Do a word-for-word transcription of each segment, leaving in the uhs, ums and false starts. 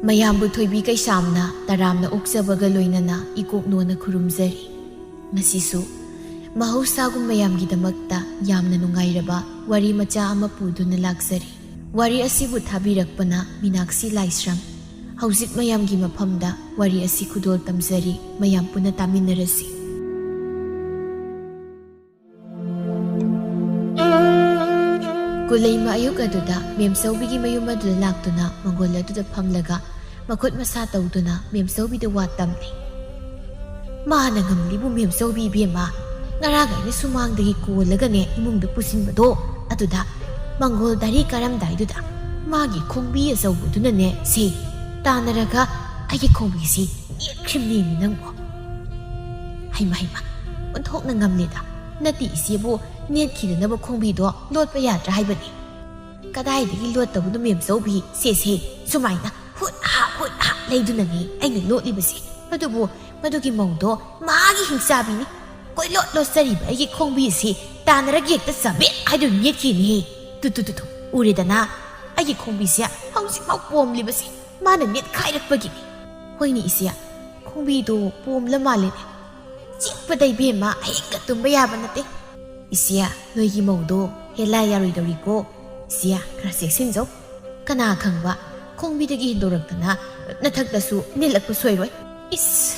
ꯃꯌꯥꯝꯕꯨ ꯊꯣꯏꯕꯤ ꯀꯩꯁꯥꯝꯅ ꯇꯔꯥꯝꯅ ꯑꯣꯛꯆꯕꯒ ꯂꯣꯏꯅꯅ ꯏꯀꯣꯛꯅꯣꯅ ꯈꯨꯔꯨꯝꯖꯔꯤ꯫ ꯉꯁꯤꯁꯨ ꯃꯍꯧꯁꯥꯒꯨꯝ ꯃꯌꯥꯝꯒꯤꯗꯃꯛꯇ ꯌꯥꯝꯅ ꯅꯨꯡꯉꯥꯏꯔꯕ ꯋꯥꯔꯤ ꯃꯆꯥ ꯑꯃ ꯄꯨꯗꯨꯅ ꯂꯥꯛꯆꯔꯤ꯫ ꯋꯥꯔꯤ ꯑꯁꯤꯕꯨ ꯊꯥꯕꯤꯔꯛꯄꯅ ꯃꯤꯅꯥꯛꯁꯤ ꯂꯥꯏꯁ꯭ꯔꯝ꯫ ꯍꯧꯖꯤꯛ ꯃꯌꯥꯝꯒꯤ ꯃꯐꯝꯗ ꯋꯥꯔꯤ ꯑꯁꯤ ꯈꯨꯗꯣꯜ ꯇꯝꯖꯔꯤ, ꯃꯌꯥꯝ ꯄꯨꯟꯅ ꯇꯥꯃꯤꯟꯅꯔꯁꯤ꯫ ꯀꯨꯂꯩꯃ ꯑꯌꯨꯛ ꯑꯗꯨꯗ ꯃꯦꯝꯆꯧꯕꯤꯒꯤ ꯃꯌꯨꯝ ꯑꯗꯨꯗ ꯂꯥꯛꯇꯨꯅ ꯃꯪꯒꯣꯜ ꯑꯗꯨꯗ ꯐꯝꯂꯒ ꯃꯈꯨꯠ ꯃꯁꯥ ꯇꯧꯗꯨꯅ ꯃꯦꯝꯆꯧꯕꯤꯗ ꯋꯥ ꯇꯝꯂꯤ꯫ ꯃꯥꯅ ꯉꯝꯂꯤꯕꯨ ꯃꯦꯝꯆꯧꯕꯤ ꯏꯕꯦꯝꯃ, ꯉꯔꯥꯡ ꯑꯩꯅ ꯁꯨꯃꯥꯡꯗꯒꯤ ꯀꯣꯜꯂꯒꯅꯦ ꯏꯃꯨꯡꯗ ꯄꯨꯁꯤꯟꯕꯗꯣ, ꯑꯗꯨꯗ ꯃꯪꯒꯣꯜ ꯗꯥꯔꯤ ꯀꯥꯔꯝꯗꯥꯏꯗꯨꯗ ꯃꯥꯒꯤ ꯈꯣꯡꯕꯤ ꯑꯆꯧꯕꯗꯨꯅꯅꯦ ꯁꯦ ꯇꯥꯟꯅꯔꯒ ꯑꯩꯒꯤ ꯈꯣꯡꯕꯤꯁꯤ ꯅꯦꯠꯈ꯭ꯔꯤꯕꯅꯦꯃꯤ ꯅꯪꯕꯣ꯫ ꯍꯩꯃ ꯍꯩꯃ, ꯑꯣꯟꯊꯣꯛꯅ ꯉꯝꯂꯦꯗ꯫ ꯅꯠꯇꯦ ꯏꯆꯦꯕꯨ, ꯅꯦꯠꯈꯤꯗꯅꯕ ꯈꯣꯡꯕꯤꯗꯣ ꯂꯣꯠꯄ ꯌꯥꯗ꯭ꯔꯥ ꯍꯥꯏꯕꯅꯤ꯫ ꯀꯗꯥꯏꯗꯒꯤ ꯂꯣꯠꯇꯕꯅꯣ ꯃꯦꯝꯆꯧꯕꯤ, ꯁꯦ ꯁꯦ ꯁꯨꯃꯥꯏꯅ ꯍꯨꯠ ꯍꯥ ꯍꯨꯠ ꯍꯥ ꯂꯩꯗꯨꯅꯅꯤ ꯑꯩꯅ ꯂꯣꯠꯂꯤꯕꯁꯦ꯫ ꯑꯗꯨꯕꯨ ꯃꯗꯨꯒꯤ ꯃꯧꯗꯣ ꯃꯥꯒꯤ ꯍꯤꯡꯆꯥꯕꯤꯅꯤ꯫ ꯀꯣꯏꯂꯣꯠ ꯂꯣꯠꯆꯔꯤꯕ ꯑꯩꯒꯤ ꯈꯣꯡꯕꯤꯁꯤ ꯇꯥꯟꯅꯔꯒ ꯍꯦꯛꯇ ꯆꯥꯕꯦꯠ ꯍꯥꯏꯗꯨꯅ ꯅꯦꯠꯈꯤꯅꯤꯍꯦ꯫ ꯇꯨ ꯇꯨ ꯇꯨ ꯇꯨ, ꯎꯔꯦꯗꯅ, ꯑꯩꯒꯤ ꯈꯣꯡꯕꯤꯁꯦ ꯍꯧꯖꯤꯛꯃꯛ ꯄꯣꯝꯂꯤꯕꯁꯤ ꯃꯥꯅ ꯅꯦꯠꯈꯥꯏꯔꯛꯄꯒꯤꯅꯤ꯫ ꯍꯣꯏꯅꯦ ꯏꯆꯦ, ꯈꯣꯡꯕꯤꯗꯣ ꯄꯣꯝꯂ ꯃꯥꯜꯂꯦꯅꯦ꯫ ꯆꯤꯛꯄꯗ ꯏꯕꯦꯝꯃ ꯑꯍꯤꯡꯒ ꯇꯨꯝꯕ ꯌꯥꯕ ꯅꯠꯇꯦ꯫ ꯏꯆꯦ, ꯅꯣꯏꯒꯤ ꯃꯧꯗꯣ ꯍꯦꯂꯥ ꯌꯥꯔꯣꯏꯗꯧꯔꯤꯀꯣ꯫ ꯏꯆꯦ, ꯈꯔ ꯆꯦꯛꯁꯤꯟꯖꯧ꯫ ꯀꯅꯥ ꯈꯪꯕ ꯈꯣꯡꯕꯤꯗꯒꯤ ꯍꯦꯟꯗꯣꯔꯛꯇꯅ ꯅꯊꯛꯇꯁꯨ ꯅꯤꯜꯂꯛꯄ ꯁꯣꯏꯔꯣꯏ꯫ ꯏꯁ,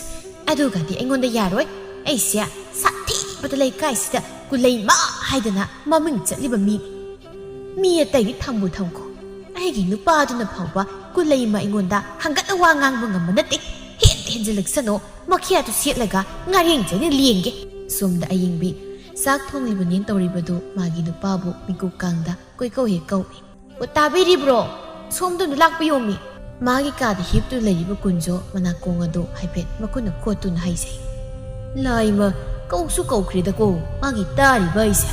ꯑꯗꯨꯒꯗꯤ ꯑꯩꯉꯣꯟꯗ ꯌꯥꯔꯣꯏ꯫ ꯑꯩꯁꯦ ꯁꯥꯊꯤꯕꯗ ꯂꯩꯀꯥꯏꯁꯤꯗ ꯀꯨꯂꯩꯃ ꯍꯥꯏꯗꯅ ꯃꯃꯤꯡ ꯆꯠꯂꯤꯕ ꯃꯤꯅꯤ꯫ ꯃꯤ ꯑꯇꯩꯗꯤ ꯊꯝꯕꯨ ꯊꯝꯈꯣ, ꯑꯩꯒꯤ ꯅꯨꯄꯥꯗꯨꯅ ꯐꯥꯎꯕ ꯀꯨꯂꯩꯃ ꯑꯩꯉꯣꯟꯗ ꯍꯪꯒꯠꯅ ꯋꯥ ꯉꯥꯡꯕ ꯉꯝꯕ ꯅꯠꯇꯦ꯫ ꯍꯦꯟ ꯍꯦꯟꯖꯤꯜꯂꯛꯁꯅꯣ, ꯃꯈꯤꯌꯥꯗꯨ ꯁꯦꯠꯂꯒ ꯉꯥꯔꯦꯡ ꯆꯩꯅ ꯂꯦꯡꯒꯦ꯫ ꯁꯣꯝꯗ ꯑꯌꯤꯡꯕꯤ ꯆꯥꯛ ꯊꯣꯡꯂꯤꯕꯅꯦꯅ ꯇꯧꯔꯤꯕꯗꯨ ꯃꯥꯒꯤ ꯅꯨꯄꯥꯕꯨ ꯃꯤꯀꯨꯞ ꯀꯥꯡꯗ ꯀꯣꯏꯀꯧ ꯍꯦꯛ ꯀꯧꯏ꯫ "ꯑꯣ, ꯇꯥꯕꯤꯔꯤꯕ꯭ꯔꯣ? ꯁꯣꯝꯗ ꯑꯝꯇ ꯂꯥꯛꯄꯤꯌꯣꯃꯤ꯫" ꯃꯥꯒꯤ ꯀꯥꯗ ꯍꯤꯞꯇꯨꯅ ꯂꯩꯔꯤꯕ ꯀꯨꯟꯖꯣ ꯃꯅꯥꯀꯣꯡ ꯑꯗꯨ ꯍꯥꯏꯐꯦꯠ ꯃꯈꯨꯠꯅ ꯈꯣꯠꯇꯨꯅ ꯍꯥꯏꯖꯩ꯫ "ꯂꯥꯏꯃ, ꯀꯧꯁꯨ ꯀꯧꯈ꯭ꯔꯦꯗꯀꯣ, ꯃꯥꯒꯤ ꯇꯥꯔꯤꯕ ꯑꯩꯁꯦ꯫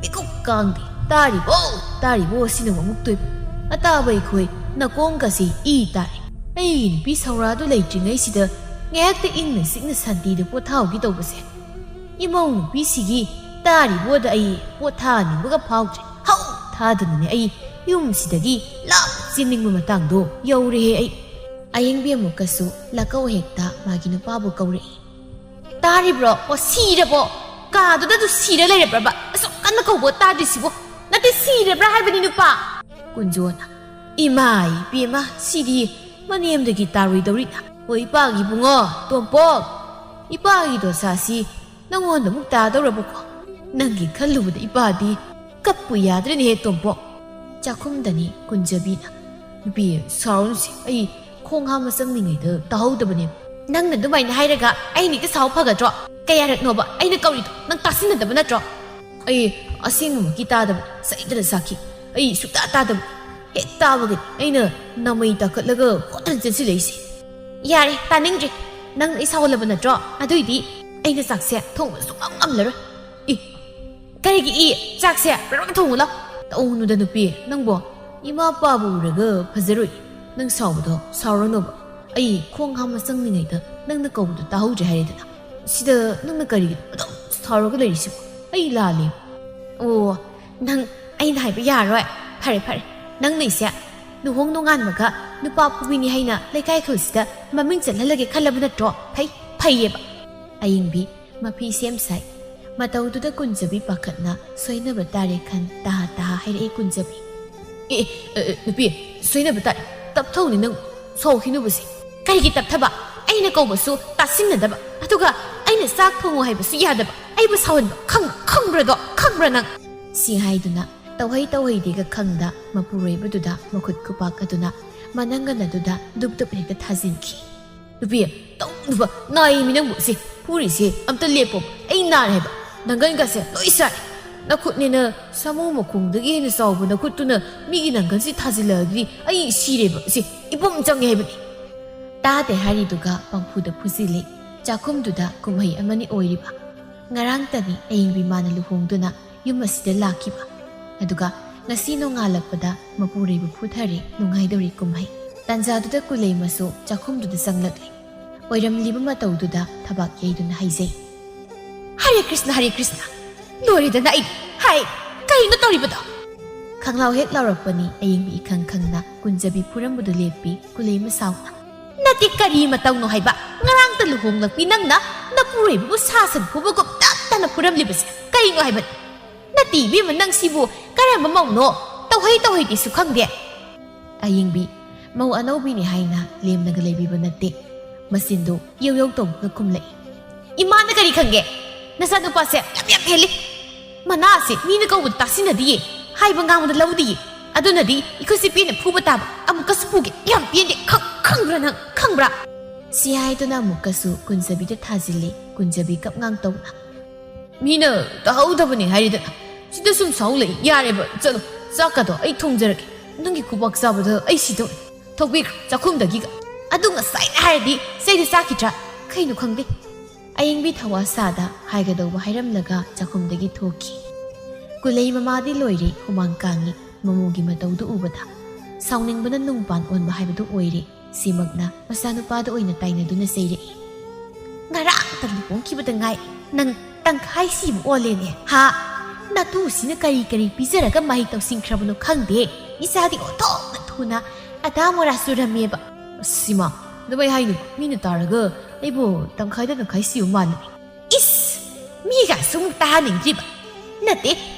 ꯃꯤꯀꯨꯞ ꯀꯥꯡꯗꯦ, ꯇꯥꯔꯤꯕꯣ, ꯇꯥꯔꯤꯕꯣ ꯑꯁꯤꯅ ꯑꯃꯨꯛꯇꯣꯏꯕ꯫ ꯑꯇꯥꯕ ꯑꯩꯈꯣꯏ ꯅꯥꯀꯣꯡꯒꯁꯦ ꯏ ꯇꯥꯔꯦ꯫ ꯑꯩꯒꯤ ꯅꯨꯄꯤ ꯁꯧꯔꯥꯗꯨ ꯂꯩꯇ꯭ꯔꯤꯉꯩꯁꯤꯗ ꯉꯥꯏꯍꯥꯛꯇ ꯏꯪꯅ ꯆꯤꯛꯅ ꯁꯥꯟꯇꯤꯗ ꯄꯣꯊꯥꯍꯧꯒꯦ ꯇꯧꯕꯁꯦ꯫ ꯏꯃꯧ ꯅꯨꯄꯤꯁꯤꯒꯤ ꯇꯥꯔꯤꯕꯣꯗ ꯑꯩ ꯄꯣꯊꯥꯅꯤꯡꯕꯒ ꯐꯥꯎꯗ꯭ꯔꯦ꯫ ꯍꯧ ꯊꯥꯗꯅꯅꯦ ꯑꯩ ꯌꯨꯝꯁꯤꯗꯒꯤ ꯂꯥꯞ ꯆꯦꯟꯅꯤꯡꯕ ꯃꯇꯥꯡꯗꯣ ꯌꯧꯔꯦꯍꯦ ꯑꯩ꯫ ꯑꯌꯦꯡꯕꯤ ꯑꯃꯨꯛꯀꯁꯨ ꯂꯥꯛꯀꯧ ꯍꯦꯛꯇ ꯃꯥꯒꯤ ꯅꯨꯄꯥꯕꯨ ꯀꯧꯔꯛꯏ꯫ "ꯇꯥꯔꯤꯕ꯭ꯔꯣ? ꯑꯣ, ꯁꯤꯔꯕꯣ? ꯀꯥꯗꯨꯗ ꯑꯗꯨ ꯁꯤꯔ ꯂꯩꯔꯕ꯭ꯔꯕ? ꯑꯁꯨꯛ ꯀꯟꯅ ꯀꯧꯕ ꯇꯥꯗ꯭ꯔꯤꯁꯤꯕꯣ? ꯅꯠꯇꯦ, ꯁꯤꯔꯕ꯭ꯔꯥ ꯍꯥꯏꯕꯅꯤ, ꯅꯨꯄꯥ!" ꯀꯨꯟꯖꯣꯅ, "ꯏꯃꯥ ꯏꯕꯦꯝꯃ, ꯁꯤꯗꯤ ꯃꯅꯦꯝꯗꯒꯤ ꯇꯥꯔꯣꯏꯗꯧꯔꯤꯅ꯫ ꯑꯣ, ꯏꯄꯥꯒꯤ ꯏꯕꯨꯡꯉꯣ, ꯇꯣꯝꯄꯣꯛ, ꯏꯄꯥꯒꯤ ꯗꯣꯁꯥꯁꯤ ꯅꯪꯉꯣꯟꯗ ꯑꯃꯨꯛ ꯇꯥꯗꯧꯔꯕꯀꯣ? ꯅꯪꯒꯤ ꯈꯜꯂꯨꯕꯗ ꯏꯄꯥꯗꯤ ꯀꯞꯄꯨ ꯌꯥꯗ꯭ꯔꯦꯅꯦꯍꯦ, ꯇꯣꯝꯄꯣꯛ!" ꯆꯥꯛꯈꯨꯝꯗꯅꯤ ꯀꯨꯟꯖꯕꯤꯅ, "ꯅꯨꯄꯤ, ꯁꯥꯎꯔꯅꯨꯁꯦ, ꯑꯩ ꯈꯣꯡ ꯍꯥꯝꯕ ꯆꯪꯂꯤꯉꯩꯗ ꯇꯥꯍꯧꯗꯕꯅꯦꯕ꯫" "ꯅꯪꯅ ꯑꯗꯨꯃꯥꯏꯅ ꯍꯥꯏꯔꯒ ꯑꯩꯅ ꯍꯦꯛꯇ ꯁꯥꯎ ꯐꯒꯗ꯭ꯔꯣ? ꯀꯌꯥꯔꯛꯅꯣꯕ ꯑꯩꯅ ꯀꯧꯔꯤꯗꯣ? ꯅꯪ ꯇꯥꯁꯤꯟꯅꯗꯕ ꯅꯠꯇ꯭ꯔꯣ?" "ꯑꯩ ꯑꯁꯦꯡꯕꯃꯛꯀꯤ ꯇꯥꯗꯕ, ꯁꯩꯗꯅ ꯁꯥꯈꯤ꯫ ꯑꯩ ꯁꯨꯛꯇꯥ ꯇꯥꯗꯕ꯫ ꯍꯦꯛ ꯇꯥꯕꯒ ꯑꯩꯅ ꯅꯃꯩ ꯇꯥꯈꯠꯂꯒ ꯍꯣꯠꯅ ꯆꯦꯟꯁꯤꯜꯂꯛꯏꯁꯦ꯫" "ꯌꯥꯔꯦ, ꯇꯥꯅꯤꯡꯗ꯭ꯔꯦ꯫ ꯅꯪꯅ ꯑꯩ ꯁꯥꯎꯍꯜꯂꯕ ꯅꯠꯇ꯭ꯔꯣ? ꯑꯗꯨꯏꯗꯤ ꯑꯩꯅ ꯆꯥꯛꯁꯦ ꯊꯣꯡꯕ ꯁꯨꯡꯉꯝ ꯉꯝꯂꯔꯣꯏ꯫" "ꯏ, ꯀꯔꯤꯒꯤ ꯏ? ꯆꯥꯛꯁꯦ ꯕꯔꯕꯔ ꯊꯣꯡꯉꯨ ꯂꯥꯎ!" "ꯇꯧꯅꯨꯗ ꯅꯨꯄꯤ, ꯅꯪꯕꯣ ꯏꯃꯥ ꯏꯄꯥꯕꯨ ꯎꯔꯒ ꯐꯖꯔꯣꯏ꯫ ꯅꯪ ꯁꯥꯎꯕꯗꯣ ꯁꯥꯎꯔꯅꯣꯕ꯫ ꯑꯩ ꯈꯣꯡ ꯍꯥꯝꯕ ꯆꯪꯂꯤꯉꯩꯗ ꯅꯪꯅ ꯀꯧꯕꯗꯣ ꯇꯥꯍꯧꯗ꯭ꯔꯦ ꯍꯥꯏꯔꯦꯗꯅ꯫ ꯁꯤꯗ ꯅꯪꯅ ꯀꯔꯤꯒꯤꯅꯣ ꯑꯗꯨꯝ ꯁꯥꯎꯔꯒ ꯂꯩꯔꯤꯁꯤꯕꯣ? ꯑꯩ ꯂꯥꯜꯂꯦ꯫" "ꯑꯣ, ꯅꯪ ꯑꯩꯅ ꯍꯥꯏꯕ ꯌꯥꯔꯣꯏ꯫ ꯐꯔꯦ, ꯐꯔꯦ꯫ ꯅꯪꯅ ꯑꯩꯁꯦ ꯂꯨꯍꯣꯡ ꯅꯣꯡꯉꯥꯟꯕꯒ ꯅꯨꯄꯥ ꯐꯨꯕꯤꯅꯤ ꯍꯥꯏꯅ ꯂꯩꯀꯥꯏ ꯈꯨꯜꯁꯤꯗ ꯃꯃꯤꯡ ꯆꯠꯍꯜꯂꯒꯦ ꯈꯜꯂꯕ ꯅꯠꯇ꯭ꯔꯣ? ꯐꯩ, ꯐꯩꯌꯦꯕ꯫" ꯑꯌꯤꯡꯕꯤ ꯃꯐꯤ ꯁꯦꯝ ꯁꯥꯏ꯫ ꯃꯇꯧꯗꯨꯗ ꯀꯨꯟꯖꯕꯤ ꯄꯥꯈꯠꯅ, "ꯁꯣꯏꯅꯕ ꯇꯥꯔꯦ ꯈꯟ ꯇꯥꯍꯥ ꯇꯥꯍꯥ ꯍꯥꯏꯔꯛꯏ ꯀꯨꯟꯖꯕꯤ꯫ "ꯑꯦ, ꯑꯦ, ꯑꯦ, ꯅꯨꯄꯤ, ꯁꯣꯏꯅꯕ ꯇꯥꯔꯦ꯫ ꯇꯞꯊꯧꯅꯦ ꯅꯪ ꯁꯥꯎꯈꯤꯅꯨꯕꯁꯦ꯫" "ꯀꯔꯤꯒꯤ ꯇꯞꯊꯕ? ꯑꯩꯅ ꯀꯧꯕꯁꯨ ꯇꯥꯁꯤꯟꯅꯗꯕ꯫ ꯑꯗꯨꯒ ꯑꯩꯅ ꯆꯥꯛ ꯊꯣꯡꯉꯨ ꯍꯥꯏꯕꯁꯨ ꯌꯥꯗꯕ꯫ ꯑꯩꯕꯨ ꯁꯥꯎꯍꯟꯕ ꯈꯪ-, ꯈꯪꯕ꯭ꯔꯗꯣ? ꯈꯪꯕ꯭ꯔꯥ ꯅꯪ?" ꯁꯤ ꯍꯥꯏꯗꯨꯅ ꯇꯧꯍꯩ ꯇꯧꯍꯩꯗꯦꯒ ꯈꯪꯗ ꯃꯄꯨꯔꯣꯏꯕꯗꯨꯗ ꯃꯈꯨꯠ ꯈꯨꯄꯥꯛ ꯑꯗꯨꯅ ꯃꯅꯪꯒꯟ ꯑꯗꯨꯗ ꯗꯨꯞ ꯗꯨꯞ ꯍꯦꯛꯇ ꯊꯥꯖꯤꯟꯈꯤ꯫ "ꯅꯨꯄꯤ, ꯇꯧꯅꯨꯕ, ꯅꯥꯏꯃꯤ ꯅꯪꯕꯨ꯫ ꯁꯤ ꯐꯨꯔꯤꯁꯦ ꯑꯝꯇ ꯂꯦꯞꯄꯣ꯫ ꯑꯩ ꯅꯥꯔꯦ ꯍꯥꯏꯕ꯫ ꯅꯪꯒꯟꯒꯁꯦ ꯂꯣꯏ ꯁꯥꯏ꯫ ꯅꯈꯨꯠꯅꯦꯅ ꯁꯥꯃꯨ ꯃꯈꯣꯡꯗꯒꯤ ꯍꯦꯟꯅ ꯆꯥꯎꯕ ꯅꯈꯨꯠꯇꯨꯅ ꯃꯤꯒꯤ ꯅꯪꯒꯟꯁꯤ ꯊꯥꯖꯤꯜꯂꯛꯑꯗꯤ ꯑꯩ ꯁꯤꯔꯦꯕ꯫ ꯁꯤ ꯏꯄꯨꯝ ꯆꯪꯉꯦ ꯍꯥꯏꯕꯅꯤ꯫" ꯇꯥꯗꯦ ꯍꯥꯏꯔꯤꯗꯨꯒ ꯄꯪꯐꯨꯗ ꯐꯨꯖꯤꯜꯂꯤ꯫ ꯆꯥꯛꯈꯨꯝꯗꯨꯗ ꯀꯨꯝꯍꯩ ꯑꯃꯅꯤ ꯑꯣꯏꯔꯤꯕ꯫ ꯉꯔꯥꯡꯇꯅꯤ ꯑꯌꯤꯡꯕꯤ ꯃꯥꯅ ꯂꯨꯍꯣꯡꯗꯨꯅ ꯌꯨꯝ ꯑꯁꯤꯗ ꯂꯥꯛꯈꯤꯕ꯫ ꯑꯗꯨꯒ ꯉꯁꯤ ꯅꯣꯡꯉꯥꯜꯂꯛꯄꯗ ꯃꯄꯨꯔꯣꯏꯕ ꯐꯨꯊꯔꯦ ꯅꯨꯡꯉꯥꯏꯗꯧꯔꯤ ꯀꯨꯝꯍꯩ꯫ ꯇꯥꯟꯖꯥꯗꯨꯗ ꯀꯨꯂꯩꯃꯁꯨ ꯆꯥꯛꯈꯨꯝꯗꯨꯗ ꯆꯪꯂꯛꯂꯦ꯫ ꯑꯣꯏꯔꯝꯂꯤꯕ ꯃꯇꯧꯗꯨꯗ ꯊꯕꯥꯛ ꯌꯩꯗꯨꯅ ꯍꯥꯏꯖꯩ, "ꯍꯔꯦ ꯀ꯭ꯔꯤꯁꯅ, ꯍꯔꯦ ꯀ꯭ꯔꯤꯁꯅ! ꯂꯣꯏꯔꯦꯗꯅ ꯑꯩ! ꯍꯥꯏ, ꯀꯔꯤꯅꯣ ꯇꯧꯔꯤꯕꯗꯣ?" ꯈꯪꯂꯥꯎ ꯍꯦꯛ ꯂꯥꯎꯔꯛꯄꯅꯤ ꯑꯌꯤꯡꯕꯤ ꯏꯈꯪ ꯈꯪꯅ ꯀꯨꯟꯖꯕꯤ ꯐꯨꯔꯝꯕꯗꯨ ꯂꯦꯞꯄꯤ ꯀꯨꯂꯩꯃ ꯁꯥꯎꯅ꯫ ꯅꯠꯇꯦ, ꯀꯔꯤ ꯃꯇꯧꯅꯣ ꯍꯥꯏꯕ? ꯉꯔꯥꯡꯇ ꯂꯨꯍꯣꯡꯂꯛꯄꯤ ꯅꯪꯅ ꯅꯄꯨꯔꯣꯏꯕꯕꯨ ꯁꯥ ꯁꯟ ꯐꯨꯕꯒꯨꯝ ꯇꯞ ꯇꯞꯅ ꯐꯨꯔꯝꯂꯤꯕꯁꯦ ꯀꯔꯤꯅꯣ ꯍꯥꯏꯕꯅꯤ? ꯅꯠꯇꯦ ꯏꯕꯦꯝꯃ, ꯅꯪ ꯁꯤꯕꯨ ꯀꯔꯝꯕ ꯃꯧꯅꯣ? ꯇꯧꯍꯩ ꯇꯧꯍꯩꯗꯦꯁꯨ ꯈꯪꯗꯦ꯫ ꯑꯌꯤꯡꯕꯤ, ꯃꯧ ꯑꯅꯧꯕꯤꯅꯤ ꯍꯥꯏꯅ ꯂꯦꯝꯅꯒ ꯂꯩꯕꯤꯕ ꯅꯠꯇꯦ꯫ ꯃꯆꯤꯟꯗꯨ ꯌꯧ ꯌꯧ ꯇꯧꯗꯨꯅ ꯈꯨꯝꯂꯛꯏ꯫ ꯏꯃꯥꯅ ꯀꯔꯤ ꯈꯪꯒꯦ? ꯅꯆꯥꯅꯨꯄꯥꯁꯦ ꯌꯥꯝ ꯌꯥꯝ ꯍꯦꯜꯂꯤ꯫ ꯃꯅꯥꯁꯦ ꯃꯤꯅ ꯀꯧꯕꯗ ꯇꯥꯁꯤꯟꯅꯗꯤꯌꯦ, ꯍꯥꯏꯕ ꯉꯥꯡꯕꯗ ꯂꯧꯗꯤꯌꯦ꯫ ꯑꯗꯨꯅꯗꯤ ꯏꯈꯨꯠꯁꯤ ꯄꯦꯟꯅ ꯐꯨꯕ ꯇꯥꯕ꯫ ꯑꯃꯨꯛꯀꯁꯨ ꯐꯨꯒꯦ꯫ ꯌꯥꯝ ꯄꯦꯟꯗꯦ꯫ ꯈꯪ-, ꯈꯪꯕ꯭ꯔꯥ ꯅꯪ? ꯈꯪꯕ꯭ꯔꯥ? ꯁꯤ ꯍꯥꯏꯗꯨꯅ ꯑꯃꯨꯛꯀꯁꯨ ꯀꯨꯟꯖꯕꯤꯗ ꯊꯥꯖꯤꯜꯂꯤ꯫ ꯀꯨꯟꯖꯕꯤ ꯀꯞ ꯉꯥꯡ ꯇꯧꯅ꯫ ꯃꯤꯅ ꯇꯥꯍꯧꯗꯕꯅꯤ ꯍꯥꯏꯔꯤꯗꯅ꯫ ꯁꯤꯗ ꯁꯨꯝ ꯁꯥꯎ ꯂꯩ꯫ ꯌꯥꯔꯦꯕ, ꯆꯠꯂꯣ꯫ ꯆꯥꯛꯀꯗꯣ ꯑꯩ ꯊꯣꯡꯖꯔꯒꯦ꯫ ꯅꯪꯒꯤ ꯈꯨꯕꯥꯛ ꯆꯥꯕꯗ ꯑꯩ ꯁꯤꯗꯧꯔꯦ꯫ ꯊꯣꯛꯄꯤꯈ꯭ꯔꯣ ꯆꯥꯛꯈꯨꯝꯗꯒꯤꯒ꯫ ꯑꯗꯨ ꯉꯁꯥꯏꯅ ꯍꯥꯏꯔꯗꯤ ꯆꯩꯗꯨ ꯆꯥꯈꯤꯗ꯭ꯔꯥ? ꯀꯩꯅꯣ ꯈꯪꯗꯦ꯫ ꯑꯌꯤꯡꯕꯤ ꯊꯋꯥ ꯁꯥꯗ ꯍꯥꯏꯒꯗꯧꯕ ꯍꯥꯏꯔꯝꯂꯒ ꯆꯥꯛꯈꯨꯝꯗꯒꯤ ꯊꯣꯛꯈꯤ꯫ ꯀꯨꯂꯩ ꯃꯃꯥꯗꯤ ꯂꯣꯏꯔꯦ, ꯍꯨꯃꯥꯡ ꯀꯥꯡꯉꯤ꯫ ꯃꯃꯧꯒꯤ ꯃꯇꯧꯗꯨ ꯎꯕꯗ ꯁꯥꯎꯅꯤꯡꯕꯅ ꯅꯨꯡ ꯄꯥꯟ ꯑꯣꯟꯕ ꯍꯥꯏꯕꯗꯨ ꯑꯣꯏꯔꯦ꯫ ꯁꯤꯃꯛꯅ ꯃꯆꯥꯅꯨꯄꯥꯗ ꯑꯣꯏꯅ ꯇꯥꯏꯅꯗꯨꯅ ꯆꯩꯔꯛꯏ꯫ ꯉꯔꯥꯡꯇ ꯂꯨꯍꯣꯡꯈꯤꯕꯗ ꯉꯥꯏ, ꯅꯪ ꯇꯪꯈꯥꯏ ꯁꯤꯕ ꯑꯣꯜꯂꯦꯅꯦ, ꯍꯥ? ꯅꯇꯨꯁꯤꯅ ꯀꯔꯤ ꯀꯔꯤ ꯄꯤꯖꯔꯒ ꯃꯍꯩ ꯇꯧꯁꯤꯟꯈ꯭ꯔꯕꯅꯣ ꯈꯪꯗꯦ꯫ ꯏꯆꯥꯗꯤ ꯑꯣꯟꯊꯣꯛꯅ ꯊꯨꯅ ꯑꯗꯥ ꯃꯣꯔꯥ ꯆꯨꯔꯝꯃꯦꯕ꯫ ꯑꯁ, ꯏꯃꯥ, ꯑꯗꯨꯃꯥꯏ ꯍꯥꯏꯅꯨ꯫ ꯃꯤꯅ ꯇꯥꯔꯒ ꯑꯩꯕꯨ ꯇꯪꯈꯥꯏꯗ ꯇꯪꯈꯥꯏ ꯁꯤꯕ ꯃꯥꯜꯂꯦ꯫ ꯏꯁ! ꯃꯤꯒ ꯁꯨꯝ ꯇꯥꯍꯟꯅꯤꯡꯗ꯭ꯔꯤꯕ꯫ ꯅꯠꯇꯦ,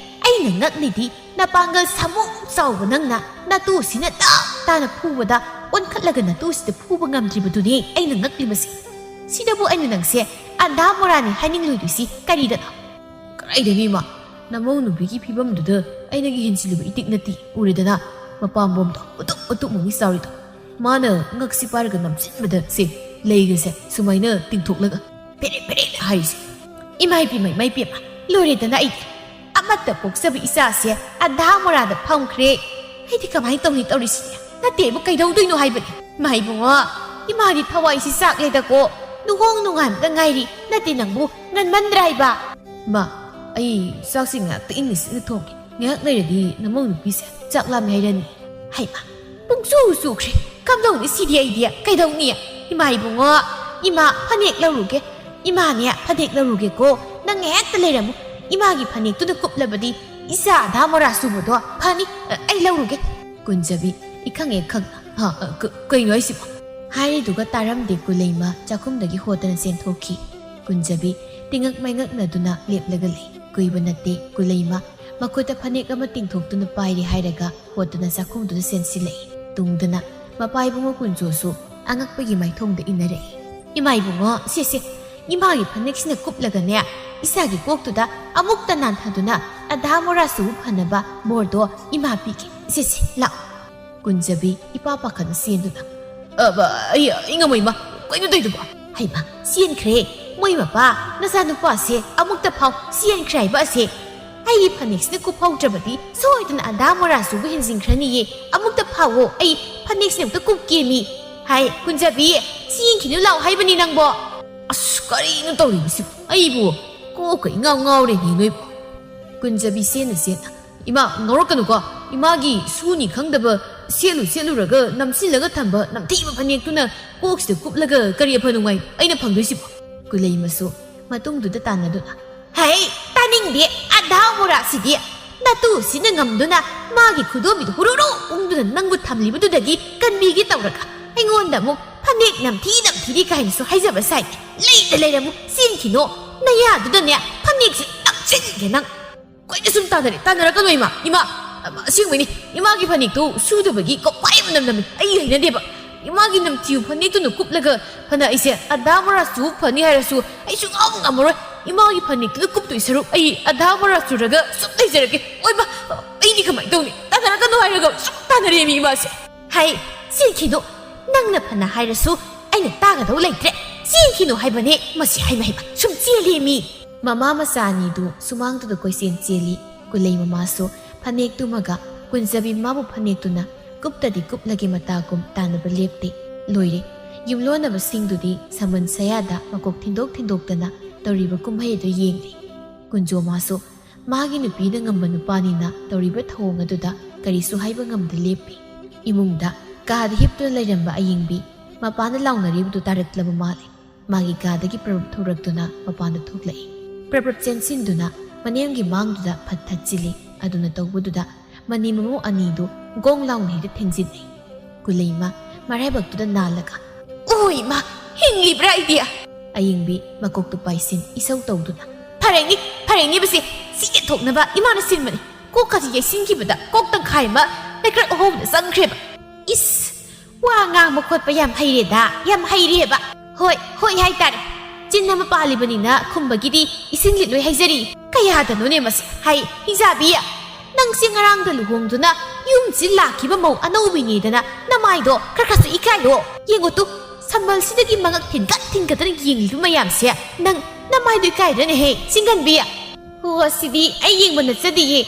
ꯑꯩꯅ ꯉꯛꯂꯤꯗꯤ ꯅꯄꯥꯡꯒꯜ ꯁꯥꯃꯨ ꯆꯥꯎꯕ ꯅꯪꯅ ꯅꯇꯨꯁꯤꯅ ꯇꯞ ꯇꯥꯅ ꯐꯨꯕꯗ ꯑꯣꯟꯈꯠꯂꯒ ꯅꯇꯨꯁꯤꯗ ꯐꯨꯕ ꯉꯝꯗ꯭ꯔꯤꯕꯗꯨꯅꯦ ꯑꯩꯅ ꯉꯛꯂꯤꯕꯁꯦ꯫ ꯁꯤꯗꯕꯨ ꯑꯩꯅ ꯅꯪꯁꯦ ꯑꯟꯙꯥ ꯃꯣꯔꯥꯅꯤ ꯍꯥꯏꯅꯤꯡꯂꯣꯏꯗꯣꯏꯁꯤ ꯀꯔꯤꯗꯅꯣ? ꯀꯗꯥꯏꯗꯒꯤ ꯏꯃꯥ? ꯅꯃꯧ ꯅꯨꯄꯤꯒꯤ ꯐꯤꯕꯝꯗꯨꯗ ꯑꯩꯅꯒꯤ ꯍꯦꯟꯖꯤꯜꯂꯨꯕ ꯏꯇꯤꯛ ꯅꯠꯇꯦ꯫ ꯎꯔꯦꯗꯅ, ꯃꯄꯥꯝꯕꯣꯝꯗꯣ ꯎꯇꯨꯞ ꯎꯇꯨꯞ ꯃꯨꯛꯅꯤ ꯆꯥꯎꯔꯤꯗꯣ꯫ ꯃꯥꯅ ꯉꯛꯁꯤ ꯄꯥꯏꯔꯒ ꯅꯝꯁꯤꯟꯕꯗ ꯁꯦ, ꯂꯩꯒꯁꯦ ꯁꯨꯃꯥꯏꯅ ꯇꯤꯡꯊꯣꯛꯂꯒ ꯐꯦꯔꯦ ꯐꯦꯔꯦ ꯍꯥꯏꯔꯤꯁꯦ꯫ ꯏꯃꯥ ꯏꯄꯦꯝꯃ, ꯏꯃꯥ ꯏꯄꯦꯝꯃ, ꯂꯣꯏꯔꯦꯗꯅ ꯑꯩꯗꯤ꯫ ꯑꯃꯠꯇ ꯄꯣꯛꯆꯕ ꯏꯆꯥꯁꯦ ꯑꯟꯙꯥ ꯃꯣꯔꯥꯗ ꯐꯝꯈ꯭ꯔꯦ꯫ ꯑꯩꯗꯤ ꯀꯃꯥꯏꯅ ꯇꯧꯅꯤ ꯇꯧꯔꯤꯁꯤꯗꯤ? ꯅꯠꯇꯦꯕꯨ ꯀꯩꯗꯧꯗꯣꯏꯅꯣ ꯍꯥꯏꯕꯅꯤ? ꯏꯃꯥ ꯏꯕꯨꯡꯉꯣ, ꯏꯃꯥꯗꯤ ꯊꯋꯥꯏꯁꯤ ꯆꯥꯛꯂꯦꯗꯀꯣ꯫ ꯂꯨꯍꯣꯡ ꯅꯨꯡꯉꯥꯟꯕꯗ ꯉꯥꯏꯔꯤ꯫ ꯅꯠꯇꯦ ꯅꯪꯕꯨ ꯉꯟꯃꯟꯗ꯭ꯔꯥ ꯍꯥꯏꯕ? ꯏꯃꯥ, ꯑꯩ ꯆꯥꯛꯁꯤ ꯉꯥꯏꯍꯥꯛꯇ ꯏꯪꯅ ꯆꯤꯛꯅ ꯊꯣꯡꯒꯦ꯫ ꯉꯥꯏꯍꯥꯛ ꯂꯩꯔꯗꯤ ꯅꯃꯧ ꯅꯨꯄꯤꯁꯦ ꯆꯥꯛ ꯂꯥꯝꯃꯦ ꯍꯥꯏꯔꯅꯤ꯫ ꯍꯩꯃꯥ, ꯄꯨꯡꯆꯨ ꯆꯨꯈ꯭ꯔꯦ꯫ ꯀꯝꯗꯧꯅꯤ ꯁꯤꯗꯤ ꯑꯩꯗꯤ? ꯀꯩꯗꯧꯅꯤ? ꯏꯃꯥ ꯏꯕꯨꯡꯉꯣ, ꯏꯃꯥ ꯐꯅꯦꯛ ꯂꯧꯔꯨꯒꯦ꯫ ꯏꯃꯥꯅꯦ ꯐꯅꯦꯛ ꯂꯧꯔꯨꯒꯦꯀꯣ꯫ ꯅꯪ ꯉꯥꯏꯍꯥꯛꯇ ꯂꯩꯔꯝꯃꯨ꯫ ꯏꯃꯥꯒꯤ ꯐꯅꯦꯛꯇꯨꯅ ꯀꯨꯞꯂꯕꯗꯤ ꯏꯆꯥ ꯑꯗꯥ ꯃꯣꯔꯥ ꯆꯨꯕꯗꯣ ꯐꯅꯤ꯫ ꯑ, ꯑꯩ ꯂꯧꯔꯨꯒꯦ꯫ ꯀꯨꯟꯖꯕꯤ, ꯏꯈꯪ ꯍꯦꯛ ꯈꯪꯅ, "ꯍꯥ, ꯑ, ꯀ-, ꯀꯩꯅꯣ ꯍꯥꯏꯁꯤꯕꯣ?" ꯍꯥꯏꯔꯤꯗꯨꯒ ꯇꯥꯔꯝꯗꯦ ꯀꯨꯂꯩꯃ ꯆꯥꯛꯈꯨꯝꯗꯒꯤ ꯍꯣꯠꯇꯅ ꯆꯦꯟꯊꯣꯛꯈꯤ꯫ ꯀꯨꯟꯖꯕꯤ ꯇꯤꯉꯛ ꯃꯩꯉꯛꯅꯗꯨꯅ ꯂꯦꯞꯂꯒ ꯂꯩ꯫ ꯀꯨꯏꯕ ꯅꯠꯇꯦ ꯀꯨꯂꯩꯃ ꯃꯈꯨꯠꯇ ꯐꯅꯦꯛ ꯑꯃ ꯇꯤꯡꯊꯣꯛꯇꯨꯅ ꯄꯥꯏꯔꯦ ꯍꯥꯏꯔꯒ ꯍꯣꯠꯇꯅ ꯆꯥꯛꯈꯨꯝꯗꯨꯗ ꯆꯦꯟꯁꯤꯜꯂꯛꯏ꯫ ꯇꯨꯡꯗꯅ ꯃꯄꯥ ꯏꯕꯨꯡꯉꯣ ꯀꯨꯟꯖꯣꯁꯨ ꯑꯉꯛꯄꯒꯤ ꯃꯥꯏꯊꯣꯡꯗ ꯏꯟꯅꯔꯛꯏ꯫ "ꯏꯃꯥ ꯏꯕꯨꯡꯉꯣ, ꯁꯦ ꯁꯦ, ꯏꯃꯥꯒꯤ ꯐꯅꯦꯛꯁꯤꯅ ꯀꯨꯞꯂꯒꯅꯦ, ꯏꯆꯥꯒꯤ ꯀꯣꯛꯇꯨꯗ ꯑꯃꯨꯛꯇ ꯅꯥꯟꯊꯗꯨꯅ ꯑꯙꯥ ꯃꯣꯔꯥꯁꯨ ꯐꯅꯕ ꯕꯣꯔꯗꯣ ꯏꯃꯥ ꯄꯤꯒꯦ꯫ ꯁꯦ ꯁꯦ, ꯂꯥꯛꯑꯣ꯫" ꯀꯨꯟꯖꯕꯤ ꯏꯄꯥ ꯄꯥꯈꯠꯅ ꯆꯦꯟꯗꯨꯅ, "ꯑꯕ, ꯑꯩ, ꯑꯩ ꯉꯝꯃꯣꯏ, ꯏꯃꯥ꯫ ꯀꯩꯅꯣ ꯇꯧꯏꯗꯨꯕꯣ?" ꯍꯩꯃꯥ, ꯆꯦꯟꯈ꯭ꯔꯦ꯫ ꯃꯣꯏ ꯃꯄꯥ, ꯅꯆꯥꯅꯨꯄꯥꯁꯦ ꯑꯃꯨꯛꯇ ꯐꯥꯎ ꯆꯦꯟꯈ꯭ꯔꯦ ꯍꯥꯏꯕ ꯑꯁꯦ꯫ ꯑꯩꯒꯤ ꯐꯅꯦꯛꯁꯤꯅ ꯀꯨꯞꯍꯧꯗ꯭ꯔꯕꯗꯤ ꯁꯣꯏꯗꯅ ꯑꯗꯥ ꯃꯣꯔꯥꯁꯨꯕꯨ ꯍꯦꯟꯖꯤꯟꯈ꯭ꯔꯅꯤꯌꯦ꯫ ꯑꯃꯨꯛꯇ ꯐꯥꯎꯑꯣ, ꯑꯩ ꯐꯅꯦꯛꯁꯤꯅ ꯑꯃꯨꯛꯇ ꯀꯨꯞꯀꯦꯃꯤ꯫ ꯍꯥꯏ, ꯀꯨꯟꯖꯕꯤ, ꯆꯦꯟꯈꯤꯅꯨ ꯂꯥꯛꯑꯣ ꯍꯥꯏꯕꯅꯤ ꯅꯪꯕꯣ꯫ ꯑꯁ, ꯀꯔꯤꯅꯣ ꯇꯧꯔꯤꯕꯁꯤꯕꯨ? ꯑꯩꯕꯨ ꯀꯣꯛꯀ ꯏꯉꯥꯎ ꯉꯥꯎꯔꯦꯅꯦ ꯅꯣꯏꯕꯨ꯫ ꯀꯨꯟꯖꯕꯤ ꯆꯦꯟꯅ ꯆꯦꯟꯅ, "ꯏꯃꯥ, ꯉꯥꯎꯔꯛꯀꯅꯨꯀꯣ꯫ ꯏꯃꯥꯒꯤ ꯁꯨꯅꯤ ꯈꯪꯗꯕ, ꯁꯦꯠꯂꯨ ꯁꯦꯠꯂꯨꯔꯒ ꯅꯝꯁꯤꯜꯂꯒ ꯊꯝꯕ ꯅꯝꯊꯤꯕ ꯐꯅꯦꯛꯇꯨꯅ ꯀꯣꯛꯁꯤꯗ ꯀꯨꯞꯂꯒ ꯀꯔꯤ ꯑꯐ ꯅꯨꯡꯉꯥꯏ ꯑꯩꯅ ꯐꯪꯗꯣꯏꯁꯤꯕꯣ?" ꯀꯨꯂꯩꯃꯁꯨ ꯃꯇꯨꯡꯗꯨꯗ ꯇꯥꯟꯅꯗꯨꯅ, "ꯍꯩ, ꯇꯥꯅꯤꯡꯗꯦ, ꯑꯙꯥ ꯃꯣꯔꯥꯁꯤꯗꯤ! ꯅꯇꯨꯁꯤꯅ ꯉꯝꯗꯨꯅ ꯃꯥꯒꯤ ꯈꯨꯗꯣꯝꯕꯤꯗ ꯍꯨꯔꯨꯔꯨ ꯎꯪꯗꯨꯅ ꯅꯪꯕꯨ ꯊꯝꯂꯤꯕꯗꯨꯗꯒꯤ ꯀꯟꯕꯤꯒꯦ ꯇꯧꯔꯒ ꯑꯩꯉꯣꯟꯗ ꯑꯃꯨꯛ ꯐꯅꯦꯛ ꯅꯝꯊꯤ ꯅꯝꯊꯤꯗꯤ ꯀꯥꯏꯅꯁꯨ ꯍꯥꯏꯖꯕ ꯁꯥꯏ꯫ ꯂꯩꯇ ꯂꯩꯔꯝꯃꯨ, ꯆꯦꯟꯈꯤꯅꯣ꯫ ꯅꯌꯥꯗꯨꯗꯅꯦ ꯐꯅꯦꯛꯁꯦ ꯅꯝꯁꯤꯟꯒꯦ ꯅꯪ꯫" ꯀꯨꯏꯅ ꯁꯨꯝ ꯇꯥꯟꯅꯔꯦ, ꯇꯥꯟꯅꯔꯛꯀꯅꯣ ꯏꯃꯥ꯫ ꯏꯃꯥ, ꯑꯁꯦꯡꯕꯩꯅꯤ, ꯏꯃꯥꯒꯤ ꯐꯅꯦꯛꯇꯣ ꯁꯨꯗꯕꯒꯤ ꯀꯣꯛꯐꯥꯏ ꯑꯃ ꯅꯝ ꯅꯝꯃꯤ꯫ ꯑꯩ ꯍꯩꯅꯗꯦꯕ꯫ ꯏꯃꯥꯒꯤ ꯅꯝꯊꯤꯕ ꯐꯅꯦꯛꯇꯨꯅ ꯀꯨꯞꯂꯒ ꯐꯅ ꯑꯩꯁꯦ ꯑꯗꯥ ꯃꯣꯔꯥꯁꯨ ꯐꯅꯤ ꯍꯥꯏꯔꯁꯨ ꯑꯩ ꯁꯨꯡꯉꯝ ꯉꯝꯃꯔꯣꯏ꯫ ꯏꯃꯥꯒꯤ ꯐꯅꯦꯛꯇꯨꯅ ꯀꯨꯞꯇꯣꯏ ꯁꯔꯨꯛ ꯑꯩ ꯑꯗꯥ ꯃꯣꯔꯥ ꯆꯨꯔꯒ ꯁꯨꯝ ꯂꯩꯖꯔꯒꯦ꯫ ꯑꯣꯏꯃ, ꯑꯩꯗꯤ ꯀꯃꯥꯏꯅ ꯇꯧꯅꯤ? ꯇꯥꯟꯅꯔꯛꯀꯅꯣ ꯍꯥꯏꯔꯒ ꯁꯨꯝ ꯇꯥꯟꯅꯔꯦꯃꯤ ꯏꯃꯥꯁꯦ꯫ ꯍꯥꯏ, ꯆꯦꯟꯈꯤꯅꯨ꯫ ꯅꯪꯅ ꯐꯅ ꯍꯥꯏꯔꯁꯨ ꯑꯩꯅ ꯇꯥꯒꯗꯧ ꯂꯩꯇ꯭ꯔꯦ꯫ ꯆꯦꯟꯈꯤꯅꯨ ꯍꯥꯏꯕꯅꯦ꯫ ꯃꯁꯤ ꯍꯥꯏꯃ ꯍꯩꯃ ꯁꯨꯝ ꯆꯦꯜꯂꯦꯃꯤ꯫ ꯃꯃꯥ ꯃꯆꯥ ꯑꯅꯤꯗꯨ ꯁꯨꯃꯥꯡꯗꯨꯗ ꯀꯣꯏꯆꯦꯟ ꯆꯦꯜꯂꯤ꯫ ꯀꯨꯂꯩ ꯃꯃꯥꯁꯨ ꯐꯅꯦꯛ ꯇꯨꯝꯃꯒ ꯀꯨꯟꯖꯕꯤ ꯃꯥꯕꯨ ꯐꯅꯦꯛꯇꯨꯅ ꯀꯨꯞꯇꯗꯤ ꯀꯨꯞꯂꯒꯦ ꯃꯇꯥꯒꯨꯝ ꯇꯥꯟꯅꯕ ꯂꯦꯞꯇꯦ꯫ ꯂꯣꯏꯔꯦ꯫ ꯌꯨꯝꯂꯣꯟꯅꯕꯁꯤꯡꯗꯨꯗꯤ ꯁꯃꯟ ꯁꯌꯥꯗ ꯃꯀꯣꯛ ꯊꯤꯟꯗꯣꯛ ꯊꯤꯟꯗꯣꯛꯇꯅ ꯇꯧꯔꯤꯕ ꯀꯨꯝꯍꯩ ꯑꯗꯨ ꯌꯦꯡꯂꯤ꯫ ꯀꯨꯟꯖꯣ ꯃꯥꯁꯨ ꯃꯥꯒꯤ ꯅꯨꯄꯤꯅ ꯉꯝꯕ ꯅꯨꯄꯥꯅꯤꯅ ꯇꯧꯔꯤꯕ ꯊꯧꯑꯣꯡ ꯑꯗꯨꯗ ꯀꯔꯤꯁꯨ ꯍꯥꯏꯕ ꯉꯝꯗ ꯂꯦꯞꯄꯤ꯫ ꯏꯃꯨꯡꯗ ꯀꯥꯗ ꯍꯤꯞꯇꯨꯅ ꯂꯩꯔꯝꯕ ꯑꯌꯤꯡꯕꯤ ꯃꯄꯥꯅ ꯂꯥꯎꯅꯔꯤꯕꯗꯨ ꯇꯥꯔꯛꯂꯕ ꯃꯥꯜꯂꯤ꯫ ꯃꯥꯒꯤ ꯀꯥꯗꯒꯤ ꯄ꯭ꯔꯚꯨꯞ ꯊꯣꯔꯛꯇꯨꯅ ꯃꯄꯥꯟꯗ ꯊꯣꯛꯂꯛꯏ꯫ ꯄ꯭ꯔꯚꯨꯞ ꯆꯦꯟꯁꯤꯟꯗꯨꯅ ꯃꯅꯦꯝꯒꯤ ꯃꯥꯡꯗꯨꯗ ꯐꯠ ꯊꯠꯆꯤꯜꯂꯤ꯫ ꯑꯗꯨꯅ ꯇꯧꯕꯗꯨꯗ ꯃꯅꯤ ꯃꯃꯧ ꯑꯅꯤꯗꯨ ꯒꯣꯡ ꯂꯥꯎꯅ ꯍꯦꯛꯇ ꯊꯦꯡꯖꯤꯟꯅꯩ꯫ ꯀꯨꯂꯩꯃ ꯃꯔꯥꯏꯕꯛꯇꯨꯗ ꯅꯥꯜꯂꯒ ꯑꯣ ꯏꯃꯥ, ꯍꯤꯡꯂꯤꯕ꯭ꯔꯥ ꯑꯩꯗꯤ? ꯑꯌꯤꯡꯕꯤ ꯃꯀꯣꯛꯇꯨ ꯄꯥꯏꯁꯤꯟ ꯏꯁꯧ ꯇꯧꯗꯨꯅ, "ꯐꯔꯦꯅꯤ, ꯐꯔꯦꯅꯤ, ꯃꯁꯤ ꯁꯤꯒꯦ ꯊꯣꯛꯅꯕ ꯏꯃꯥꯅ ꯁꯤꯟꯕꯅꯤ꯫ ꯀꯣꯛꯀꯁꯤ ꯌꯩꯁꯤꯟꯈꯤꯕꯗ ꯀꯣꯛ ꯇꯪꯈꯥꯏ ꯑꯃ ꯂꯩꯀ꯭ꯔꯛ ꯑꯍꯣꯕꯗ ꯆꯪꯈ꯭ꯔꯦꯕ꯫ ꯏꯁ, ꯋꯥ ꯉꯥꯡꯕ ꯈꯣꯠꯄ ꯌꯥꯝ ꯍꯩꯔꯦꯗ, ꯌꯥꯝ ꯍꯩꯔꯦꯕ꯫ ꯍꯣꯏ, ꯍꯣꯏ ꯍꯥꯏꯇꯥꯔꯦ꯫ ꯆꯤꯟ ꯑꯃ ꯄꯥꯜꯂꯤꯕꯅꯤꯅ ꯈꯨꯝꯕꯒꯤꯗꯤ ꯏꯁꯤꯡ ꯂꯤꯠꯂꯣꯏ ꯍꯥꯏꯖꯔꯤ꯫ ꯀꯌꯥꯗꯅꯣꯅꯦ ꯃꯁꯤ? ꯍꯥꯏ, ꯍꯤꯡꯆꯥꯕꯤ, ꯅꯪꯁꯦ ꯉꯔꯥꯡꯗ ꯂꯨꯍꯣꯡꯗꯨꯅ ꯌꯨꯝꯁꯤ ꯂꯥꯛꯈꯤꯕ ꯃꯧ ꯑꯅꯧꯕꯤꯅꯦꯗꯅ ꯅꯃꯥꯏꯗꯣ ꯈꯔ ꯈꯔꯁꯨ ꯏꯀꯥꯏꯌꯣ꯫ ꯌꯦꯡꯉꯨ ꯇꯨ, ꯁꯝꯕꯜꯁꯤꯗꯒꯤ ꯃꯉꯛ ꯊꯤꯟꯒꯠ ꯊꯤꯟꯒꯠꯇꯅ ꯌꯦꯡꯂꯤꯕ ꯃꯌꯥꯝꯁꯦ꯫ ꯅꯪ ꯅꯃꯥꯏꯗꯣ ꯏꯀꯥꯏꯗ꯭ꯔꯅꯦꯍꯦ, ꯆꯤꯡꯒꯟꯕꯤ?" "ꯑꯣ, ꯑꯁꯤꯗꯤ ꯑꯩ ꯌꯦꯡꯕ ꯅꯠꯆꯗꯤꯌꯦ꯫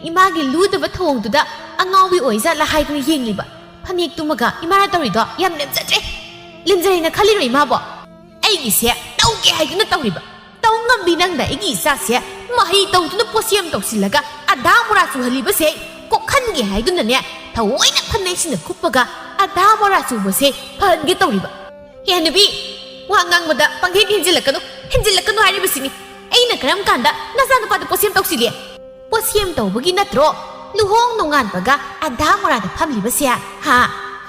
ꯏꯃꯥꯒꯤ ꯂꯨꯗꯕ ꯊꯧꯑꯣꯡꯗꯨꯗ ꯑꯉꯥꯎꯕꯤ ꯑꯣꯏꯖꯥꯠꯂꯥ ꯍꯥꯏꯗꯨꯅ ꯌꯦꯡꯂꯤꯕ꯫ ꯐꯅꯦꯛꯇꯨꯃꯒ ꯏꯃꯥꯅ ꯇꯧꯔꯤꯗꯣ ꯌꯥꯝ ꯂꯦꯝꯖꯗ꯭ꯔꯦ꯫ ꯂꯦꯝꯖꯔꯦꯅ ꯈꯜꯂꯤꯔꯣ ꯏꯃꯥꯕꯣ? ꯑꯩꯒꯤꯁꯦ ꯇꯧꯒꯦ ꯍꯥꯏꯗꯨꯅ ꯇꯧꯔꯤꯕ꯫ ꯇꯧ ꯉꯝꯕꯤ ꯅꯪꯅ ꯑꯩꯒꯤ ꯏꯆꯥꯁꯦ ꯃꯍꯩ ꯇꯧꯗꯨꯅ ꯄꯣꯠꯁꯦꯝ ꯇꯧꯁꯤꯜꯂꯒ ꯑꯙꯥ ꯃꯣꯔꯥ ꯆꯨꯍꯜꯂꯤꯕꯁꯦ ꯀꯣꯛꯍꯟꯒꯦ ꯍꯥꯏꯗꯨꯅꯅꯦ, ꯊꯑꯣꯏꯅ ꯐꯅꯦꯛꯁꯤꯅ ꯀꯨꯞꯄꯒ ꯑꯙꯥ ꯃꯣꯔꯥ ꯆꯨꯕꯁꯦ ꯐꯍꯟꯒꯦ ꯇꯧꯔꯤꯕ꯫ ꯍꯦ ꯅꯨꯄꯤ, ꯋꯥ ꯉꯥꯡꯕꯗ ꯄꯪꯍꯦꯟ ꯍꯦꯟꯖꯤꯜꯂꯛꯀꯅꯨ, ꯍꯦꯟꯖꯤꯜꯂꯛꯀꯅꯨ ꯍꯥꯏꯔꯤꯕꯁꯤꯅꯤ꯫ ꯑꯩꯅ ꯀꯔꯝ ꯀꯥꯟꯗ ꯅꯆꯥꯅꯨꯄꯥꯗ ꯄꯣꯠꯁꯦꯝ ꯇꯧꯁꯤꯜꯂꯤ? ꯄꯣꯠꯁꯦꯝ ꯇꯧꯕꯒꯤ ꯅꯠꯇ꯭ꯔꯣ ꯂꯨꯍꯣꯡ ꯅꯣꯡꯉꯥꯟꯕꯒ ꯑꯙꯥ ꯃꯣꯔꯥꯗ ꯐꯝꯂꯤꯕꯁꯦ? ꯍꯥ?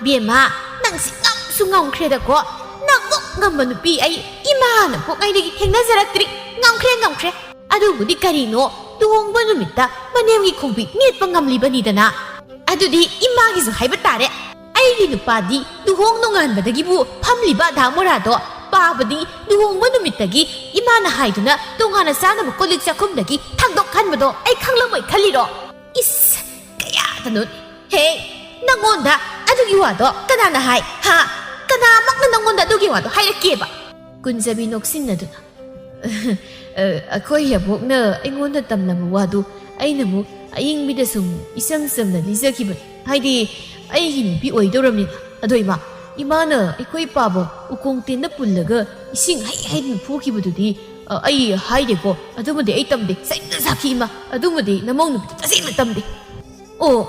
ꯕꯦꯝꯃ, ꯅꯪꯁꯤ ꯉꯝꯁꯨ ꯉꯝꯈ꯭ꯔꯦꯗꯀꯣ꯫ ꯅꯪꯃꯨꯛ ꯉꯝꯕ ꯅꯨꯄꯤ ꯑꯩ ꯏꯃꯥꯅ ꯄꯣꯛꯉꯩꯗꯒꯤ ꯊꯦꯡꯅꯖꯔꯛꯇ꯭ꯔꯤ꯫ ꯉꯝꯈ꯭ꯔꯦ, ꯉꯝꯈ꯭ꯔꯦ꯫ ꯑꯗꯨꯕꯨꯗꯤ ꯀꯔꯤꯅꯣ, ꯂꯨꯍꯣꯡꯕ ꯅꯨꯃꯤꯠꯇ ꯃꯅꯦꯝꯒꯤ ꯈꯣꯡꯕꯤ ꯅꯦꯠꯄ ꯉꯝꯂꯤꯕꯅꯤꯗꯅ꯫ ꯑꯗꯨꯗꯤ ꯏꯃꯥꯒꯤꯁꯨ ꯍꯥꯏꯕ ꯇꯥꯔꯦ꯫ ꯑꯩꯒꯤ ꯅꯨꯄꯥꯗꯤ ꯂꯨꯍꯣꯡ ꯅꯣꯡꯉꯥꯟꯕꯗꯒꯤꯕꯨ ꯐꯝꯂꯤꯕ ꯑꯙꯥ ꯃꯣꯔꯥꯗꯣ ꯄꯥꯕꯗꯤ ꯂꯨꯍꯣꯡꯕ ꯅꯨꯃꯤꯠꯇꯒꯤ ꯏꯃꯥꯅ ꯍꯥꯏꯗꯨꯅ ꯇꯣꯉꯥꯟꯅ ꯆꯥꯅꯕ ꯀꯣꯜꯂꯤꯛ ꯆꯥꯛꯈꯨꯝꯗꯒꯤ ꯊꯥꯡꯗꯣꯛꯍꯟꯕꯗꯣ ꯑꯩ ꯈꯪꯂꯝꯃꯣꯏ ꯈꯜꯂꯤꯔꯣ? ꯏꯁ, ꯀꯌꯥꯗꯅꯣ? ꯍꯦ, ꯅꯪꯉꯣꯟꯗ ꯑꯗꯨꯒꯤ ꯋꯥꯗꯣ ꯀꯅꯥꯅ ꯍꯥꯏ? ꯍꯥ? ꯀꯅꯥꯃꯛꯅ ꯅꯪꯉꯣꯟꯗ ꯑꯗꯨꯒꯤ ꯋꯥꯗꯣ ꯍꯥꯏꯔꯛꯀꯦꯕ? ꯀꯨꯟꯖꯕꯤ ꯅꯣꯛꯁꯤꯟꯅꯗꯨꯅ, "ꯑ, ꯑꯩꯈꯣꯏ ꯑꯕꯣꯛꯅ ꯑꯩꯉꯣꯟꯗ ꯇꯝꯂꯝꯕ ꯋꯥꯗꯨ ꯑꯩꯅ ꯑꯃꯨꯛ ꯑꯌꯤꯡꯕꯤꯗ ꯁꯨꯝ ꯏꯆꯝ ꯆꯝꯅ ꯂꯤꯖꯈꯤꯕꯅꯤ꯫ ꯍꯥꯏꯗꯤ, ꯑꯩꯒꯤ ꯅꯨꯄꯤ ꯑꯣꯏꯗꯧꯔꯕꯅꯤꯅ꯫ ꯑꯗꯣ ꯏꯃꯥ, ꯏꯃꯥꯅ ꯑꯩꯈꯣꯏ ꯄꯥꯕ ꯎꯀꯣꯡ ꯇꯦꯟꯅ ꯄꯨꯜꯂꯒ ꯏꯁꯤꯡ ꯍꯩ ꯍꯩꯗꯨꯅ ꯐꯨꯈꯤꯕꯗꯨꯗꯤ, ꯑ, ꯑꯩ ꯍꯥꯏꯗꯦꯀꯣ꯫ ꯑꯗꯨꯃꯗꯤ ꯑꯩ ꯇꯝꯗꯦ꯫ ꯆꯩꯅ ꯁꯥꯈꯤ ꯏꯃꯥ꯫ ꯑꯗꯨꯃꯗꯤ ꯅꯃꯧ ꯅꯨꯄꯤꯗ ꯇꯁꯦꯡꯅ ꯇꯝꯗꯦ꯫ ꯑꯣ,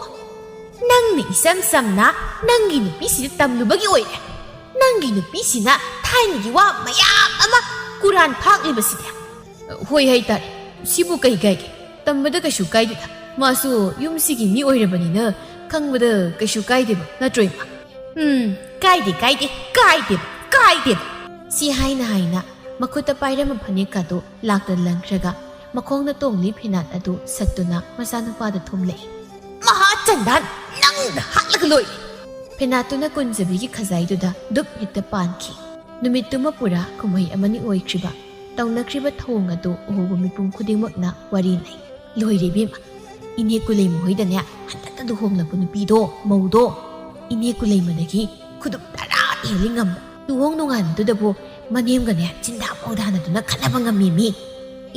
ꯅꯪꯅ ꯏꯆꯝ ꯆꯝꯅ ꯅꯪꯒꯤ ꯅꯨꯄꯤꯁꯤꯗ ꯇꯝꯂꯨꯕꯒꯤ ꯑꯣꯏꯔꯦ꯫ ꯅꯪꯒꯤ ꯅꯨꯄꯤꯁꯤꯅ ꯊꯥꯏꯅꯒꯤ ꯋꯥ ꯃꯌꯥꯝ ꯑꯃ ꯀꯨꯔꯥꯟ ꯐꯥꯛꯂꯤꯕꯁꯤꯗꯤ꯫" "ꯍꯣꯏ ꯍꯥꯏꯇꯥꯔꯦ꯫ ꯁꯤꯕꯨ ꯀꯩ ꯀꯥꯏꯒꯦ? ꯇꯝꯕꯗ ꯀꯩꯁꯨ ꯀꯥꯏꯗꯦꯗ꯫ ꯃꯥꯁꯨ ꯌꯨꯝꯁꯤꯒꯤ ꯃꯤ ꯑꯣꯏꯔꯕꯅꯤꯅ ꯈꯪꯕꯗ ꯀꯩꯁꯨ ꯀꯥꯏꯗꯦꯕ, ꯅꯠꯇ꯭ꯔꯣ ꯏꯃꯥ?" "ꯎꯝ, ꯀꯥꯏꯗꯦ, ꯀꯥꯏꯗꯦ, ꯀꯥꯏꯗꯦꯕ꯫ ꯀꯥꯏꯗꯦꯕ꯫ ꯁꯤ ꯍꯥꯏꯅ ꯍꯥꯏꯅ ꯃꯈꯨꯠꯇ ꯄꯥꯏꯔꯝꯕ ꯐꯅꯦꯛꯀꯗꯨ ꯂꯥꯛꯇ ꯂꯪꯈ꯭ꯔꯒ ꯃꯈꯣꯡꯗ ꯇꯣꯡꯂꯤ ꯐꯤꯅꯥꯠ ꯑꯗꯨ ꯁꯠꯇꯨꯅ ꯃꯆꯥꯅꯨꯄꯥꯗ ꯊꯨꯝꯂꯛꯏ꯫ ꯃꯍꯥ ꯆꯟꯗꯥꯟ, ꯅꯪꯗ ꯍꯥꯠꯂꯒ ꯂꯣꯏꯔꯦ꯫ ꯐꯤꯅꯥꯠꯇꯨꯅ ꯀꯨꯟꯖꯕꯤꯒꯤ ꯈꯖꯥꯏꯗꯨꯗ ꯗꯨꯞ ꯍꯦꯛꯇ ꯄꯥꯟꯈꯤ꯫ ꯅꯨꯃꯤꯠꯇꯨꯃ ꯄꯨꯔꯥ ꯀꯨꯝꯍꯩ ꯑꯃꯅꯤ ꯑꯣꯏꯈ꯭ꯔꯤꯕ꯫ ꯇꯧꯅꯈ꯭ꯔꯤꯕ ꯊꯧꯑꯣꯡ ꯑꯗꯨ ꯎꯍꯧꯕ ꯃꯤꯄꯨꯝ ꯈꯨꯗꯤꯡꯃꯛꯅ ꯋꯥꯔꯤ ꯂꯩ꯫ ꯂꯣꯏꯔꯦ ꯏꯕꯦꯝꯃ, ꯏꯅꯦ ꯀꯨꯂꯩꯃ ꯍꯣꯏꯗꯅꯦ ꯍꯟꯗꯛꯇ ꯂꯨꯍꯣꯡꯂꯛꯄ ꯅꯨꯄꯤꯗꯣ, ꯃꯧꯗꯣ, ꯏꯅꯦ ꯀꯨꯂꯩꯃꯗꯒꯤ ꯈꯨꯗꯨꯞ ꯇꯔꯥ ꯍꯦꯜꯂꯤ ꯉꯝꯕ꯫ ꯂꯨꯍꯣꯡ ꯅꯣꯡꯉꯥꯟꯕꯗꯨꯗꯕꯨ ꯃꯅꯦꯝꯒꯅꯦ ꯆꯤꯟꯗꯥ ꯄꯥꯎꯗꯥꯅꯗꯨꯅ ꯈꯠꯅꯕ ꯉꯝꯃꯦ ꯃꯤ꯫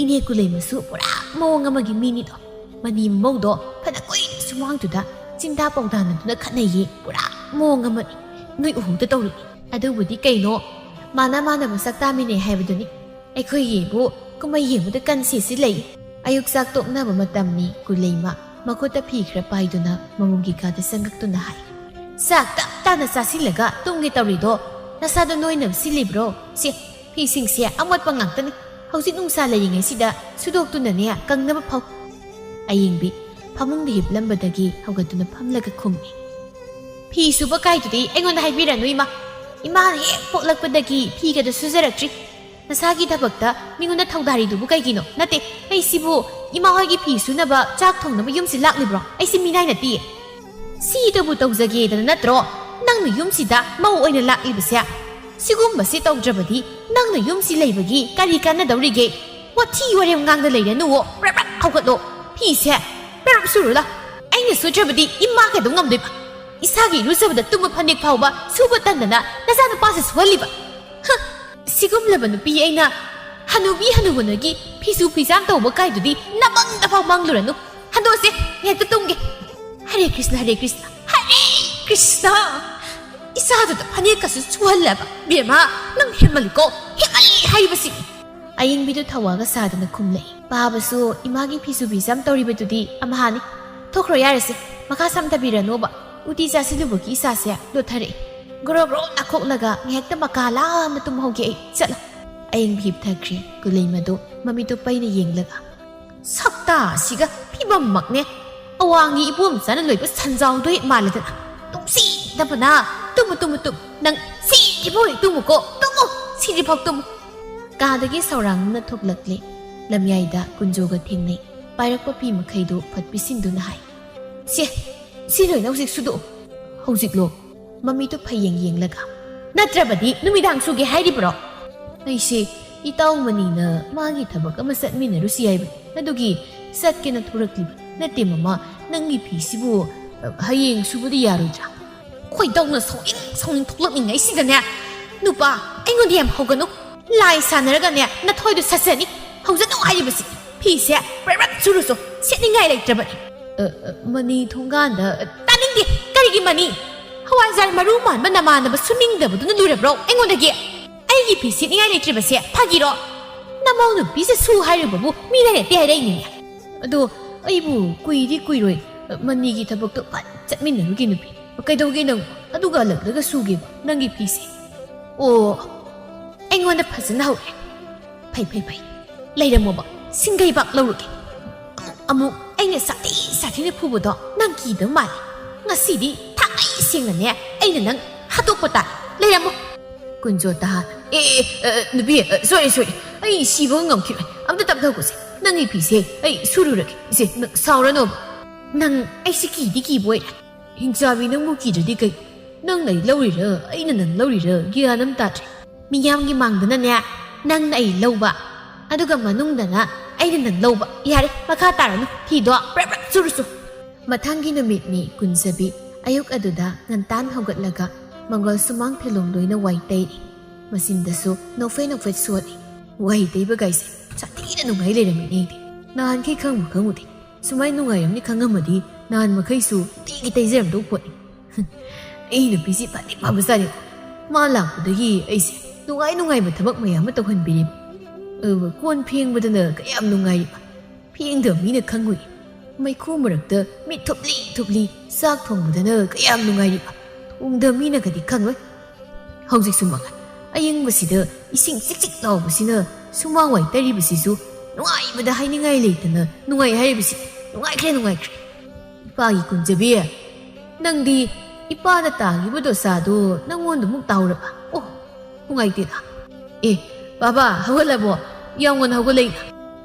ꯏꯅꯦ ꯀꯨꯂꯩꯃꯁꯨ ꯄꯨꯔꯥ ꯃꯑꯣꯡ ꯑꯃꯒꯤ ꯃꯤꯅꯤꯗꯣ꯫ ꯃꯅꯦꯝ ꯃꯧꯗꯣ ꯐꯅ ꯀꯨꯏꯅ ꯁꯨꯃꯥꯡꯗꯨꯗ ꯆꯤꯟꯗꯥ ꯄꯥꯎꯗꯥꯅꯗꯨꯅ ꯈꯠꯅꯩꯌꯦ, ꯄꯨꯔꯥ ꯃꯑꯣꯡ ꯑꯃꯅꯤ꯫ ꯅꯣꯏ ꯎꯍꯧꯗ ꯇꯧꯔꯤꯅꯤ꯫ ꯑꯗꯨꯕꯨꯗꯤ ꯀꯩꯅꯣ, ꯃꯥꯅ ꯃꯥꯅꯕ ꯁꯛ ꯇꯥꯃꯤꯟꯅꯩ ꯍꯥꯏꯕꯗꯨꯅꯤ꯫ ꯑꯩꯈꯣꯏꯒꯤꯕꯨ ꯀꯨꯝꯍꯩ ꯌꯦꯡꯕꯗ ꯀꯟꯁꯦꯁꯤ ꯂꯩ꯫ ꯑꯌꯨꯛ ꯆꯥꯛ ꯇꯣꯛꯅꯕ ꯃꯇꯝꯅꯤ꯫ ꯀꯨꯂꯩꯃ ꯃꯈꯨꯠꯇ ꯐꯤ ꯈꯔ ꯄꯥꯏꯗꯨꯅ ꯃꯃꯨꯡꯒꯤ ꯀꯥꯗ ꯆꯪꯉꯛꯇꯨꯅ ꯍꯥꯏ, "ꯆꯥꯛ ꯇꯞ ꯇꯥꯅ ꯆꯥꯁꯤꯜꯂꯒ ꯇꯨꯝꯒꯦ ꯇꯧꯔꯤꯗꯣ ꯅꯁꯥꯗꯣ ꯅꯣꯏꯅꯕ ꯁꯤꯜꯂꯤꯕ꯭ꯔꯣ? ꯁꯦ, ꯐꯤꯁꯤꯡꯁꯦ ꯑꯃꯣꯠꯄ ꯉꯥꯛꯇꯅꯤ꯫ ꯍꯧꯖꯤꯛ ꯅꯨꯡꯁꯥ ꯂꯩꯔꯤꯉꯩꯁꯤꯗ ꯁꯨꯗꯣꯛꯇꯨꯅꯅꯦ ꯀꯪꯅꯕ ꯐꯧ꯫" ꯑꯌꯤꯡꯕꯤ ꯐꯃꯨꯡꯗ ꯍꯤꯞꯂꯝꯕꯗꯒꯤ ꯍꯧꯒꯠꯇꯨꯅ ꯐꯝꯂꯒ ꯈꯨꯝꯃꯤ, "ꯐꯤ ꯁꯨꯕ ꯀꯥꯏꯗꯨꯗꯤ ꯑꯩꯉꯣꯟꯗ ꯍꯥꯏꯕꯤꯔꯅꯨ ꯏꯃꯥ꯫ ꯏꯃꯥꯅ ꯍꯦꯛ ꯄꯣꯛꯂꯛꯄꯗꯒꯤ ꯐꯤꯒꯗꯣ ꯁꯨꯖꯔꯛꯇ꯭ꯔꯤ꯫ ꯅꯁꯥꯒꯤ ꯊꯕꯛꯇ ꯃꯤꯉꯣꯟꯗ ꯊꯧꯗꯥꯔꯤꯗꯨꯕꯨ ꯀꯩꯒꯤꯅꯣ? ꯅꯠꯇꯦ, ꯑꯩꯁꯤꯕꯨ ꯏꯃꯥ ꯍꯣꯏꯒꯤ ꯐꯤ ꯁꯨꯅꯕ ꯆꯥꯛ ꯊꯣꯡꯅꯕ ꯌꯨꯝꯁꯤ ꯂꯥꯛꯂꯤꯕ꯭ꯔꯣ? ꯑꯩꯁꯤ ꯃꯤꯅꯥꯏ ꯅꯠꯇꯤꯌꯦ꯫ ꯁꯤꯗꯕꯨ ꯇꯧꯖꯒꯦꯗꯅ ꯅꯠꯇ꯭ꯔꯣ ꯅꯪꯅ ꯌꯨꯝꯁꯤꯗ ꯃꯧ ꯑꯣꯏꯅ ꯂꯥꯛꯂꯤꯕꯁꯦ? ꯁꯤꯒꯨꯝꯕꯁꯤ ꯇꯧꯗ꯭ꯔꯕꯗꯤ ꯅꯪꯅ ꯌꯨꯝꯁꯤ ꯂꯩꯕꯒꯤ ꯀꯔꯤ ꯀꯥꯟꯅꯗꯧꯔꯤꯒꯦ? ꯋꯥꯊꯤ ꯋꯥꯔꯦꯝ ꯉꯥꯡꯗ ꯂꯩꯔꯅꯨꯋꯣ, ꯄ꯭ꯔꯞ ꯄ꯭ꯔꯞ ꯍꯧꯒꯠꯂꯣ, ꯐꯤꯁꯦ ꯄ꯭ꯔꯞ ꯄ꯭ꯔꯞ ꯁꯨꯔꯨ ꯂꯥꯎ꯫ ꯑꯩꯅ ꯁꯨꯗ꯭ꯔꯕꯗꯤ ꯏꯃꯥ ꯀꯩꯗꯧ ꯉꯝꯗꯣꯏꯕ? ꯏꯁꯥꯒꯤ ꯏꯔꯨꯖꯕꯗ ꯇꯨꯝꯕ ꯐꯅꯦꯛ ꯐꯥꯎꯕ ꯁꯨꯕ ꯇꯟꯗꯅ ꯅꯆꯥꯅꯨꯄꯥꯁꯦ ꯁꯨꯍꯜꯂꯤꯕ꯫ ꯍ! ꯁꯤꯒꯨꯝꯂꯕ ꯅꯨꯄꯤ ꯑꯩꯅ ꯍꯅꯨꯕꯤ ꯍꯅꯨꯕꯅꯒꯤ ꯐꯤꯁꯨ ꯐꯤꯖꯥꯝ ꯇꯧꯕ ꯀꯥꯏꯗꯨꯗꯤ ꯅꯃꯪꯗ ꯐꯥꯎ ꯃꯪꯂꯨꯔꯅꯨ꯫ ꯍꯟꯗꯣꯛꯑꯁꯦ, ꯉꯥꯏꯍꯥꯛꯇ ꯇꯨꯝꯒꯦ꯫ ꯍꯔꯦ ꯀ꯭ꯔꯤꯁꯅ, ꯍꯔꯦ ꯀ꯭ꯔꯤꯁꯅ, ꯍꯔꯦ ꯀ꯭ꯔꯤꯁꯅ! ꯏꯆꯥꯗꯨꯗ ꯐꯅꯦꯛꯀꯁꯨ ꯁꯨꯍꯜꯂꯕ꯫ ꯕꯦꯝꯃ, ꯅꯪ ꯍꯦꯟꯃꯜꯂꯤꯀꯣ, ꯍꯦꯟꯃꯜꯂꯤ ꯍꯥꯏꯔꯤꯕꯁꯤ꯫ ꯑꯌꯤꯡꯕꯤꯗꯨ ꯊꯧꯋꯥꯒ ꯁꯥꯗꯅ ꯈꯨꯝꯂꯛꯏ꯫ ꯄꯥꯕꯁꯨ ꯏꯃꯥꯒꯤ ꯐꯤꯁꯨ ꯐꯤꯖꯥꯝ ꯇꯧꯔꯤꯕꯗꯨꯗꯤ ꯑꯝꯍꯥꯅꯤ꯫ ꯊꯣꯛꯈ꯭ꯔꯣ ꯌꯥꯔꯦꯁꯦ, ꯃꯈꯥ ꯁꯝꯊꯕꯤꯔꯅꯣꯕ꯫ ꯎꯇꯤ ꯆꯥꯁꯤꯜꯂꯨꯕꯒꯤ ꯏꯁꯥꯁꯦ ꯂꯣꯠꯊꯔꯛꯏ꯫ ꯒ꯭ꯔꯣ ꯒ꯭ꯔꯣ ꯅꯥꯈꯣꯛꯂꯒ ꯉꯥꯏꯍꯥꯛꯇ ꯃꯀꯥ ꯂꯥꯝꯅ ꯇꯨꯝꯍꯧꯒꯦ ꯑꯩ꯫ ꯆꯠꯂꯣ꯫ ꯑꯌꯤꯡꯕꯤ ꯍꯤꯞꯊꯈ꯭ꯔꯤ꯫ ꯀꯨꯂꯩꯃꯗꯨ ꯃꯃꯤꯠꯇꯨ ꯄꯩꯅ ꯌꯦꯡꯂꯒ, "ꯁꯛꯇꯥꯁꯤꯒ ꯐꯤꯕꯝꯃꯛꯅꯦ꯫ ꯑꯋꯥꯡꯒꯤ ꯏꯕꯣꯝꯆꯥꯅ ꯂꯣꯏꯕ ꯁꯟꯖꯥꯎꯗꯣ ꯍꯦꯛ ꯃꯥꯜꯂꯦꯗꯅ꯫ ꯇꯨꯝꯁꯤꯗꯕꯅ꯫ ꯇꯨꯝꯃꯨ, ꯇꯨꯝꯃꯨ, ꯇꯨꯝ꯫ ꯅꯪ ꯁꯤ "ꯏꯕꯣꯏ, ꯇꯨꯝꯃꯨꯀꯣ, ꯇꯨꯝꯃꯨ, ꯁꯤꯗ꯭ꯔꯤꯐꯥꯎ ꯇꯨꯝꯃꯨ"꯫ ꯀꯥꯗꯒꯤ ꯁꯧꯔꯥꯡꯅ ꯊꯣꯛꯂꯛꯂꯦ꯫ ꯂꯝꯌꯥꯏꯗ ꯀꯨꯟꯖꯣꯒ ꯊꯦꯡꯅꯩ꯫ ꯄꯥꯏꯔꯛꯄ ꯐꯤ ꯃꯈꯩꯗꯨ ꯐꯠ ꯄꯤꯁꯤꯟꯗꯨꯅ ꯍꯥꯏ, "ꯁꯦ, ꯁꯤ ꯂꯣꯏꯅ ꯍꯧꯖꯤꯛ ꯁꯨꯗꯣꯛꯎ"꯫ "ꯍꯧꯖꯤꯛꯂꯣ?" ꯃꯃꯤꯠꯇꯨ ꯐꯌꯦꯡ ꯌꯦꯡꯂꯒ, "ꯅꯠꯇ꯭ꯔꯕꯗꯤ ꯅꯨꯃꯤꯗꯥꯡ ꯁꯨꯒꯦ ꯍꯥꯏꯔꯤꯕ꯭ꯔꯣ?" "ꯑꯩꯁꯦ ꯏꯇꯥꯎ ꯃꯅꯤꯅ ꯃꯥꯒꯤ ꯊꯕꯛ ꯑꯃ ꯆꯠꯃꯤꯟꯅꯔꯨꯁꯤ ꯍꯥꯏꯕꯅꯤ, ꯑꯗꯨꯒꯤ ꯆꯠꯀꯦꯅ ꯊꯣꯔꯛꯂꯤꯕ꯫ ꯅꯠꯇꯦ ꯃꯃꯥ, ꯅꯪꯒꯤ ꯐꯤꯁꯤꯕꯨ, ꯑ, ꯍꯌꯦꯡ ꯁꯨꯕꯗꯤ ꯌꯥꯔꯣꯏꯗ꯭ꯔꯥ?" ꯈꯣꯏꯗꯧꯅ ꯁꯥꯎꯅꯤꯡ ꯁꯥꯎꯅꯤꯡ ꯊꯣꯛꯂꯛꯅꯤꯡꯉꯩꯁꯤꯗꯅꯦ, ꯅꯨꯄꯥ, ꯑꯩꯉꯣꯟꯗ ꯌꯥꯝ ꯍꯧꯒꯅꯨ꯫ ꯂꯥꯏ ꯁꯥꯟꯅꯔꯒꯅꯦ, ꯅꯊꯣꯏꯗꯣ ꯁꯠꯆꯅꯤ꯫ ꯍꯧꯖꯅꯨ ꯍꯥꯏꯔꯤꯕꯁꯤ꯫ ꯐꯤꯁꯦ ꯕ꯭ꯔꯛ ꯕ꯭ꯔꯛ ꯁꯨꯔꯨꯁꯨ, ꯁꯦꯠꯅꯤꯡꯉꯥꯏ ꯂꯩꯇ꯭ꯔꯕꯅꯤ꯫ "ꯑ, ꯑ, ꯃꯅꯤ ꯊꯣꯡꯒꯥꯟꯗ"꯫ "ꯇꯥꯅꯤꯡꯗꯦ꯫ ꯀꯔꯤꯒꯤ ꯃꯅꯤ? ꯍꯋꯥꯏꯖꯥꯔ ꯃꯔꯨ ꯃꯥꯟꯕ ꯅꯃꯥꯟꯅꯕ ꯁꯨꯅꯤꯡꯗꯕꯗꯨꯅ ꯂꯨꯔꯕ꯭ꯔꯣ ꯑꯩꯉꯣꯟꯗꯒꯤ? ꯑꯩꯒꯤ ꯐꯤ ꯁꯦꯠꯅꯤꯡꯉꯥꯏ ꯂꯩꯇ꯭ꯔꯤꯕꯁꯦ ꯐꯥꯒꯤꯔꯣ? ꯅꯃꯧ ꯅꯨꯄꯤꯁꯦ ꯁꯨ ꯍꯥꯏꯔꯨꯕꯕꯨ ꯃꯤꯅ ꯅꯠꯇꯦ ꯍꯥꯏꯔꯛꯏꯅꯤꯅꯦ꯫ ꯑꯗꯣ ꯑꯩꯕꯨ ꯀꯨꯏꯗꯤ ꯀꯨꯏꯔꯣꯏ, ꯃꯅꯤꯒꯤ ꯊꯕꯛꯇꯣ ꯐꯠ ꯆꯠꯃꯤꯟꯅꯔꯨꯒꯦ ꯅꯨꯄꯤ꯫ ꯀꯩꯗꯧꯒꯦ ꯅꯪ? ꯑꯗꯨꯒ ꯍꯜꯂꯛꯂꯒ ꯁꯨꯒꯦꯕ ꯅꯪꯒꯤ ꯐꯤꯁꯦ?" "ꯑꯣ, ꯑꯩꯉꯣꯟꯗ ꯐꯖꯅ ꯍꯧꯔꯦ꯫ ꯐꯩ, ꯐꯩ, ꯐꯩ꯫ ꯂꯩꯔꯝꯃꯣꯕ, ꯁꯤꯡꯒꯩꯕꯥꯛ ꯂꯧꯔꯨꯒꯦ꯫ ꯑꯃꯨꯛ, ꯑꯃꯨꯛ ꯑꯩꯅ ꯁꯥꯊꯤ ꯁꯥꯊꯤꯅ ꯐꯨꯕꯗꯣ ꯅꯪ ꯀꯤꯗꯕ ꯃꯥꯜꯂꯦ꯫ ꯉꯁꯤꯗꯤ ꯊꯥꯡꯃꯩ ꯁꯦꯡꯅꯅꯦ ꯑꯩꯅ ꯅꯪ ꯍꯥꯠꯇꯣꯛꯄ ꯇꯥꯏ꯫ ꯂꯩꯔꯝꯃꯣ"꯫ ꯀꯨꯟꯖꯣꯇꯥ, "ꯑꯦ, ꯑꯦ, ꯑ, ꯅꯨꯄꯤ, ꯑ, ꯁꯣꯔꯤ, ꯁꯣꯔꯤ꯫ ꯑꯩ ꯁꯤꯕꯒ ꯉꯝꯈꯤꯔꯣꯏ꯫ ꯑꯝꯇ ꯇꯞꯊꯧꯈꯣꯁꯦ꯫ ꯅꯪꯒꯤ ꯐꯤꯁꯦ ꯑꯩ ꯁꯨꯔꯨꯔꯒꯦ꯫ ꯏꯆꯦ, ꯅꯪ ꯁꯥꯎꯔꯅꯣꯕ꯫ ꯅꯪ ꯑꯩꯁꯦ ꯀꯤꯗꯤ ꯀꯤꯕ ꯑꯣꯏꯔꯦ꯫ ꯍꯤꯡꯆꯥꯕꯤ, ꯅꯪꯕꯨ ꯀꯤꯗ꯭ꯔꯗꯤ ꯀꯩ? ꯅꯪꯅ ꯑꯩ ꯂꯧꯔꯤꯔ, ꯑꯩꯅ ꯅꯪ ꯂꯧꯔꯤꯔ, ꯒ꯭ꯌꯥꯟ ꯑꯃ ꯇꯥꯗ꯭ꯔꯦ꯫ ꯃꯤꯌꯥꯝꯒꯤ ꯃꯥꯡꯗꯅꯅꯦ, ꯅꯪꯅ ꯑꯩ ꯂꯧꯕ, ꯑꯗꯨꯒ ꯃꯅꯨꯡꯗꯅ ꯑꯩꯅ ꯅꯪ ꯂꯧꯕ꯫ ꯌꯥꯔꯦ, ꯃꯈꯥ ꯇꯥꯔꯅꯨ꯫ ꯐꯤꯗꯣ ꯕ꯭ꯔꯛ ꯕ꯭ꯔꯛ ꯁꯨꯔꯨꯁꯨ꯫ ꯃꯊꯪꯒꯤ ꯅꯨꯃꯤꯠꯅꯤ ꯀꯨꯟꯖꯕꯤ꯫ ꯑꯌꯨꯛ ꯑꯗꯨꯗ ꯉꯟꯇꯥꯟ ꯍꯧꯒꯠꯂꯒ ꯃꯪꯒꯜ ꯁꯨꯃꯥꯡ ꯐꯤꯂꯣꯡ ꯂꯣꯏꯅ ꯋꯥꯏ ꯇꯩꯔꯤ꯫ ꯃꯆꯤꯟꯗꯁꯨ ꯅꯣꯛꯐꯦꯠ ꯅꯣꯛꯐꯦꯠ ꯁꯣꯠꯂꯤ꯫ ꯋꯥꯏ ꯇꯩꯕꯒꯥꯏꯁꯦ ꯁꯥꯊꯤꯅ ꯅꯨꯡꯉꯥꯏ ꯂꯩꯔꯝꯃꯤꯅꯦ ꯑꯩꯗꯤ꯫ ꯅꯍꯥꯟꯈꯩ ꯈꯪꯕꯨ ꯈꯪꯉꯨꯗꯦ꯫ ꯁꯨꯃꯥꯏ ꯅꯨꯡꯉꯥꯏꯔꯝꯅꯤ ꯈꯪꯉꯝꯃꯗꯤ ꯅꯍꯥꯟ ꯃꯈꯩꯁꯨ ꯇꯤꯒꯤ ꯇꯩꯖꯔꯝꯗꯧ ꯄꯣꯠꯅꯤ꯫ ꯑꯩ ꯅꯨꯄꯤꯁꯤ ꯐꯗꯤ ꯐꯕꯖꯥꯠꯅꯤꯀꯣ꯫ ꯃꯥ ꯂꯥꯛꯄꯗꯒꯤ ꯑꯩꯁꯦ ꯅꯨꯡꯉꯥꯏ ꯅꯨꯡꯉꯥꯏꯕ ꯊꯕꯛ ꯃꯌꯥꯝ ꯑꯃ ꯇꯧꯍꯟꯕꯤꯔꯦ꯫ ꯑꯗꯨꯒ ꯀꯣꯟ ꯐꯦꯡꯕꯗꯅ ꯀꯌꯥꯝ ꯅꯨꯡꯉꯥꯏꯔꯤꯕ꯫ ꯐꯦꯡꯗꯕ ꯃꯤꯅ ꯈꯪꯉꯨꯏ꯫ ꯃꯩꯈꯨ ꯃꯔꯛꯇ ꯃꯤꯠ ꯊꯨꯞꯂꯤ ꯊꯨꯞꯂꯤ ꯆꯥꯛ ꯊꯣꯡꯕꯗꯅ ꯀꯌꯥꯝ ꯅꯨꯡꯉꯥꯏꯔꯤꯕ꯫ ꯊꯣꯡꯗꯕ ꯃꯤꯅꯒꯗꯤ ꯈꯪꯉꯣꯏ꯫ ꯍꯧꯖꯤꯛꯁꯨ ꯃꯉꯥꯏ꯫ ꯑꯌꯤꯡꯕꯁꯤꯗ ꯏꯁꯤꯡ ꯆꯤꯛ ꯆꯤꯛ ꯂꯥꯎꯕꯁꯤꯅ ꯁꯨꯃꯥꯡ ꯋꯥꯏ ꯇꯩꯔꯤꯕꯁꯤꯁꯨ ꯅꯨꯡꯉꯥꯏꯕꯗ ꯍꯥꯏꯅꯤꯡꯉꯥꯏ ꯂꯩꯇꯅ ꯅꯨꯡꯉꯥꯏ ꯍꯥꯏꯔꯤꯕꯁꯤ꯫ ꯅꯨꯡꯉꯥꯏꯈ꯭ꯔꯦ, ꯅꯨꯡꯉꯥꯏꯈ꯭ꯔꯦ꯫ ꯏꯄꯥꯒꯤ ꯀꯨꯟꯖꯕꯤ, ꯅꯪꯗꯤ ꯏꯄꯥꯅ ꯇꯥꯈꯤꯕ ꯗꯣꯁꯥꯗꯣ ꯅꯪꯉꯣꯟꯗ ꯑꯃꯨꯛ ꯇꯥꯎꯔꯕ? ꯑꯣ, ꯅꯨꯡꯉꯥꯏꯇꯦꯗ꯫ ꯑꯦ, ꯕꯥꯕꯥ, ꯍꯧꯒꯠꯂꯕꯣ? ꯌꯥꯝ ꯉꯟꯅ ꯍꯧꯒꯠꯂꯛꯏꯅ꯫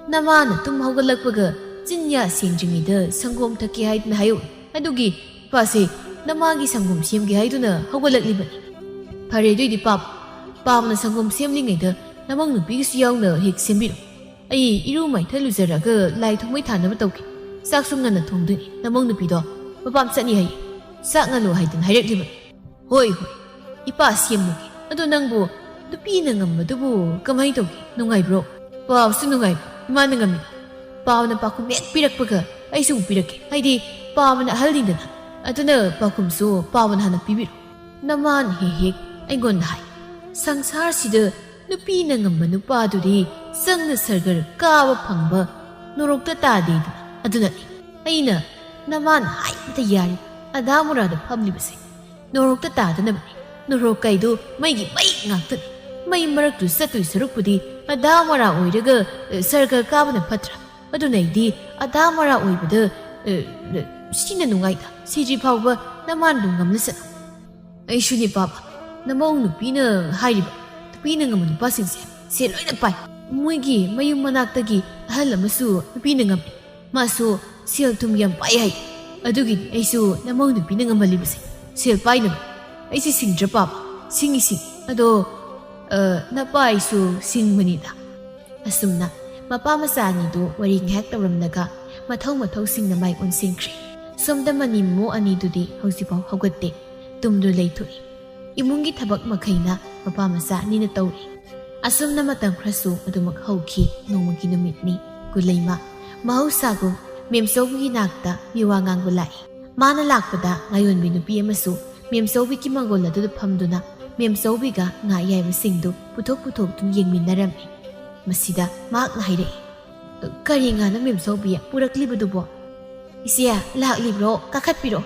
ꯅꯃꯥꯅ ꯇꯨꯝ ꯍꯧꯒꯠꯂꯛꯄꯒ ꯆꯤꯟꯌꯥ ꯁꯦꯡꯗ꯭ꯔꯤꯉꯩꯗ ꯁꯪꯒꯣꯝ ꯊꯛꯀꯦ ꯍꯥꯏꯗꯨꯅ ꯍꯥꯏꯍꯧꯏ꯫ ꯑꯗꯨꯒꯤ ꯏꯄꯥꯁꯦ ꯅꯃꯥꯒꯤ ꯁꯪꯒꯣꯝ ꯁꯦꯝꯒꯦ ꯍꯥꯏꯗꯨꯅ ꯍꯧꯒꯠꯂꯛꯂꯤꯕꯅꯤ꯫ ꯐꯔꯦ, ꯑꯗꯨꯏꯗꯤ ꯄꯥꯕ, ꯄꯥꯕꯅ ꯁꯪꯒꯣꯝ ꯁꯦꯝꯂꯤꯉꯩꯗ ꯅꯃꯧ ꯅꯨꯄꯤꯒꯤꯁꯨ ꯌꯥꯎꯅ ꯍꯦꯛ ꯁꯦꯝꯕꯤꯔꯣ꯫ ꯑꯩ ꯏꯔꯨ ꯃꯥꯏꯊ ꯂꯨꯖꯔꯒ ꯂꯥꯏ ꯊꯣꯡꯕꯩ ꯊꯥꯅꯕ ꯇꯧꯒꯦ꯫ ꯆꯥꯛꯁꯨ ꯉꯟꯅ ꯊꯣꯡꯗꯣꯏꯅꯤ꯫ ꯅꯃꯧ ꯅꯨꯄꯤꯗꯣ ꯃꯄꯥꯝ ꯆꯠꯅꯤ ꯍꯥꯏꯌꯦ꯫ ꯆꯥꯛ ꯉꯜꯂꯣ ꯍꯥꯏꯗꯅ ꯍꯥꯏꯔꯛꯂꯤꯕꯅꯤ꯫ ꯍꯣꯏ, ꯍꯣꯏ, ꯏꯄꯥ ꯁꯦꯝꯃꯒꯦ꯫ ꯑꯗꯣ ꯅꯪꯕꯨ ꯅꯨꯄꯤꯅ ꯉꯝꯕꯗꯨꯕꯨ ꯀꯃꯥꯏ ꯇꯧꯒꯦ? ꯅꯨꯡꯉꯥꯏꯕ꯭ꯔꯣ? ꯄꯥꯕꯁꯨ ꯅꯨꯡꯉꯥꯏꯕ꯭ꯔꯣ? ꯏꯃꯥꯅ ꯉꯝꯃꯤ꯫ ꯄꯥꯕꯅ ꯄꯥꯈꯨꯝ ꯍꯦꯛ ꯄꯤꯔꯛꯄꯒ ꯑꯩꯁꯨ ꯑꯃꯨꯛ ꯄꯤꯔꯛꯀꯦ꯫ ꯍꯥꯏꯗꯤ ꯄꯥꯕꯅ ꯑꯍꯜꯅꯤꯗꯅ꯫ ꯑꯗꯨꯅ ꯄꯥꯈꯨꯝꯁꯨ ꯄꯥꯕꯅ ꯍꯥꯟꯅ ꯄꯤꯕꯤꯔꯣ꯫ ꯅꯃꯥꯅ ꯍꯦꯛ ꯍꯦꯛ ꯑꯩꯉꯣꯟꯗ ꯍꯥꯏ, "ꯁꯪꯁꯥꯔꯁꯤꯗ ꯅꯨꯄꯤꯅ ꯉꯝꯕ ꯅꯨꯄꯥꯗꯨꯗꯤ ꯆꯪꯅ ꯁꯔꯒꯔ ꯀꯥꯕ ꯐꯪꯕ ꯅꯣꯔꯣꯛꯇ ꯇꯥꯗꯦꯗꯅ꯫ ꯑꯗꯨꯅꯅꯤ ꯑꯩꯅ ꯅꯃꯥꯅ ꯍꯥꯏꯕꯗ ꯌꯥꯔꯤ ꯑꯗꯥ ꯃꯣꯔꯥꯗ ꯐꯝꯂꯤꯕꯁꯦ꯫ ꯅꯣꯔꯣꯛꯇ ꯇꯥꯗꯅꯕꯅꯤ꯫ ꯅꯣꯔꯣꯛ ꯀꯥꯏꯗꯣ ꯃꯩꯒꯤ ꯃꯩ ꯉꯥꯛꯇꯅꯤ꯫ ꯃꯩ ꯃꯔꯛꯇꯨ ꯆꯠꯇꯣꯏ ꯁꯔꯨꯛꯄꯨꯗꯤ ꯑꯗꯥ ꯃꯣꯔꯥ ꯑꯣꯏꯔꯒ, ꯑ, ꯁꯔꯒꯔ ꯀꯥꯕꯅ ꯐꯠꯇ꯭ꯔꯥ? ꯑꯗꯨꯅ ꯑꯩꯗꯤ ꯑꯗꯥ ꯃꯣꯔꯥ ꯑꯣꯏꯕꯗ, ꯑ, ꯑ, ꯁꯤꯅ ꯅꯨꯡꯉꯥꯏꯗ꯫ ꯁꯤꯗ꯭ꯔꯤ ꯐꯥꯎꯕ ꯅꯃꯥꯅ ꯑꯗꯨꯝ ꯉꯝꯅ ꯆꯠꯂꯣ꯫" ꯑꯩꯁꯨꯅꯦ ꯄꯥꯕ, ꯅꯃꯧ ꯅꯨꯄꯤꯅ ꯍꯥꯏꯔꯤꯕ ꯅꯨꯄꯤꯅ ꯉꯝꯕ ꯅꯨꯄꯥꯁꯤꯡꯁꯦ ꯁꯦꯜ ꯂꯣꯏꯅ ꯄꯥꯏ꯫ ꯃꯣꯏꯒꯤ ꯃꯌꯨꯝ ꯃꯅꯥꯛꯇꯒꯤ ꯑꯍꯜ ꯑꯃꯁꯨ ꯅꯨꯄꯤꯅ ꯉꯝꯃꯤ꯫ ꯃꯥꯁꯨ ꯁꯦꯜ ꯊꯨꯝ ꯌꯥꯝ ꯄꯥꯏ ꯍꯥꯏ꯫ ꯑꯗꯨꯒꯤꯗꯤ ꯑꯩꯁꯨ ꯅꯃꯧ ꯅꯨꯄꯤꯅ ꯉꯝꯍꯜꯂꯤꯕꯁꯦ꯫ ꯁꯦꯜ ꯄꯥꯏꯅꯕ꯫ ꯑꯩꯁꯦ ꯁꯤꯡꯗ꯭ꯔ ꯄꯥꯕ? ꯁꯤꯡꯉꯤ, ꯁꯤꯡꯉꯤ꯫ ꯑꯗꯣ, ꯑ, ꯅꯄꯥ ꯑꯩꯁꯨ ꯁꯤꯡꯕꯅꯤꯗ꯫ ꯑꯁꯨꯝꯅ ꯃꯄꯥ ꯃꯆꯥ ꯑꯅꯤꯗꯨ ꯋꯥꯔꯤ ꯉꯥꯏꯍꯥꯛ ꯇꯧꯔꯝꯂꯒ ꯃꯊꯧ ꯃꯊꯧꯁꯤꯡꯅ ꯃꯥꯏ ꯑꯣꯟꯁꯤꯟꯈ꯭ꯔꯦ꯫ ꯁꯣꯝꯗ ꯃꯅꯤ ꯃꯃꯧ ꯑꯅꯤꯗꯨꯗꯤ ꯍꯧꯖꯤꯛꯐꯥꯎ ꯍꯧꯒꯠꯇꯦ꯫ ꯇꯨꯝꯗꯨꯅ ꯂꯩꯊꯣꯛꯏ꯫ ꯏꯃꯨꯡꯒꯤ ꯊꯕꯛ ꯃꯈꯩꯅ ꯃꯄꯥ ꯃꯆꯥ ꯑꯅꯤꯅ ꯇꯧꯔꯤ꯫ ꯑꯁꯨꯝꯅ ꯃꯇꯝ ꯈꯔꯁꯨ ꯑꯗꯨꯃꯛ ꯍꯧꯈꯤ꯫ ꯅꯣꯡꯃꯒꯤ ꯅꯨꯃꯤꯠꯅꯤ꯫ ꯒꯨꯂꯩꯃ ꯃꯍꯧꯁꯥꯒꯨꯝ ꯃꯦꯝꯆꯧꯕꯤꯒꯤ ꯅꯥꯛꯇ ꯃꯤꯋꯥ ꯉꯥꯡꯕ ꯂꯥꯛꯏ꯫ ꯃꯥꯅ ꯂꯥꯛꯄꯗ ꯉꯥꯌꯣꯟꯕꯤ ꯅꯨꯄꯤ ꯑꯃꯁꯨ ꯃꯦꯝꯆꯧꯕꯤꯒꯤ ꯃꯪꯒꯣꯜ ꯑꯗꯨꯗ ꯐꯝꯗꯨꯅ ꯃꯦꯝꯆꯧꯕꯤꯒ ꯉꯥ ꯑꯌꯥꯏꯕꯁꯤꯡꯗꯨ ꯄꯨꯊꯣꯛ ꯄꯨꯊꯣꯛꯇꯨꯅ ꯌꯦꯡꯃꯤꯟꯅꯔꯝꯃꯤ꯫ ꯃꯁꯤꯗ ꯃꯍꯥꯛꯅ ꯍꯥꯏꯔꯛꯏ, "ꯀꯔꯤ ꯉꯥꯅꯣ ꯃꯦꯝꯆꯧꯕꯤ ꯄꯨꯔꯛꯂꯤꯕꯗꯨꯕꯣ?" "ꯏꯆꯦ, ꯂꯥꯛꯂꯤꯕ꯭ꯔꯣ? ꯀꯥꯈꯠꯄꯤꯔꯣ꯫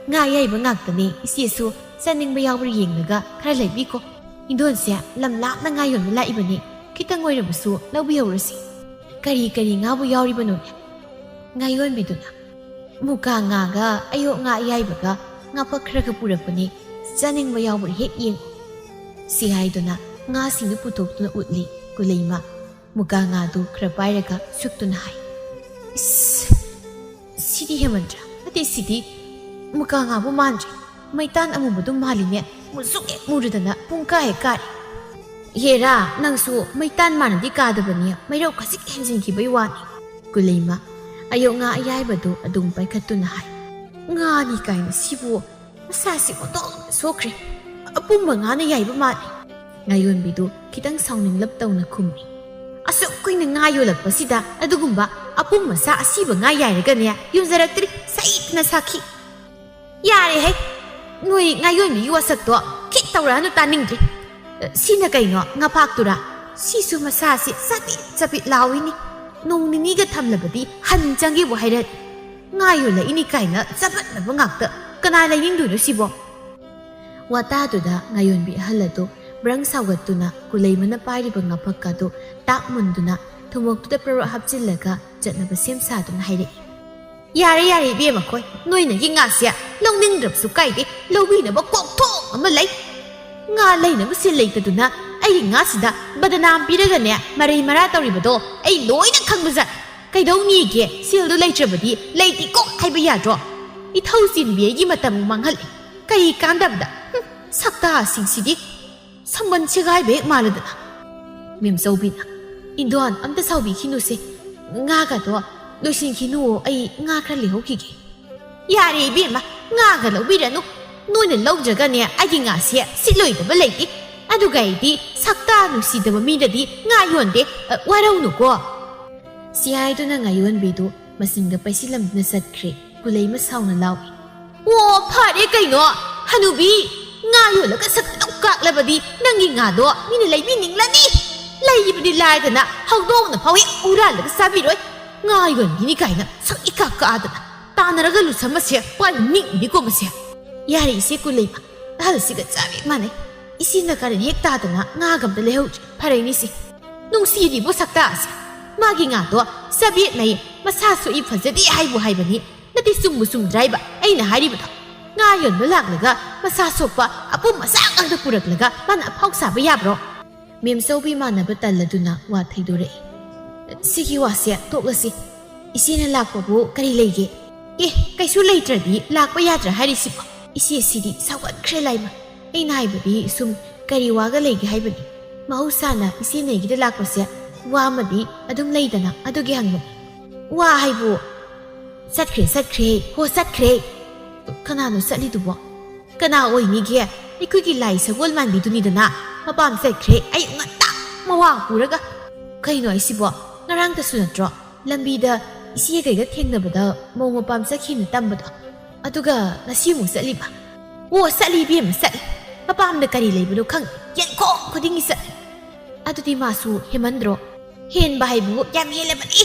ꯉꯥ ꯑꯌꯥꯏꯕ ꯉꯥꯛꯇꯅꯦ꯫ ꯏꯆꯦꯁꯨ ꯆꯥꯅꯤꯡꯕ ꯌꯥꯎꯕ꯭ꯔꯥ ꯌꯦꯡꯂꯒ ꯈꯔ ꯂꯩꯕꯤꯀꯣ꯫ ꯏꯟꯗꯣꯟꯁꯦ ꯂꯝ ꯂꯥꯞꯅ ꯉꯥ ꯌꯣꯟꯕ ꯂꯥꯛꯏꯕꯅꯦ꯫ ꯈꯤꯇꯪ ꯑꯣꯏꯔꯕꯁꯨ ꯂꯧꯕꯤꯍꯧꯔꯁꯤ꯫" "ꯀꯔꯤ ꯀꯔꯤ ꯉꯥꯕꯨ ꯌꯥꯎꯔꯤꯕꯅꯣꯅꯦ?" ꯉꯥ ꯌꯣꯟꯕꯤꯗꯨꯅ, "ꯃꯨꯀꯥ ꯉꯥꯒ ꯑꯌꯣꯛ ꯉꯥ ꯑꯌꯥꯏꯕꯒ ꯉꯥꯐꯛ ꯈꯔꯒ ꯄꯨꯔꯛꯄꯅꯦ, ꯆꯥꯅꯤꯡꯕ ꯌꯥꯎꯕ꯭ꯔꯥ ꯍꯦꯛ ꯌꯦꯡꯉꯨ꯫ ꯁꯤ ꯍꯥꯏꯗꯨꯅ ꯉꯥꯁꯤꯡꯗꯨ ꯄꯨꯊꯣꯛꯇꯨꯅ ꯎꯠꯂꯤ꯫ ꯀꯨꯂꯩꯃ ꯃꯨꯀꯥ ꯉꯥꯗꯨ ꯈꯔ ꯄꯥꯏꯔꯒ ꯁꯨꯛꯇꯨꯅ ꯍꯥꯏ, "ꯏꯁ, ꯁꯤꯗꯤ ꯍꯦꯃꯟꯗ꯭ꯔ, ꯅꯠꯇꯦ, ꯁꯤꯗꯤ ꯃꯨꯀꯥ ꯉꯥꯕꯨ ꯃꯥꯟꯗ꯭ꯔꯦ, ꯃꯩꯇꯥꯟ ꯑꯃꯨꯕꯗꯨ ꯃꯥꯜꯂꯤꯅꯦ, ꯃꯨꯁꯨꯛ ꯍꯦꯛ ꯃꯨꯔꯗꯅ ꯄꯨꯡ ꯀꯥ ꯍꯦꯛ ꯀꯥꯔꯦ꯫ ꯍꯦꯔꯥ, ꯅꯪꯁꯨ ꯃꯩꯇꯥꯟ ꯃꯥꯟꯅꯗꯤ ꯀꯥꯗꯕꯅꯤ, ꯃꯩꯔꯧ ꯈꯖꯤꯛ ꯍꯦꯟꯖꯤꯟꯈꯤꯕꯩ ꯋꯥꯅꯤ꯫" ꯀꯨꯂꯩꯃ ꯑꯌꯣꯛ ꯉꯥ ꯑꯌꯥꯏꯕꯗꯨ ꯑꯗꯨꯝ ꯄꯥꯏꯈꯠꯇꯨꯅ ꯍꯥꯏ, "ꯉꯥꯅꯤ ꯀꯥꯏꯅ ꯁꯤꯕꯨ, ꯃꯁꯥꯁꯤ ꯑꯣꯟꯊꯣꯛꯅ ꯁꯣꯛꯈ꯭ꯔꯦ, ꯑꯄꯨꯝꯕ ꯉꯥꯅ ꯌꯥꯏꯕ ꯃꯥꯜꯂꯤ꯫" ꯉꯥꯌꯣꯟꯕꯤꯗꯨ ꯈꯤꯇꯪ ꯁꯥꯎꯅꯤꯡꯂꯞ ꯇꯧꯅ ꯈꯨꯝꯃꯤ, "ꯑꯁꯨꯛ ꯀꯨꯏꯅ ꯉꯥ ꯌꯣꯜꯂꯛꯄꯁꯤꯗ ꯑꯗꯨꯒꯨꯝꯕ ꯑꯄꯨꯝ ꯃꯁꯥ ꯑꯁꯤꯕ ꯉꯥ ꯌꯥꯏꯔꯒꯅꯦ ꯌꯣꯟꯖꯔꯛꯇ꯭ꯔꯤ, ꯁꯩꯇꯅ ꯁꯥꯈꯤ꯫" "ꯌꯥꯔꯦꯍꯦ, ꯅꯣꯏ ꯉꯥꯌꯣꯟꯕꯤꯒꯤ ꯋꯥꯁꯛꯇꯣ ꯈꯤꯠ ꯇꯧꯔꯛꯑꯅꯨ, ꯇꯥꯅꯤꯡꯗ꯭ꯔꯦ꯫ ꯁꯤꯅ ꯀꯩꯅꯣ, ꯉꯥꯐꯥꯛꯇꯨꯔꯥ? ꯁꯤꯁꯨ ꯃꯁꯥꯁꯤ ꯆꯄꯤꯠ ꯆꯄꯤꯠ ꯂꯥꯎꯏꯅꯤ꯫ ꯅꯣꯡ ꯅꯤꯅꯤꯒ ꯊꯝꯂꯕꯗꯤ ꯍꯟ ꯆꯪꯒꯦꯕꯨ ꯍꯥꯏꯔꯛꯑꯅꯤ꯫ ꯉꯥ ꯌꯣꯜꯂꯛꯏꯅꯤ ꯀꯥꯏꯅ ꯆꯕꯠꯅꯕ ꯉꯥꯛꯇ꯫ ꯀꯅꯥ ꯂꯩꯅꯤꯡꯗꯣꯏꯅꯣ ꯁꯤꯕꯣ?" ꯋꯥꯇꯥꯗꯨꯗ ꯉꯥꯌꯣꯟꯕꯤ ꯑꯍꯜ ꯑꯗꯨ ꯕ꯭ꯔꯪ ꯁꯥꯎꯒꯠꯇꯨꯅ ꯀꯨꯂꯩꯃꯅ ꯄꯥꯏꯔꯤꯕ ꯉꯥꯐꯛ ꯑꯗꯨ ꯇꯥꯛ ꯃꯨꯟꯗꯨꯅ ꯊꯨꯝꯃꯣꯛꯇꯨꯗ ꯄ꯭ꯔꯞ ꯍꯥꯞꯆꯤꯜꯂꯒ ꯆꯠꯅꯕ ꯁꯦꯝ ꯁꯥꯗꯨꯅ ꯍꯥꯏꯔꯛꯏ, "ꯌꯥꯔꯦ, ꯌꯥꯔꯦ, ꯏꯕꯦꯝꯃ ꯈꯣꯏ, ꯅꯣꯏꯅꯒꯤ ꯉꯥꯁꯦ ꯂꯧꯅꯤꯡꯗ꯭ꯔꯕꯁꯨ ꯀꯥꯏꯗꯦ, ꯂꯧꯕꯤꯅꯕ ꯀꯣꯛꯊꯣꯡ ꯑꯃ ꯂꯩ꯫ ꯉꯥ ꯂꯩꯅꯕ ꯁꯦꯜ ꯂꯩꯇꯗꯨꯅ ꯑꯩꯒꯤ ꯉꯥꯁꯤꯗ ꯕꯗꯅꯥꯝ ꯄꯤꯔꯒꯅꯦ ꯃꯔꯩ ꯃꯔꯥ ꯇꯧꯔꯤꯕꯗꯣ ꯑꯩ ꯂꯣꯏꯅ ꯈꯪꯕꯖꯥꯠ꯫ ꯀꯩꯗꯧꯅꯤꯒꯦ, ꯁꯦꯜꯗꯣ ꯂꯩꯇ꯭ꯔꯕꯗꯤ ꯂꯩꯇꯦꯀꯣ ꯍꯥꯏꯕ ꯌꯥꯗ꯭ꯔꯣ? ꯏꯊꯧ ꯆꯤꯟꯕꯤ ꯑꯩꯒꯤ ꯃꯇꯝ ꯃꯥꯡꯍꯜꯂꯤ꯫ ꯀꯔꯤ ꯀꯥꯟꯗꯕꯗ? ꯍꯨꯝ, ꯁꯛꯇꯥꯁꯤꯡꯁꯤꯗꯤ!" ꯁꯝꯕꯟ ꯁꯦꯒꯥꯏꯕ ꯍꯦꯛ ꯃꯥꯜꯂꯗꯅ꯫ ꯃꯦꯝꯆꯧꯕꯤꯅ, "ꯏꯟꯗꯣꯟ, ꯑꯝꯇ ꯁꯥꯎꯕꯤꯈꯤꯅꯨꯁꯦ, ꯉꯥꯒꯗꯣ ꯂꯣꯏꯁꯤꯟꯈꯤꯅꯨ, ꯑꯩ ꯉꯥ ꯈꯔ ꯂꯩꯍꯧꯈꯤꯒꯦ꯫" "ꯌꯥꯔꯦ ꯏꯕꯦꯝꯃ, ꯉꯥꯒ ꯂꯧꯕꯤꯔꯅꯨ꯫ ꯅꯣꯏꯅ ꯂꯧꯗ꯭ꯔꯒꯅꯦ ꯑꯩꯒꯤ ꯉꯥꯁꯦ ꯁꯤꯠꯂꯣꯏꯗꯕ ꯂꯩꯇꯦ꯫ ꯑꯗꯨꯒ ꯑꯩꯗꯤ ꯁꯛꯇꯥ ꯅꯨꯡꯁꯤꯗꯕ ꯃꯤꯗꯗꯤ ꯉꯥ ꯌꯣꯟꯗꯦ, ꯑ, ꯋꯥꯔꯧꯅꯨꯀꯣ꯫" ꯁꯤ ꯍꯥꯏꯗꯨꯅ ꯉꯥꯌꯣꯟꯕꯤꯗꯨ ꯃꯆꯤꯟꯗ ꯄꯩꯁꯤꯜꯂꯝꯗꯨꯅ ꯆꯠꯈ꯭ꯔꯦ꯫ ꯀꯨꯂꯩꯃ ꯁꯥꯎꯅ ꯂꯥꯎꯏ, "ꯑꯣ, ꯐꯔꯦ ꯀꯩꯅꯣ, ꯍꯅꯨꯕꯤ, ꯉꯥ ꯌꯣꯜꯂꯒ ꯁꯛ ꯑꯗꯨꯝ ꯀꯥꯛꯂꯕꯗꯤ ꯅꯪꯒꯤ ꯉꯥꯗꯣ ꯃꯤꯅ ꯂꯩꯕꯤꯅꯤꯡꯂꯅꯤ꯫ ꯂꯩꯕꯗꯤ ꯂꯥꯏꯗꯅ ꯍꯧꯗꯣꯡꯅ ꯐꯥꯎ ꯍꯦꯛ ꯍꯨꯔꯥꯜꯂꯒ ꯆꯥꯕꯤꯔꯣꯏ꯫ ꯉꯥ ꯌꯣꯟꯕꯤꯅꯤ ꯀꯥꯏꯅ ꯁꯛ ꯏꯀꯥꯛ ꯀꯥꯛꯑꯗꯅ ꯇꯥꯟꯅꯔꯒ ꯂꯨꯁꯝ ꯃꯁꯦ ꯄꯥꯏ ꯅꯤꯛꯏꯅꯤꯀꯣ ꯃꯁꯦ꯫ ꯌꯥꯔꯦ ꯏꯆꯦ ꯀꯨꯂꯩꯃ, ꯑꯍꯜꯁꯤꯒ ꯆꯞ ꯍꯦꯛ ꯃꯥꯟꯅꯩ꯫ ꯏꯆꯦꯅ ꯀꯔꯟ ꯍꯦꯛ ꯇꯥꯗꯅ ꯉꯥꯒ ꯑꯝꯇ ꯂꯩꯍꯧꯗ꯭ꯔꯦ꯫ ꯐꯔꯦꯅꯤꯁꯦ, ꯅꯨꯡꯁꯤꯔꯤꯕꯣ ꯁꯛꯇꯥꯁꯦ꯫ ꯃꯥꯒꯤ ꯉꯥꯗꯣ ꯆꯕꯦꯠꯅꯩ, ꯃꯁꯥ ꯁꯣꯛꯏ, ꯐꯖꯗꯦ ꯍꯥꯏꯕꯨ ꯍꯥꯏꯕꯅꯤ꯫ ꯅꯠꯇꯦ, ꯆꯨꯝꯕꯨ ꯆꯨꯝꯗ꯭ꯔꯥ ꯍꯥꯏꯕ ꯑꯩꯅ ꯍꯥꯏꯔꯤꯕꯗꯣ? ꯉꯥ ꯌꯣꯟꯕ ꯂꯥꯛꯂꯒ ꯃꯁꯥ ꯁꯣꯛꯄ ꯑꯄꯨꯝ ꯑꯁꯥ ꯉꯥꯛꯇ ꯄꯨꯔꯛꯂꯒ ꯃꯥꯅ ꯑꯐꯥꯎ ꯁꯥꯕ ꯌꯥꯕ꯭ꯔꯣ? ꯃꯦꯝꯆꯧꯕꯤ ꯃꯥꯟꯅꯕ ꯇꯜꯂꯗꯨꯅ ꯋꯥ ꯊꯩꯗꯣꯔꯛꯏ꯫ ꯁꯤꯒꯤ ꯋꯥꯁꯦ ꯇꯣꯛꯂꯁꯤ꯫ ꯏꯆꯦꯅ ꯂꯥꯛꯄꯕꯨ ꯀꯔꯤ ꯂꯩꯒꯦ? ꯑꯦ, ꯀꯩꯁꯨ ꯂꯩꯇ꯭ꯔꯗꯤ ꯂꯥꯛꯄ ꯌꯥꯗ꯭ꯔꯥ ꯍꯥꯏꯔꯤꯁꯤꯕꯣ? ꯏꯆꯦ ꯁꯤꯗꯤ ꯁꯥꯎꯒꯠꯈ꯭ꯔꯦ ꯂꯥꯏꯃ꯫ ꯑꯩꯅ ꯍꯥꯏꯕꯗꯤ ꯁꯨꯝ ꯀꯔꯤ ꯋꯥꯒ ꯂꯩꯒꯦ ꯍꯥꯏꯕꯅꯤ꯫ ꯃꯍꯧꯁꯥꯅ ꯏꯆꯦ ꯅꯩꯒꯤꯗ ꯂꯥꯛꯄꯁꯦ ꯋꯥ ꯑꯃꯗꯤ ꯑꯗꯨꯝ ꯂꯩꯗꯅ, ꯑꯗꯨꯒꯤ ꯍꯪꯕꯅꯤ꯫ ꯋꯥ ꯍꯥꯏꯕꯨ ꯆꯠꯈ꯭ꯔꯦ, ꯆꯠꯈ꯭ꯔꯦ, ꯍꯣ ꯆꯠꯈ꯭ꯔꯦ꯫ ꯀꯅꯥꯅꯣ ꯆꯠꯂꯤꯗꯨꯕꯣ? ꯀꯅꯥ ꯑꯣꯏꯅꯤꯒꯦ? ꯑꯩꯈꯣꯏꯒꯤ ꯂꯥꯏ ꯁꯒꯣꯜ ꯃꯥꯟꯕꯤꯗꯨꯅꯤꯗꯅ꯫ ꯃꯄꯥꯝ ꯆꯠꯈ꯭ꯔꯦ ꯑꯌꯨꯛ ꯉꯟꯇꯥ ꯃꯋꯥ ꯄꯨꯔꯒ꯫ ꯀꯩꯅꯣ ꯍꯥꯏꯁꯤꯕꯣ? ꯉꯔꯥꯡꯇꯁꯨ ꯅꯠꯇ꯭ꯔꯣ ꯂꯝꯕꯤꯗ ꯏꯆꯦ ꯀꯩꯒ ꯊꯦꯡꯅꯕꯗ ꯃꯧ ꯃꯄꯥꯝ ꯆꯠꯈꯤꯅ ꯇꯝꯕꯗꯣ? ꯑꯗꯨꯒ ꯉꯁꯤ ꯑꯃꯨꯛ ꯆꯠꯂꯤꯕ? ꯑꯣ, ꯆꯠꯂꯤ ꯏꯕꯦꯝꯃ, ꯆꯠꯂꯤ꯫ ꯃꯄꯥꯝꯗ ꯀꯔꯤ ꯂꯩꯕꯅꯣ ꯈꯪꯗꯦ, ꯌꯦꯡꯈꯣꯡ ꯈꯨꯗꯤꯡꯒꯤ ꯆꯠꯂꯤ꯫ ꯑꯗꯨꯗꯤ ꯃꯥꯁꯨ ꯍꯦꯃꯟꯗ꯭ꯔꯣ? ꯍꯦꯟꯕ ꯍꯥꯏꯕꯨ ꯌꯥꯝ ꯍꯦꯜꯂꯕꯅꯤ꯫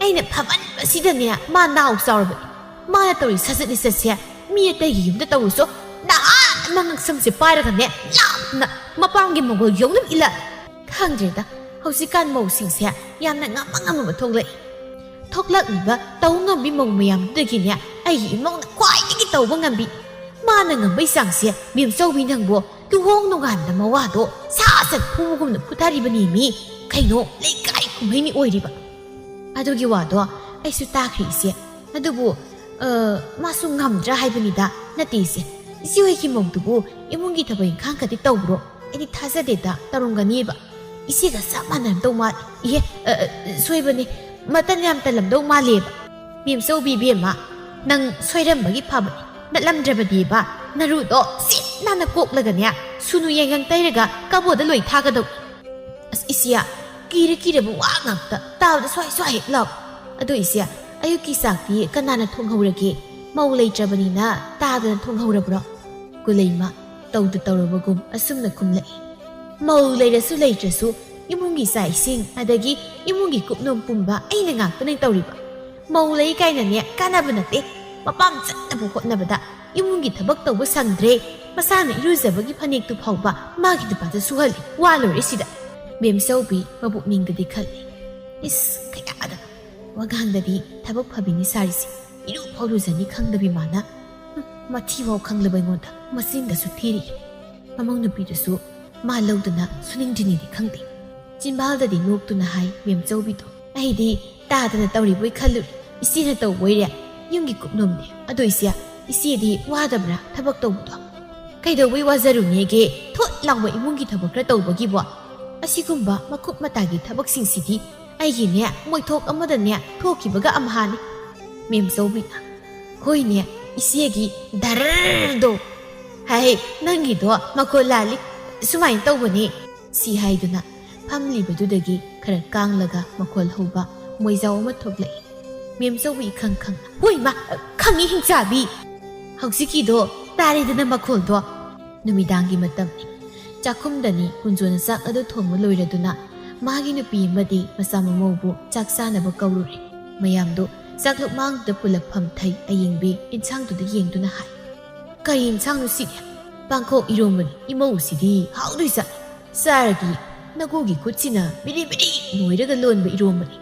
ꯑꯩꯅ ꯐꯃꯟꯕꯁꯤꯗꯅꯦ ꯃꯥ ꯅꯥꯎ ꯆꯥꯎꯔꯕꯅꯤ꯫ ꯃꯥꯅ ꯇꯧꯔꯤ ꯁꯖꯠ ꯂꯤꯆꯠꯁꯦ ꯃꯤ ꯑꯇꯩꯒꯤ ꯌꯨꯝꯗ ꯇꯧꯔꯨꯁꯨ ꯅꯍꯥꯟ ꯑꯃ ꯉꯛꯁꯝꯁꯦ ꯄꯥꯏꯔꯒꯅꯦ ꯂꯥꯞꯅ ꯃꯄꯥꯝꯒꯤ ꯃꯒꯣꯜ ꯌꯧꯅ ꯏꯜꯂ꯫ ꯈꯪꯗ꯭ꯔꯦꯗ, ꯍꯧꯖꯤꯛꯀꯥꯟ ꯃꯧꯁꯤꯡꯁꯦ ꯌꯥꯝꯅ ꯉꯝꯕ ꯉꯝꯃꯕ ꯊꯣꯛꯂꯛꯏ꯫ ꯊꯣꯛꯂꯛꯂꯤꯕ ꯇꯧ ꯉꯝꯕꯤ ꯃꯧ ꯃꯌꯥꯝꯗꯨꯗꯒꯤꯅꯦ ꯑꯩꯒꯤ ꯏꯃꯧꯅ ꯈ꯭ꯋꯥꯏꯗꯒꯤ ꯇꯧꯕ ꯉꯝꯕꯤ꯫ ꯃꯥꯅ ꯉꯝꯕꯩ ꯆꯥꯡꯁꯦ ꯃꯦꯝꯆꯧꯕꯤ ꯅꯪꯕꯨ ꯂꯨꯍꯣꯡ ꯅꯣꯡꯉꯥꯟꯕꯗ ꯃꯋꯥꯗꯣ ꯁꯥ ꯁꯟ ꯐꯨꯕꯒꯨꯝꯅ ꯐꯨꯊꯔꯤꯕꯅꯦꯃꯤ꯫ ꯀꯩꯅꯣ, ꯂꯩꯀꯥꯏ ꯀꯨꯝꯍꯩꯅꯤ ꯑꯣꯏꯔꯤꯕ꯫ ꯑꯗꯨꯒꯤ ꯋꯥꯗꯣ ꯑꯩꯁꯨ ꯇꯥꯈ꯭ꯔꯦ ꯏꯆꯦ꯫ ꯑꯗꯨꯕꯨ, ꯑ, ꯃꯥꯁꯨ ꯉꯝꯗ꯭ꯔꯥ ꯍꯥꯏꯕꯅꯤꯗ꯫ ꯅꯠꯇꯦ ꯏꯆꯦ, ꯏꯆꯦ ꯍꯣꯏꯒꯤ ꯃꯧꯗꯨꯕꯨ ꯏꯃꯨꯡꯒꯤ ꯊꯕꯛ ꯏꯪꯈꯥꯡꯒꯗꯤ ꯇꯧꯕ꯭ꯔꯣ? ꯑꯩꯗꯤ ꯊꯥꯖꯗꯦꯗ, ꯇꯧꯔꯝꯒꯅꯤꯕ꯫ ꯏꯆꯦꯒ ꯆꯞ ꯃꯥꯟꯅꯔꯝꯗꯧ ꯃꯥꯜꯂꯤ꯫ ꯏꯍꯦ, ꯑ, ꯑ, ꯁꯣꯏꯕꯅꯤ, ꯃꯇꯟ ꯌꯥꯝ ꯇꯜꯂꯝꯗꯧ ꯃꯥꯜꯂꯦꯕ꯫ ꯃꯦꯝꯆꯧꯕꯤ ꯏꯕꯦꯝꯃ, ꯅꯪ ꯁꯣꯏꯔꯝꯕꯒꯤ ꯐꯕꯅꯤ꯫ ꯅꯠꯂꯝꯗ꯭ꯔꯕꯗꯤꯕ, ꯅꯔꯨꯗꯣ ꯁꯤꯠ ꯅꯥꯟꯅ ꯀꯣꯛꯂꯒꯅꯦ, ꯁꯨꯅꯨ ꯌꯥꯏꯉꯪ ꯇꯩꯔꯒ ꯀꯕꯣꯗ ꯂꯣꯏ ꯊꯥꯒꯗꯧ꯫ ꯑꯁ ꯏꯆꯦ, ꯀꯤꯔ ꯀꯤꯔꯕ ꯋꯥ ꯉꯥꯛꯇ ꯇꯥꯕꯗ ꯁ꯭ꯋꯥꯏ ꯁ꯭ꯋꯥꯏ ꯍꯦꯛ ꯂꯥꯎ꯫ ꯑꯗꯣ ꯏꯆꯦ, ꯑꯌꯨꯛꯀꯤ ꯆꯥꯛꯇꯤ ꯀꯅꯥꯅ ꯊꯣꯡꯍꯧꯔꯒꯦ? ꯃꯧ ꯂꯩꯇ꯭ꯔꯕꯅꯤꯅ ꯇꯥꯗꯅ ꯊꯣꯡꯍꯧꯔꯕ꯭ꯔꯣ? ꯒꯨꯂꯩꯃ ꯇꯧꯗ ꯇꯧꯔꯕꯒꯨꯝ ꯑꯁꯨꯝꯅ ꯈꯨꯝꯂꯛꯏ꯫ ꯃꯧ ꯂꯩꯔꯁꯨ ꯂꯩꯇ꯭ꯔꯁꯨ ꯏꯃꯨꯡꯒꯤ ꯆꯥꯛ ꯏꯁꯤꯡ ꯑꯗꯒꯤ ꯏꯃꯨꯡꯒꯤ ꯀꯨꯞꯅꯣꯝ ꯄꯨꯝꯕ ꯑꯩꯅ ꯉꯥꯛꯇꯅꯦ ꯇꯧꯔꯤꯕ꯫ ꯃꯧ ꯂꯩ ꯀꯥꯏꯅꯅꯦ ꯀꯥꯟꯅꯕ ꯅꯠꯇꯦ꯫ ꯃꯄꯥꯝ ꯆꯠꯅꯕ ꯍꯣꯠꯅꯕꯗ ꯏꯃꯨꯡꯒꯤ ꯊꯕꯛ ꯇꯧꯕ ꯁꯪꯗ꯭ꯔꯦ꯫ ꯃꯁꯥꯅ ꯏꯔꯨꯖꯕꯒꯤ ꯐꯅꯦꯛꯇꯨ ꯐꯥꯎꯕ ꯃꯥꯒꯤ ꯅꯨꯄꯥꯗ ꯁꯨꯍꯜꯂꯤ꯫ ꯋꯥ ꯂꯣꯏꯔꯦ ꯁꯤꯗ꯫ ꯃꯦꯝꯆꯧꯕꯤ ꯃꯕꯨꯛꯅꯤꯡꯗꯗꯤ ꯈꯜꯂꯤ, "ꯏꯁ, ꯀꯌꯥꯗ ꯋꯥꯉꯥꯡꯗꯗꯤ ꯊꯕꯛ ꯐꯕꯤꯅꯤ ꯁꯥꯔꯤꯁꯦ꯫ ꯏꯔꯨ ꯐꯥꯎ ꯂꯨꯖꯅꯤ ꯈꯪꯗꯕꯤ ꯃꯥꯅ꯫ ꯍꯨꯝ, ꯃꯊꯤꯐꯥꯎ ꯈꯪꯂꯕ ꯑꯩꯉꯣꯟꯗ ꯃꯆꯤꯟꯗꯁꯨ ꯊꯤꯔꯤ꯫ ꯃꯃꯧ ꯅꯨꯄꯤꯗꯨꯁꯨ ꯃꯥ ꯂꯧꯗꯅ ꯁꯨꯅꯤꯡꯗ꯭ꯔꯤꯅꯤꯗꯤ ꯈꯪꯗꯦ꯫ ꯆꯤꯝꯕꯥꯜꯗꯗꯤ ꯅꯣꯛꯇꯨꯅ ꯍꯥꯏ ꯃꯦꯝꯆꯧꯕꯤꯗꯣ, "ꯑꯩꯗꯤ ꯇꯥꯗꯅ ꯇꯧꯔꯤꯕꯣꯏ ꯈꯜꯂꯨꯔꯦ꯫ ꯏꯆꯦꯅ ꯇꯧꯕꯣꯏꯔꯦ꯫ ꯌꯨꯝꯒꯤ ꯀꯨꯞꯅꯣꯝꯅꯦ꯫ ꯑꯗꯣ ꯏꯆꯦ, ꯏꯆꯦꯗꯤ ꯋꯥꯗꯕ꯭ꯔꯥ ꯊꯕꯛ ꯇꯧꯕꯗꯣ?" "ꯀꯩꯗꯧꯕꯩ ꯋꯥꯖꯔꯨꯅꯦꯒꯦ? ꯊꯣꯠ ꯂꯥꯎꯕ ꯏꯃꯨꯡꯒꯤ ꯊꯕꯛ ꯈꯔ ꯇꯧꯕꯒꯤꯕꯣ? ꯑꯁꯤꯒꯨꯝꯕ ꯃꯀꯨꯞ ꯃꯇꯥꯒꯤ ꯊꯕꯛꯁꯤꯡꯁꯤꯗꯤ ꯑꯩꯒꯤꯅꯦ ꯃꯣꯏꯊꯣꯛ ꯑꯃꯗꯅꯦ ꯊꯣꯛꯈꯤꯕꯒ ꯑꯝꯍꯥꯅꯤ꯫" ꯃꯦꯝꯆꯧꯕꯤꯅ, "ꯍꯣꯏꯅꯦ, ꯏꯆꯦꯒꯤ ꯙꯔꯗꯣ꯫ ꯍꯥꯏ, ꯅꯪꯒꯤꯗꯣ ꯃꯈꯣꯜ ꯂꯥꯜꯂꯤ꯫ ꯁꯨꯃꯥꯏꯅ ꯇꯧꯕꯅꯤ꯫" ꯁꯤ ꯍꯥꯏꯗꯨꯅ ꯐꯝꯂꯤꯕꯗꯨꯗꯒꯤ ꯈꯔ ꯀꯥꯡꯂꯒ ꯃꯈꯣꯜ ꯍꯧꯕ ꯃꯣꯏꯖꯥꯎ ꯑꯃ ꯊꯣꯛꯂꯛꯏ꯫ ꯃꯦꯝꯆꯧꯕꯤ ꯏꯈꯪ ꯈꯪꯅ, "ꯍꯣꯏ ꯃꯥ, ꯈꯪꯉꯤ ꯍꯤꯡꯆꯥꯕꯤ꯫ ꯍꯧꯖꯤꯛꯀꯤꯗꯣ ꯇꯥꯔꯦꯗꯅ ꯃꯈꯣꯜꯗꯣ꯫" ꯅꯨꯃꯤꯗꯥꯡꯒꯤ ꯃꯇꯝꯅꯤ꯫ ꯆꯥꯛꯈꯨꯝꯗꯅꯤ ꯀꯨꯟꯖꯣꯅ ꯆꯥꯛ ꯑꯗꯨ ꯊꯣꯡꯕ ꯂꯣꯏꯔꯗꯨꯅ ꯃꯥꯒꯤ ꯅꯨꯄꯤ ꯑꯃꯗꯤ ꯃꯆꯥ ꯃꯃꯧꯕꯨ ꯆꯥꯛ ꯆꯥꯅꯕ ꯀꯧꯔꯨꯔꯦ꯫ ꯃꯌꯥꯝꯗꯨ ꯆꯥꯛ ꯂꯨꯛꯃꯥꯡꯗꯨꯗ ꯄꯨꯂꯞ ꯐꯝꯊꯩ꯫ ꯑꯌꯦꯡꯕꯤ ꯏꯟꯁꯥꯡꯗꯨꯗ ꯌꯦꯡꯗꯨꯅ ꯍꯥꯏ, "ꯀꯔꯤ ꯏꯟꯁꯥꯡꯅꯣ ꯁꯤꯗꯤ?" "ꯄꯥꯡꯈꯣꯛ ꯏꯔꯣꯝꯕꯅꯤ ꯏꯃꯧ, ꯁꯤꯗꯤ ꯍꯥꯎꯗꯣꯏ ꯆꯥꯛ꯫ ꯆꯥꯔꯒꯤ ꯅꯒꯨꯒꯤ ꯈꯨꯠꯁꯤꯅ ꯕꯤꯔꯤ ꯕꯤꯔꯤ ꯅꯣꯏꯔꯒ ꯂꯣꯟꯕ ꯏꯔꯣꯝꯕꯅꯤ꯫"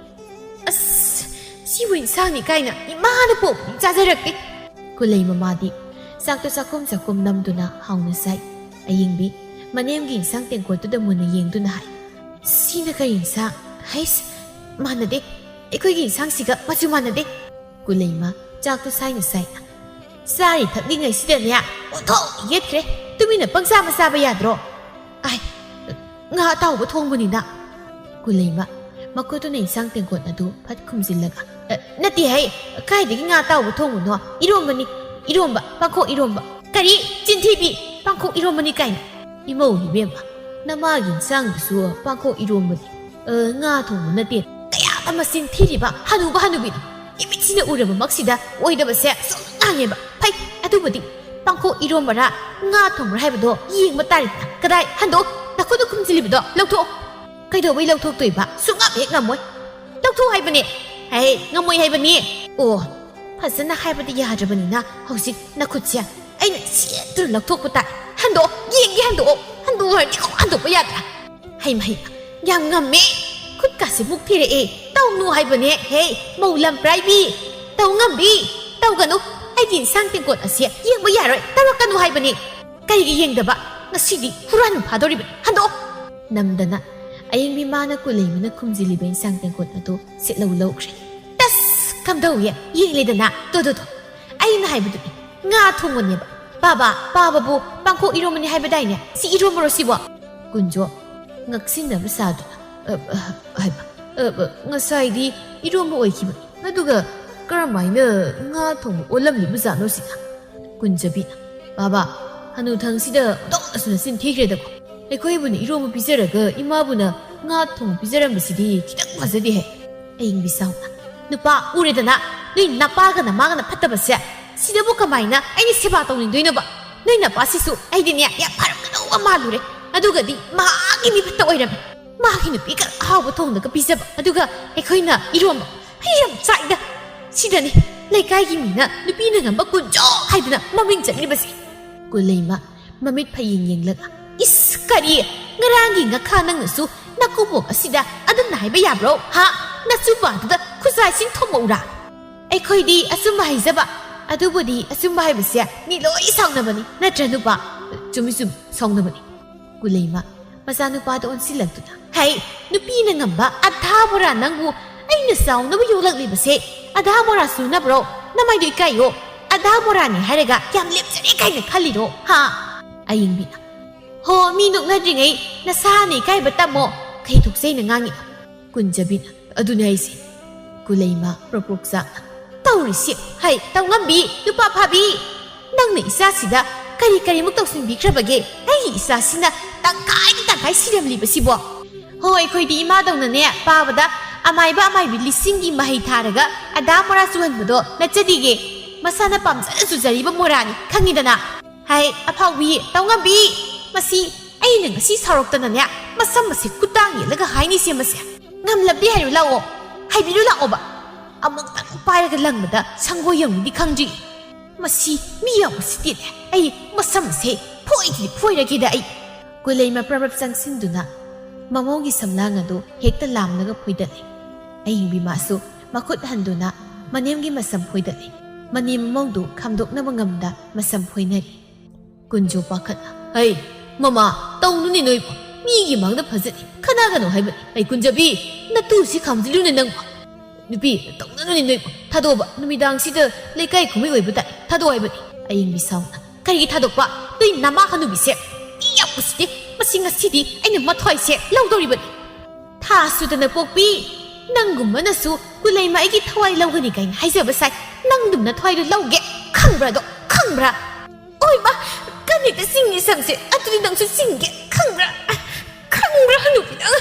"ꯑꯁ, ꯁꯤꯕꯨ ꯏꯟꯁꯥꯡꯅꯤ ꯀꯥꯏꯅ ꯏꯃꯥꯅ ꯄꯣꯛꯄꯗꯤ ꯆꯥꯖꯔꯛꯇꯦ꯫" ꯀꯨꯂꯩ ꯃꯃꯥꯗꯤ ꯆꯥꯛꯇꯣ ꯆꯥꯛꯈꯨꯝ ꯆꯥꯛꯈꯨꯝ ꯅꯝꯗꯨꯅ ꯍꯥꯎꯅ ꯆꯥꯏ꯫ ꯑꯌꯦꯡꯕꯤ ꯃꯅꯦꯝꯒꯤ ꯏꯟꯁꯥꯡ ꯇꯦꯡꯀꯣꯠꯇꯨꯗ ꯃꯨꯟꯅ ꯌꯦꯡꯗꯨꯅ ꯍꯥꯏ, "ꯁꯤꯅ ꯀꯔꯤ ꯏꯟꯁꯥꯡ? ꯍꯩꯁ, ꯃꯥꯟꯅꯗꯦ꯫ ꯑꯩꯈꯣꯏꯒꯤ ꯏꯟꯁꯥꯡꯁꯤꯒ ꯃꯆꯨ ꯃꯥꯟꯅꯗꯦ꯫" ꯀꯨꯂꯩꯃ ꯆꯥꯛꯇꯣ ꯁꯥꯏꯅ ꯁꯥꯏꯅ, "ꯆꯥꯔꯤ ꯊꯛꯂꯤꯉꯩꯁꯤꯗꯅꯦ ꯑꯣꯟꯊꯣꯛ ꯌꯦꯠꯈ꯭ꯔꯦ꯫ ꯇꯨꯃꯤꯟꯅ ꯄꯪꯆꯥ ꯃꯆꯥꯕ ꯌꯥꯗ꯭ꯔꯣ? ꯑꯥꯏ, ꯉꯥ ꯑꯇꯥꯎꯕ ꯊꯣꯡꯕꯅꯤꯅ꯫" ꯀꯨꯂꯩꯃ ꯃꯈꯨꯠꯇꯨꯅ ꯏꯟꯁꯥꯡ ꯇꯦꯡꯀꯣꯠ ꯑꯗꯨ ꯐꯠ ꯈꯨꯝꯖꯤꯜꯂꯒ, "ꯑ, ꯅꯠꯇꯦ ꯍꯩ, ꯀꯥꯏꯗꯒꯤ ꯉꯥ ꯑꯇꯥꯎꯕ ꯊꯣꯡꯕꯅꯣ? ꯏꯔꯣꯝꯕꯅꯤ, ꯏꯔꯣꯝꯕ, ꯄꯥꯡꯈꯣꯛ ꯏꯔꯣꯝꯕ꯫" "ꯀꯔꯤ? ꯆꯤꯟꯊꯤꯕꯤ! ꯄꯥꯡꯈꯣꯛ ꯏꯔꯣꯝꯕꯅꯤ ꯀꯥꯏꯅ?" "ꯏꯃꯧ ꯏꯕꯦꯝꯃ, ꯅꯃꯥꯒꯤ ꯏꯟꯁꯥꯡꯗꯨꯁꯨ ꯄꯥꯡꯈꯣꯛ ꯏꯔꯣꯝꯕꯅꯤ, ꯑ, ꯉꯥ ꯊꯣꯡꯕ ꯅꯠꯇꯦ꯫ ꯀꯌꯥꯗ ꯃꯆꯤꯟ ꯊꯤꯔꯤꯕ ꯍꯅꯨꯕ ꯍꯅꯨꯕꯤꯅꯣ! ꯏꯃꯤꯠꯁꯤꯅ ꯎꯔꯕꯃꯛꯁꯤꯗ ꯑꯣꯏꯗꯕꯁꯦ ꯁꯨꯝ ꯉꯥꯡꯉꯦꯕ꯫ ꯐꯩ, ꯑꯗꯨꯕꯨꯗꯤ ꯄꯥꯡꯈꯣꯛ ꯏꯔꯣꯝꯕꯔꯥ ꯉꯥ ꯊꯣꯡꯕꯔꯥ ꯍꯥꯏꯕꯗꯣ ꯌꯦꯡꯕ ꯇꯥꯔꯦꯗꯅ꯫ ꯀꯗꯥꯏ? ꯍꯟꯗꯣꯛꯑꯣ, ꯅꯈꯨꯠꯅ ꯈꯨꯝꯖꯤꯜꯂꯤꯕꯗꯣ ꯂꯧꯊꯣꯛꯑꯣ꯫" "ꯀꯩꯗꯧꯕꯩ ꯂꯧꯊꯣꯛꯇꯣꯏꯕ? ꯁꯨꯡꯉꯝ ꯍꯦꯛ ꯉꯝꯃꯣꯏ꯫" "ꯂꯧꯊꯣꯛꯑꯣ ꯍꯥꯏꯕꯅꯦ꯫" "ꯍꯦ, ꯉꯝꯃꯣꯏ ꯍꯥꯏꯕꯅꯦ꯫" "ꯑꯣ, ꯐꯖꯅ ꯍꯥꯏꯕꯗꯤ ꯌꯥꯗ꯭ꯔꯕꯅꯤꯅ ꯍꯧꯖꯤꯛ ꯅꯈꯨꯠꯁꯦ ꯑꯩꯅ ꯁꯦꯠꯇꯨꯅ ꯂꯧꯊꯣꯛꯄ ꯇꯥꯏ꯫ ꯍꯟꯗꯣꯛꯑꯣ, ꯌꯦꯡꯒꯦ, ꯍꯟꯗꯣꯛꯑꯣ꯫ ꯍꯟꯗꯣꯛꯑꯣ ꯍꯥꯏꯔꯗꯤ ꯀꯣꯛ ꯍꯟꯗꯣꯛꯄ ꯌꯥꯗ꯭ꯔꯥ?" "ꯍꯩꯃ, ꯍꯩꯃ, ꯌꯥꯝ ꯉꯝꯃꯦ꯫ ꯈꯨꯠꯀꯥꯁꯦ ꯃꯨꯛ ꯊꯤꯔꯛꯑꯦ꯫ ꯇꯧꯅꯨ ꯍꯥꯏꯕꯅꯦ꯫ ꯍꯦ, ꯃꯧ ꯂꯝꯄ꯭ꯔꯥꯏꯕꯤ, ꯇꯧ ꯉꯝꯕꯤ, ꯇꯧꯒꯅꯨ꯫ ꯑꯩꯒꯤ ꯏꯟꯁꯥꯡ ꯇꯦꯡꯀꯣꯠ ꯑꯁꯤ ꯌꯦꯡꯕ ꯌꯥꯔꯣꯏ, ꯇꯧꯔꯛꯀꯅꯨ ꯍꯥꯏꯕꯅꯤ꯫ ꯀꯔꯤꯒꯤ ꯌꯦꯡꯗꯕ? ꯉꯁꯤꯗꯤ ꯍꯨꯔꯥꯟꯕ ꯐꯥꯗꯧꯔꯤꯕꯅꯤ, ꯍꯟꯗꯣꯛꯑꯣ!" ꯅꯝꯗꯅ ꯑꯌꯦꯡꯕꯤ ꯃꯥꯅ ꯀꯨꯂꯩꯃꯅ ꯈꯨꯝꯖꯤꯜꯂꯤꯕ ꯏꯟꯁꯥꯡ ꯇꯦꯡꯀꯣꯠ ꯑꯗꯨ ꯁꯤꯠꯂꯧ ꯂꯧꯈ꯭ꯔꯦ꯫ "ꯇꯁ! ꯀꯝꯗꯧꯏ? ꯌꯦꯡꯂꯦꯗꯅ꯫ ꯇꯣ, ꯇꯣ, ꯇꯣ꯫ ꯑꯩꯅ ꯍꯥꯏꯕꯗꯨꯅꯤ, ꯉꯥ ꯊꯣꯡꯕꯅꯦꯕ꯫ ꯄꯥꯕ, ꯄꯥꯕꯕꯨ ꯄꯥꯡꯈꯣꯛ ꯏꯔꯣꯝꯕꯅꯤ ꯍꯥꯏꯕꯗꯥꯏꯅꯦ? ꯁꯤ ꯏꯔꯣꯝꯕꯔꯣ ꯁꯤꯕꯣ?" ꯀꯨꯟꯖꯣ ꯉꯛꯁꯤꯟꯅꯕ ꯁꯥꯗꯨꯅ, "ꯑ, ꯑ, ꯍꯥꯏꯕ, ꯑ, ꯑ, ꯉꯁꯥꯏꯗꯤ ꯏꯔꯣꯝꯕ ꯑꯣꯏꯈꯤꯕꯅꯤ꯫ ꯑꯗꯨꯒ ꯀꯔꯝꯍꯥꯏꯅ ꯉꯥ ꯊꯣꯡꯕ ꯑꯣꯜꯂꯝꯂꯤꯕꯖꯥꯠꯅꯣ ꯁꯤꯅ?" ꯀꯨꯟꯖꯕꯤꯅ, "ꯄꯥꯕ, ꯍꯅꯨꯊꯪꯁꯤꯗ ꯑꯣꯟꯊꯣꯛꯅꯁꯨ ꯅꯆꯤꯟ ꯊꯤꯈ꯭ꯔꯦꯗꯀꯣ꯫ ꯑꯩꯈꯣꯏꯕꯨꯅ ꯏꯔꯣꯝꯕ ꯄꯤꯖꯔꯒ ꯏꯃꯥꯕꯨꯅ ꯉꯥ ꯊꯣꯡꯕ ꯄꯤꯖꯔꯝꯕꯁꯤꯗꯤ ꯈꯤꯇꯪ ꯐꯖꯗꯦꯍꯦ꯫" ꯑꯌꯤꯡꯕꯤ ꯁꯥꯎꯅ, "ꯅꯨꯄꯥ, ꯎꯔꯦꯗꯅ, ꯅꯣꯏ ꯅꯄꯥꯒ ꯅꯃꯥꯒꯅ ꯐꯠꯇꯕꯁꯦ꯫ ꯁꯤꯗꯕꯨ ꯀꯃꯥꯏꯅ ꯑꯩꯅ ꯁꯦꯕꯥ ꯇꯧꯅꯤꯡꯗꯣꯏꯅꯣꯕ? ꯅꯣꯏ ꯅꯄꯥꯁꯤꯁꯨ ꯑꯩꯗꯤꯅꯦ ꯌꯥꯝ ꯐꯔꯝꯒꯗꯧꯕ ꯃꯥꯜꯂꯨꯔꯦ꯫ ꯑꯗꯨꯒꯗꯤ ꯃꯥꯒꯤ ꯃꯤ ꯐꯠꯇ ꯑꯣꯏꯔꯝꯃꯦ꯫ ꯃꯥꯒꯤ ꯅꯨꯄꯤ ꯈꯔ ꯑꯍꯥꯎꯕ ꯊꯣꯡꯗꯒ ꯄꯤꯖꯕ, ꯑꯗꯨꯒ ꯑꯩꯈꯣꯏꯅ ꯏꯔꯣꯝꯕ꯫ ꯑꯩ ꯌꯥꯝ ꯆꯥꯛꯏꯗ꯫ ꯁꯤꯗꯅꯤ ꯂꯩꯀꯥꯏꯒꯤ ꯃꯤꯅ ꯅꯨꯄꯤꯅ ꯉꯝꯕ ꯀꯨꯟꯖꯣ ꯍꯥꯏꯗꯅ ꯃꯃꯤꯡ ꯆꯠꯂꯤꯕꯁꯦ꯫" ꯀꯨꯂꯩꯃ ꯃꯃꯤꯠ ꯐꯌꯦꯡ ꯌꯦꯡꯂꯒ, "ꯏꯁ, ꯀꯔꯤ? ꯉꯔꯥꯡꯒꯤ ꯉꯥꯈꯥ ꯅꯪꯅꯁꯨ ꯅꯀꯨꯕꯣꯛ ꯑꯁꯤꯗ ꯑꯗꯨꯝꯅ ꯍꯥꯏꯕ ꯌꯥꯕ꯭ꯔꯣ? ꯍꯥ? ꯅꯆꯨꯄꯥꯗꯨꯗ ꯈꯨꯖꯥꯏꯁꯤꯡ ꯊꯣꯝꯃꯛꯎꯔꯥ?" "ꯑꯩꯈꯣꯏꯗꯤ ꯑꯆꯨꯝꯕ ꯍꯥꯏꯖꯕ꯫ ꯑꯗꯨꯕꯨꯗꯤ ꯑꯆꯨꯝꯕ ꯍꯥꯏꯕꯁꯦ ꯃꯤ ꯂꯣꯏ ꯁꯥꯎꯅꯕꯅꯤ, ꯅꯠꯇ꯭ꯔ ꯅꯨꯄꯥ?" "ꯆꯨꯝꯃꯤ, ꯆꯨꯝꯃꯤ, ꯁꯥꯎꯅꯕꯅꯤ꯫" ꯀꯨꯂꯩꯃ ꯃꯆꯥꯅꯨꯄꯥꯗ ꯑꯣꯟꯁꯤꯜꯂꯛꯇꯨꯅ, "ꯍꯩ, ꯅꯨꯄꯤꯅ ꯉꯝꯕ ꯑꯙꯥ ꯃꯣꯔꯥ ꯅꯪꯕꯨ ꯑꯩꯅ ꯆꯥꯎꯅꯕ ꯌꯣꯛꯂꯛꯂꯤꯕꯁꯦ ꯑꯙꯥ ꯃꯣꯔꯥ ꯁꯨꯅꯕ꯭ꯔꯣ? ꯅꯃꯥꯏꯗꯣ ꯏꯀꯥꯏꯌꯣ꯫ ꯑꯙꯥ ꯃꯣꯔꯥꯅꯤ ꯍꯥꯏꯔꯒ ꯌꯥꯝ ꯂꯦꯝꯖꯔꯦ ꯀꯥꯏꯅ ꯈꯜꯂꯤꯔꯣ? ꯍꯥ?" ꯑꯌꯤꯡꯕꯤꯅ, "ꯍꯣ, ꯃꯤ ꯅꯣꯛꯅꯗ꯭ꯔꯤꯉꯩ ꯅꯁꯥꯅ ꯏꯀꯥꯏꯕ ꯇꯝꯃꯣ꯫ ꯀꯩ ꯊꯣꯛꯆꯩꯅ ꯉꯥꯡꯉꯤ?" ꯀꯨꯟꯖꯕꯤꯅ, "ꯑꯗꯨꯅꯦ ꯍꯥꯏꯁꯦ꯫" ꯀꯨꯂꯩꯃ ꯄ꯭ꯔꯣꯛ ꯄ꯭ꯔꯣꯛ ꯆꯥꯛꯅ, "ꯇꯧꯔꯤꯁꯤ꯫ ꯍꯩ, ꯇꯧꯉꯝꯕꯤ, ꯅꯨꯄꯥ ꯐꯥꯕꯤ! ꯅꯪꯅ ꯏꯆꯥꯁꯤꯗ ꯀꯔꯤ ꯀꯔꯤꯃꯨꯛ ꯇꯧꯁꯤꯟꯕꯤꯈ꯭ꯔꯕꯒꯦ? ꯑꯩꯒꯤ ꯏꯆꯥꯁꯤꯅ ꯇꯪꯈꯥꯏꯒꯤ ꯇꯪꯈꯥꯏ ꯁꯤꯔꯝꯂꯤꯕꯁꯤꯕꯣ?" "ꯍꯣ, ꯑꯩꯈꯣꯏꯗꯤ ꯏꯃꯥꯗꯧꯅꯅꯦ ꯄꯥꯕꯗ ꯑꯃꯥꯏꯕ ꯑꯃꯥꯏꯕꯤ ꯂꯤꯁꯤꯡꯒꯤ ꯃꯍꯩ ꯊꯥꯔꯒ ꯑꯗꯥ ꯃꯣꯔꯥ ꯆꯨꯍꯟꯕꯗꯣ ꯅꯠꯆꯗꯤꯒꯦ꯫ ꯃꯁꯥꯅ ꯄꯥꯝꯖꯅ ꯆꯨꯖꯔꯤꯕ ꯃꯣꯔꯥꯅꯤ, ꯈꯪꯉꯤꯗꯅ꯫" "ꯍꯥꯏ, ꯑꯐꯥꯎꯕꯤ, ꯇꯧꯉꯝꯕꯤ! ꯃꯁꯤ ꯑꯩꯅ ꯉꯁꯤ ꯁꯥꯎꯔꯛꯇꯅꯅꯦ ꯃꯁꯝ ꯑꯁꯦ ꯈꯨꯠꯇꯥꯡ ꯌꯦꯠꯂꯒ ꯍꯥꯏꯅꯤꯁꯦ ꯃꯁꯦ꯫ ꯉꯝꯂꯕꯗꯤ ꯍꯥꯏꯔꯨ ꯂꯥꯛꯑꯣ, ꯍꯥꯏꯕꯤꯔꯨ ꯂꯥꯛꯑꯣꯕ꯫ ꯑꯃꯨꯛꯇꯪ ꯄꯥꯏꯔꯒ ꯂꯪꯕꯗ ꯁꯪꯒꯣꯏ ꯌꯧꯅꯤꯗꯤ ꯈꯪꯗ꯭ꯔꯤ꯫ ꯃꯁꯤ ꯃꯤ ꯌꯥꯝ ꯎꯁꯤꯠꯇꯦꯅꯦ꯫ ꯑꯩ ꯃꯁꯝ ꯑꯁꯦ ꯐꯣꯏꯗꯤ ꯐꯣꯏꯔꯒꯦꯗ ꯑꯩ꯫" ꯀꯨꯂꯩꯃ ꯄ꯭ꯔꯞ ꯄ꯭ꯔꯞ ꯆꯪꯁꯤꯟꯗꯨꯅ ꯃꯃꯧꯒꯤ ꯁꯝꯂꯥꯡ ꯑꯗꯨ ꯍꯦꯛꯇ ꯂꯥꯝꯂꯒ ꯐꯣꯏꯗꯠꯂꯦ꯫ ꯑꯌꯤꯡꯕꯤ ꯃꯥꯁꯨ ꯃꯈꯨꯠ ꯍꯟꯗꯨꯅ ꯃꯅꯦꯝꯒꯤ ꯃꯁꯝ ꯐꯣꯏꯗꯠꯂꯦ꯫ ꯃꯅꯦꯝ ꯃꯃꯧꯗꯨ ꯈꯥꯝꯗꯣꯛꯅꯕ ꯉꯝꯗ ꯃꯁꯝ ꯐꯣꯏꯅꯔꯤ꯫ ꯀꯨꯟꯖꯣ ꯄꯥꯈꯠꯅ, "ꯍꯩ, ꯃꯃꯥ, ꯇꯧꯅꯨꯅꯦ ꯅꯣꯏꯕꯨ꯫ ꯃꯤꯒꯤ ꯃꯥꯡꯗ ꯐꯖꯗꯦ, ꯈꯠꯅꯒꯅꯨ ꯍꯥꯏꯕꯅꯤ꯫ ꯑꯩ ꯀꯨꯟꯖꯕꯤ, ꯅꯇꯨꯁꯤ ꯈꯥꯝꯖꯤꯜꯂꯨꯅꯦ ꯅꯪꯕꯨ꯫ ꯅꯨꯄꯤ, ꯇꯧꯅꯅꯨꯅꯦ ꯅꯣꯏꯕꯨ꯫ ꯊꯥꯗꯣꯛꯑꯕ, ꯅꯨꯃꯤꯗꯥꯡꯁꯤꯗ ꯂꯩꯀꯥꯏ ꯀꯨꯝꯍꯩ ꯑꯣꯏꯕ ꯇꯥꯏ, ꯊꯥꯗꯣꯛꯑꯣ ꯍꯥꯏꯕꯅꯤ꯫" ꯑꯌꯤꯡꯕꯤ ꯁꯥꯎꯅ, "ꯀꯔꯤꯒꯤ ꯊꯥꯗꯣꯛꯄ? ꯅꯣꯏ ꯅꯃꯥ ꯍꯅꯨꯕꯤꯁꯦ꯫ ꯏ ꯌꯥꯝ ꯎꯁꯤꯠꯇꯦ꯫ ꯃꯁꯤ ꯉꯁꯤꯗꯤ ꯑꯩꯅ ꯃꯊ꯭ꯋꯥꯏꯁꯦ ꯂꯧꯗꯧꯔꯤꯕꯅꯤ꯫ ꯊꯥ ꯁꯨꯗꯅ ꯄꯣꯛꯄꯤ, ꯅꯪꯒꯨꯝꯕꯅꯁꯨ ꯀꯨꯂꯩꯃ ꯑꯩꯒꯤ ꯊꯋꯥꯏ ꯂꯧꯒꯅꯤ ꯀꯥꯏꯅ ꯍꯥꯏꯖꯕ ꯁꯥꯏ꯫ ꯅꯪꯗꯨꯝ ꯅꯊ꯭ꯋꯥꯏꯗꯣ ꯂꯧꯒꯦ, ꯈꯪꯕ꯭ꯔꯥ ꯑꯗꯣ? ꯈꯪꯕ꯭ꯔꯥ?" "ꯑꯣꯏꯃ, ꯀꯟꯅ ꯍꯦꯛꯇ ꯆꯤꯡꯉꯤ ꯁꯝꯁꯦ꯫ ꯑꯗꯨꯗꯤ ꯅꯪꯁꯨ ꯆꯤꯡꯒꯦ, ꯈꯪꯕ꯭ꯔꯥ? ꯈꯪꯕ꯭ꯔꯥ, ꯍꯅꯨꯕꯤ ꯅꯪ?"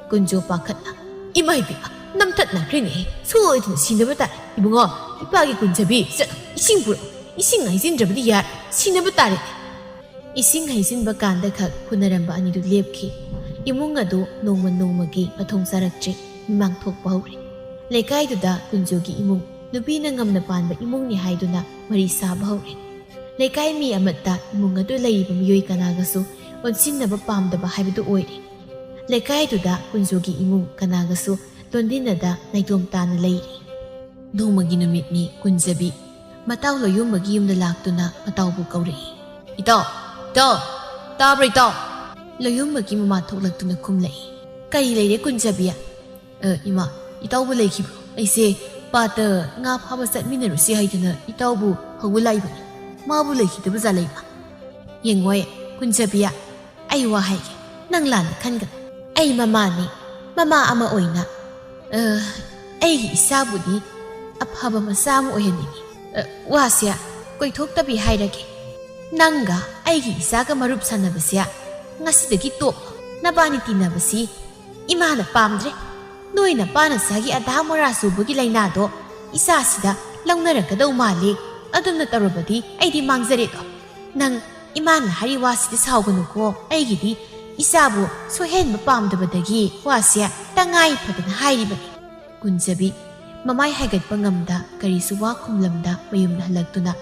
ꯀꯨꯟꯖꯣ ꯄꯥꯈꯠꯅ, "ꯏꯃꯥ ꯏꯕꯦꯝꯃ, ꯅꯝꯊꯠꯅꯈ꯭ꯔꯦꯅꯦ꯫ ꯁꯣꯏꯗꯅ ꯁꯤꯅꯕ ꯇꯥꯔꯦ꯫ ꯏꯕꯨꯡꯉꯣ, ꯏꯄꯥꯒꯤ ꯀꯨꯟꯖꯕꯤ, ꯆꯠꯂꯣ, ꯏꯁꯤꯡ ꯄꯨꯔꯛꯑꯣ꯫ ꯏꯁꯤꯡ ꯍꯩꯖꯤꯟꯗ꯭ꯔꯕꯗꯤ ꯌꯥꯔꯦ꯫ ꯁꯤꯅꯕ ꯇꯥꯔꯦ꯫" ꯏꯁꯤꯡ ꯍꯩꯖꯤꯟꯕ ꯀꯥꯟꯗ ꯈꯛ ꯐꯨꯅꯔꯝꯕ ꯑꯅꯤꯗꯨ ꯂꯦꯞꯈꯤ꯫ ꯏꯃꯨꯡ ꯑꯗꯨ ꯅꯣꯡꯃ ꯅꯣꯡꯃꯒꯤ ꯃꯊꯣꯡ ꯆꯥꯔꯛꯇ꯭ꯔꯦ, ꯃꯤꯃꯥꯡ ꯊꯣꯛꯄ ꯍꯧꯔꯦ꯫ ꯂꯩꯀꯥꯏꯗꯨꯗ ꯀꯨꯟꯖꯣꯒꯤ ꯏꯃꯨꯡ, ꯅꯨꯄꯤꯅ ꯉꯝꯅ ꯄꯥꯟꯕ ꯏꯃꯨꯡꯅꯤ ꯍꯥꯏꯗꯨꯅ ꯃꯔꯤ ꯁꯥꯕ ꯍꯧꯔꯦ꯫ ꯂꯩꯀꯥꯏ ꯃꯤ ꯑꯃꯠꯇ ꯏꯃꯨꯡ ꯑꯗꯨ ꯂꯩꯔꯤꯕ ꯃꯤꯑꯣꯏ ꯀꯅꯥꯒꯁꯨ ꯑꯣꯟꯁꯤꯟꯅꯕ ꯄꯥꯝꯗꯕ ꯍꯥꯏꯕꯗꯨ ꯑꯣꯏꯔꯦ꯫ ꯂꯩꯀꯥꯏꯗꯨꯗ ꯀꯨꯟꯖꯣꯒꯤ ꯏꯃꯨꯡ ꯀꯅꯥꯒꯁꯨ ꯂꯣꯟꯗꯤꯟꯅꯗ ꯅꯥꯏꯇꯣꯝ ꯇꯥꯅ ꯂꯩꯔꯤ꯫ ꯅꯣꯡꯃꯒꯤ ꯅꯨꯃꯤꯠꯅꯤ꯫ ꯀꯨꯟꯖꯕꯤ ꯃꯇꯥꯎ ꯂꯣꯌꯨꯝꯕꯒꯤ ꯌꯨꯝꯗ ꯂꯥꯛꯇꯨꯅ ꯃꯇꯥꯎꯕꯨ ꯀꯧꯔꯛꯏ꯫ "ꯏꯇꯥꯎ, ꯏꯇꯥꯎ, ꯇꯥꯕ꯭ꯔꯥ ꯏꯇꯥꯎ?" ꯂꯣꯌꯨꯝꯕꯒꯤ ꯃꯃꯥ ꯊꯣꯛꯂꯛꯇꯨꯅ ꯈꯨꯝꯂꯛꯏ꯫ "ꯀꯔꯤ ꯂꯩꯔꯦ ꯀꯨꯟꯖꯕꯤ?" "ꯑ, ꯏꯃꯥ, ꯏꯇꯥꯎꯕꯨ ꯂꯩꯈꯤꯕ꯭ꯔꯣ? ꯑꯩꯁꯦ ꯄꯥꯠꯇ ꯉꯥ ꯐꯥꯕ ꯆꯠꯃꯤꯟꯅꯔꯨꯁꯤ ꯍꯥꯏꯗꯨꯅ ꯏꯇꯥꯎꯕꯨ ꯍꯧꯕ ꯂꯥꯛꯏꯕꯅꯤ꯫ ꯃꯥꯕꯨ ꯂꯩꯈꯤꯗꯕ ꯖꯥꯠꯂ ꯏꯃꯥ?" "ꯌꯦꯡꯉꯣꯏ ꯀꯨꯟꯖꯕꯤ, ꯑꯩ ꯋꯥ ꯍꯥꯏꯒꯦ, ꯅꯪ ꯂꯥꯟꯅ ꯈꯟꯒꯅꯨ꯫ ꯑꯩ ꯃꯃꯥꯅꯤ, ꯃꯃꯥ ꯑꯃ ꯑꯣꯏꯅ, ꯑ, ꯑꯩꯒꯤ ꯏꯆꯥꯕꯨꯗꯤ ꯑꯐꯕ ꯃꯆꯥ ꯑꯃ ꯑꯣꯏꯍꯟꯅꯤꯡꯉꯤ꯫ ꯑ, ꯋꯥꯁꯦ ꯀꯣꯏꯊꯣꯛꯇꯕꯤ ꯍꯥꯏꯔꯒꯦ꯫ ꯅꯪꯒ ꯑꯩꯒꯤ ꯏꯆꯥꯒ ꯃꯔꯨꯞ ꯁꯥꯟꯅꯕꯁꯦ ꯉꯁꯤꯗꯒꯤ ꯇꯣꯛꯂꯣ꯫ ꯅꯕꯥꯅꯤ ꯇꯤꯟꯅꯕꯁꯤ ꯏꯃꯥꯅ ꯄꯥꯝꯗ꯭ꯔꯦ꯫ ꯅꯣꯏ ꯅꯄꯥ ꯅꯆꯥꯒꯤ ꯑꯙꯥ ꯃꯣꯔꯥ ꯆꯨꯕꯒꯤ ꯂꯥꯏꯅꯥꯗꯣ ꯏꯆꯥꯁꯤꯗ ꯂꯧꯅꯔꯛꯀꯗꯧ ꯃꯥꯜꯂꯤ꯫ ꯑꯗꯨꯝꯅ ꯇꯧꯔꯕꯗꯤ ꯑꯩꯗꯤ ꯃꯥꯡꯖꯔꯦꯗꯣ꯫ ꯅꯪ ꯏꯃꯥꯅ ꯍꯥꯏꯔꯤ ꯋꯥꯁꯤꯗꯤ ꯁꯥꯎꯒꯅꯨꯀꯣ꯫ ꯑꯩꯒꯤꯗꯤ ꯏꯆꯥꯕꯨ ꯁꯣꯏꯍꯟꯕ ꯄꯥꯝꯗꯕꯗꯒꯤ ꯋꯥꯁꯦ ꯇꯉꯥꯏ ꯐꯗꯅ ꯍꯥꯏꯔꯤꯕꯅꯤ꯫" ꯀꯨꯟꯖꯕꯤ ꯃꯃꯥꯏ ꯍꯥꯏꯒꯠꯄ ꯉꯝꯗ ꯀꯔꯤꯁꯨ ꯋꯥ ꯈꯨꯝꯂꯝꯗ ꯃꯌꯨꯝꯗ ꯍꯜꯂꯛꯇꯨꯅ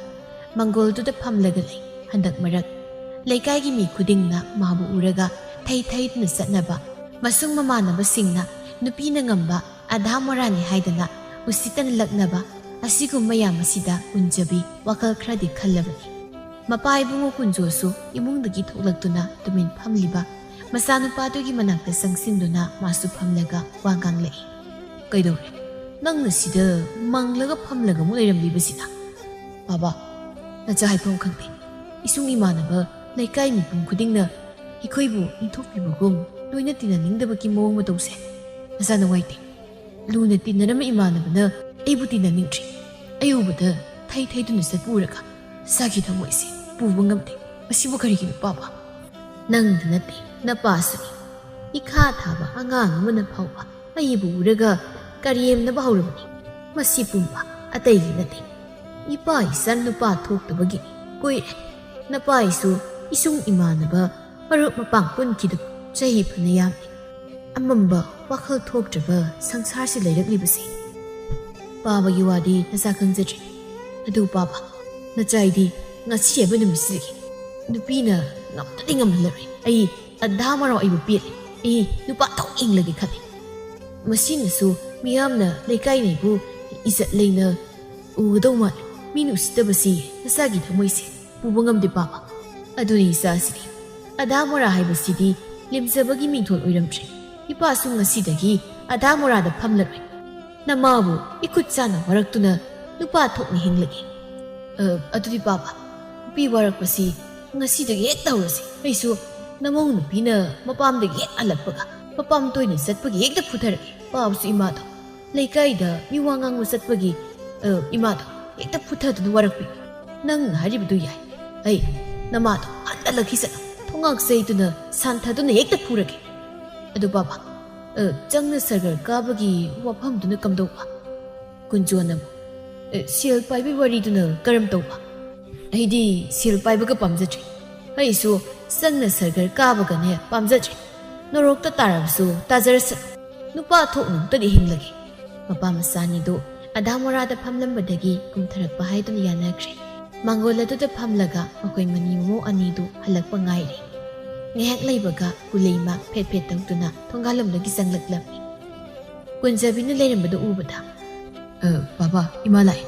ꯃꯪꯒꯣꯜꯗꯨꯗ ꯐꯝꯂꯒ ꯂꯩ꯫ ꯍꯟꯗꯛ ꯃꯔꯛ ꯂꯩꯀꯥꯏꯒꯤ ꯃꯤ ꯈꯨꯗꯤꯡꯅ ꯃꯥꯕꯨ ꯎꯔꯒ ꯊꯩ ꯊꯩꯗꯨꯅ ꯆꯠꯅꯕ, ꯃꯁꯨꯡ ꯃꯃꯥꯟꯅꯕꯁꯤꯡꯅ ꯅꯨꯄꯤꯅ ꯉꯝꯕ ꯑꯙꯥ ꯃꯣꯔꯥꯅꯤ ꯍꯥꯏꯗꯅ ꯎꯁꯤꯠꯇꯅ ꯂꯛꯅꯕ, ꯑꯁꯤꯒꯨꯝꯕ ꯃꯌꯥꯝ ꯑꯁꯤꯗ ꯀꯨꯟꯖꯕꯤ ꯋꯥꯈꯜ ꯈꯔꯗꯤ ꯈꯜꯂꯕꯅꯤ꯫ ꯃꯄꯥ ꯏꯕꯨꯡꯉꯣ ꯀꯨꯟꯖꯣꯁꯨ ꯏꯃꯨꯡꯗꯒꯤ ꯊꯣꯛꯂꯛꯇꯨꯅ ꯇꯨꯃꯤꯟ ꯐꯝꯂꯤꯕ ꯃꯆꯥꯅꯨꯄꯥꯗꯨꯒꯤ ꯃꯅꯥꯛꯇ ꯆꯪꯁꯤꯟꯗꯨꯅ ꯃꯥꯁꯨ ꯐꯝꯂꯒ ꯋꯥ ꯉꯥꯡꯂꯛꯏ꯫ "ꯀꯩꯗꯧꯔꯦ? ꯅꯪꯅ ꯁꯤꯗ ꯃꯪꯂꯒ ꯐꯝꯂꯒ ꯑꯃꯨꯛ ꯂꯩꯔꯝꯂꯤꯕꯁꯤꯅ?" "ꯕꯥꯕꯥ, ꯅꯆꯥ ꯍꯥꯏꯐꯝ ꯈꯪꯗꯦ꯫ ꯏꯁꯨꯡ ꯏꯃꯥꯟꯅꯕ ꯂꯩꯀꯥꯏ ꯃꯤꯄꯨꯝ ꯈꯨꯗꯤꯡꯅ ꯑꯩꯈꯣꯏꯕꯨ ꯏꯟꯊꯣꯛꯄꯤꯕꯒꯨꯝ ꯂꯣꯏꯅ ꯇꯤꯟꯅꯅꯤꯡꯗꯕꯒꯤ ꯃꯑꯣꯡ ꯃꯇꯧꯁꯦ ꯅꯆꯥ ꯅꯨꯡꯉꯥꯏꯇꯦ꯫ ꯂꯨꯅ ꯇꯤꯟꯅꯔꯝꯕ ꯏꯃꯥꯟꯅꯕꯅ ꯑꯩꯕꯨ ꯇꯤꯟꯅꯅꯤꯡꯗ꯭ꯔꯤ꯫ ꯑꯩ ꯎꯕꯗ ꯊꯩ ꯊꯩꯗꯨꯅ ꯆꯠꯄ ꯎꯔꯒ ꯏꯁꯥꯒꯤ ꯊꯃꯣꯏꯁꯦ ꯄꯨꯕ ꯉꯝꯗꯦ꯫ ꯃꯁꯤꯕꯨ ꯀꯔꯤꯒꯤꯅꯣ ꯄꯥꯕ?" "ꯅꯪꯗ ꯅꯠꯇꯦ, ꯅꯄꯥꯁꯨꯅꯤ꯫ ꯏꯈꯥ ꯊꯥꯕ ꯑꯉꯥꯡ ꯑꯃꯅ ꯐꯥꯎꯕ ꯑꯩꯕꯨ ꯎꯔꯒ ꯀꯔꯦꯝꯅꯕ ꯍꯧꯔꯕꯅꯤ꯫ ꯃꯁꯤ ꯄꯨꯝꯕ ꯑꯇꯩꯒꯤ ꯅꯠꯇꯦ꯫ ꯏꯄꯥ ꯏꯆꯟ ꯅꯨꯄꯥ ꯊꯣꯛꯇꯕꯒꯤ ꯀꯨꯏꯔꯦ꯫ ꯅꯄꯥꯏꯁꯨ ꯏꯁꯨꯡ ꯏꯃꯥꯟꯅꯕ ꯃꯔꯨꯞ ꯃꯄꯥꯡ ꯄꯨꯟꯈꯤꯗꯕ ꯆꯍꯤ ꯐꯅ ꯌꯥꯝꯃꯤ꯫ ꯑꯃꯝꯕ ꯋꯥꯈꯜ ꯊꯣꯛꯇ꯭ꯔꯕ ꯁꯪꯁꯥꯔꯁꯤ ꯂꯩꯔꯛꯂꯤꯕꯁꯦ꯫ ꯄꯥꯕꯒꯤ ꯋꯥꯗꯤ ꯅꯆꯥ ꯈꯪꯖꯗ꯭ꯔꯦ꯫ ꯑꯗꯨ ꯄꯥꯕ, ꯅꯆꯥꯏꯗꯤ ꯉꯁꯤ ꯍꯥꯏꯕ ꯅꯨꯃꯤꯠꯁꯤꯗꯒꯤ ꯅꯨꯄꯤꯅ ꯉꯝꯇꯗꯤ ꯉꯝꯍꯜꯂꯔꯣꯏ꯫ ꯑꯩ ꯑꯗꯥ ꯃꯔꯥꯎ ꯑꯩꯕꯨ ꯄꯦꯜꯂꯦ꯫ ꯑꯩ ꯅꯨꯄꯥ ꯊꯣꯛ ꯏꯪꯂꯒꯦ ꯈꯜꯂꯤ꯫ ꯃꯁꯤꯅꯁꯨ ꯃꯤꯌꯥꯝꯅ ꯂꯩꯀꯥꯏꯅ ꯑꯩꯕꯨ ꯏꯖꯠ ꯂꯩꯅ ꯎꯒꯗꯧ ꯃꯥꯜꯂꯤ꯫ ꯃꯤꯅ ꯎꯁꯤꯠꯇꯕꯁꯤ ꯅꯆꯥꯒꯤ ꯊꯃꯣꯏꯁꯦ ꯄꯨꯕ ꯉꯝꯗꯦ ꯄꯥꯕ꯫ ꯑꯗꯨꯅꯤ ꯏꯆꯥꯁꯤꯗꯤ꯫ ꯑꯗꯥ ꯃꯣꯔꯥ ꯍꯥꯏꯕꯁꯤꯗꯤ ꯂꯦꯝꯖꯕꯒꯤ ꯃꯤꯡꯊꯣꯜ ꯑꯣꯏꯔꯝꯗ꯭ꯔꯦ꯫ ꯏꯄꯥꯁꯨ ꯉꯁꯤꯗꯒꯤ ꯑꯗꯥ ꯃꯣꯔꯥꯗ ꯐꯝꯂꯔꯣꯏ꯫ ꯅꯃꯥꯕꯨ ꯏꯈꯨꯠ ꯆꯥꯅ ꯋꯥꯔꯛꯇꯨꯅ ꯅꯨꯄꯥ ꯊꯣꯛꯅ ꯍꯤꯡꯂꯒꯦ꯫ ꯑ, ꯑꯗꯨꯗꯤ ꯄꯥꯕ, ꯅꯨꯄꯤ ꯋꯥꯔꯛꯄꯁꯤ ꯉꯁꯤꯗꯒꯤ ꯍꯦꯛ ꯇꯧꯔꯁꯤ꯫ ꯑꯩꯁꯨ ꯅꯃꯧ ꯅꯨꯄꯤꯅ ꯃꯄꯥꯝꯗꯒꯤ ꯍꯦꯛ ꯍꯜꯂꯛꯄꯒ ꯃꯄꯥꯝ ꯇꯣꯏꯅ ꯆꯠꯄꯒꯤ ꯍꯦꯛꯇ ꯐꯨꯊꯔꯛꯏ꯫ ꯄꯥꯕꯁꯨ ꯏꯃꯥꯗꯣ ꯂꯩꯀꯥꯏꯗ ꯃꯤ ꯋꯥ ꯉꯥꯡꯕ ꯆꯠꯄꯒꯤ, ꯑ, ꯏꯃꯥꯗꯣ ꯍꯦꯛꯇ ꯐꯨꯊꯗꯨꯅ ꯋꯥꯔꯛꯄꯤ꯫ ꯅꯪꯅ ꯍꯥꯏꯔꯤꯕꯗꯨ ꯌꯥꯏ꯫ ꯑꯩ ꯅꯃꯥꯗꯣ ꯍꯟꯗ ꯂꯛꯈꯤ ꯆꯠꯂꯣ꯫ ꯊꯣꯡꯉꯥꯛ ꯆꯩꯗꯨꯅ ꯁꯥꯟꯊꯗꯨꯅ ꯍꯦꯛꯇ ꯐꯨꯔꯒꯦ꯫ ꯑꯗꯨ ꯕꯥꯕꯥ, ꯑ, ꯆꯪꯅ ꯁꯔꯒꯔ ꯀꯥꯕꯒꯤ ꯋꯥꯐꯝꯗꯨꯅ ꯀꯝꯗꯧꯕ? ꯀꯨꯟꯖꯣꯟꯅꯕꯨ, ꯑ, ꯁꯦꯜ ꯄꯥꯏꯕꯒꯤ ꯋꯥꯔꯤꯗꯨꯅ ꯀꯔꯝ ꯇꯧꯕ? ꯑꯩꯗꯤ ꯁꯦꯜ ꯄꯥꯏꯕꯒ ꯄꯥꯝꯖꯗ꯭ꯔꯦ꯫ ꯑꯩꯁꯨ ꯆꯪꯅ ꯁꯔꯒꯔ ꯀꯥꯕꯒꯅꯦ ꯄꯥꯝꯖꯗ꯭ꯔꯦ꯫ ꯅꯣꯔꯣꯛꯇ ꯇꯥꯔꯕꯁꯨ ꯇꯥꯖꯔꯁꯅꯨ꯫ ꯅꯨꯄꯥ ꯊꯣꯛꯅ ꯑꯃꯨꯛꯇꯗꯤ ꯍꯤꯡꯂꯒꯦ꯫ ꯃꯄꯥ ꯃꯆꯥ ꯑꯅꯤꯗꯨ ꯑꯗꯥ ꯃꯣꯔꯥꯗ ꯐꯝꯂꯝꯕꯗꯒꯤ ꯀꯨꯝꯊꯔꯛꯄ ꯍꯥꯏꯗꯨꯅ ꯌꯥꯅꯈ꯭ꯔꯦ꯫ ꯃꯥꯡꯒꯣꯜ ꯑꯗꯨꯗ ꯐꯝꯂꯒ ꯃꯈꯣꯏ ꯃꯅꯤ ꯃꯃꯧ ꯑꯅꯤꯗꯨ ꯍꯜꯂꯛꯄ ꯉꯥꯏꯔꯤ꯫ ꯉꯥꯏꯍꯥꯛ ꯂꯩꯕꯒ ꯀꯨꯂꯩꯃ ꯐꯦꯠ ꯐꯦꯠ ꯇꯧꯗꯨꯅ ꯊꯣꯡꯒꯥꯜꯂꯣꯝꯗꯒꯤ ꯆꯪꯂꯛꯂꯝꯃꯤ꯫ ꯀꯨꯟꯖꯕꯤꯅ ꯂꯩꯔꯝꯕꯗꯨ ꯎꯕꯗ, "ꯑ, ꯕꯥꯕꯥ, ꯏꯃꯥ ꯂꯥꯛꯑꯦ꯫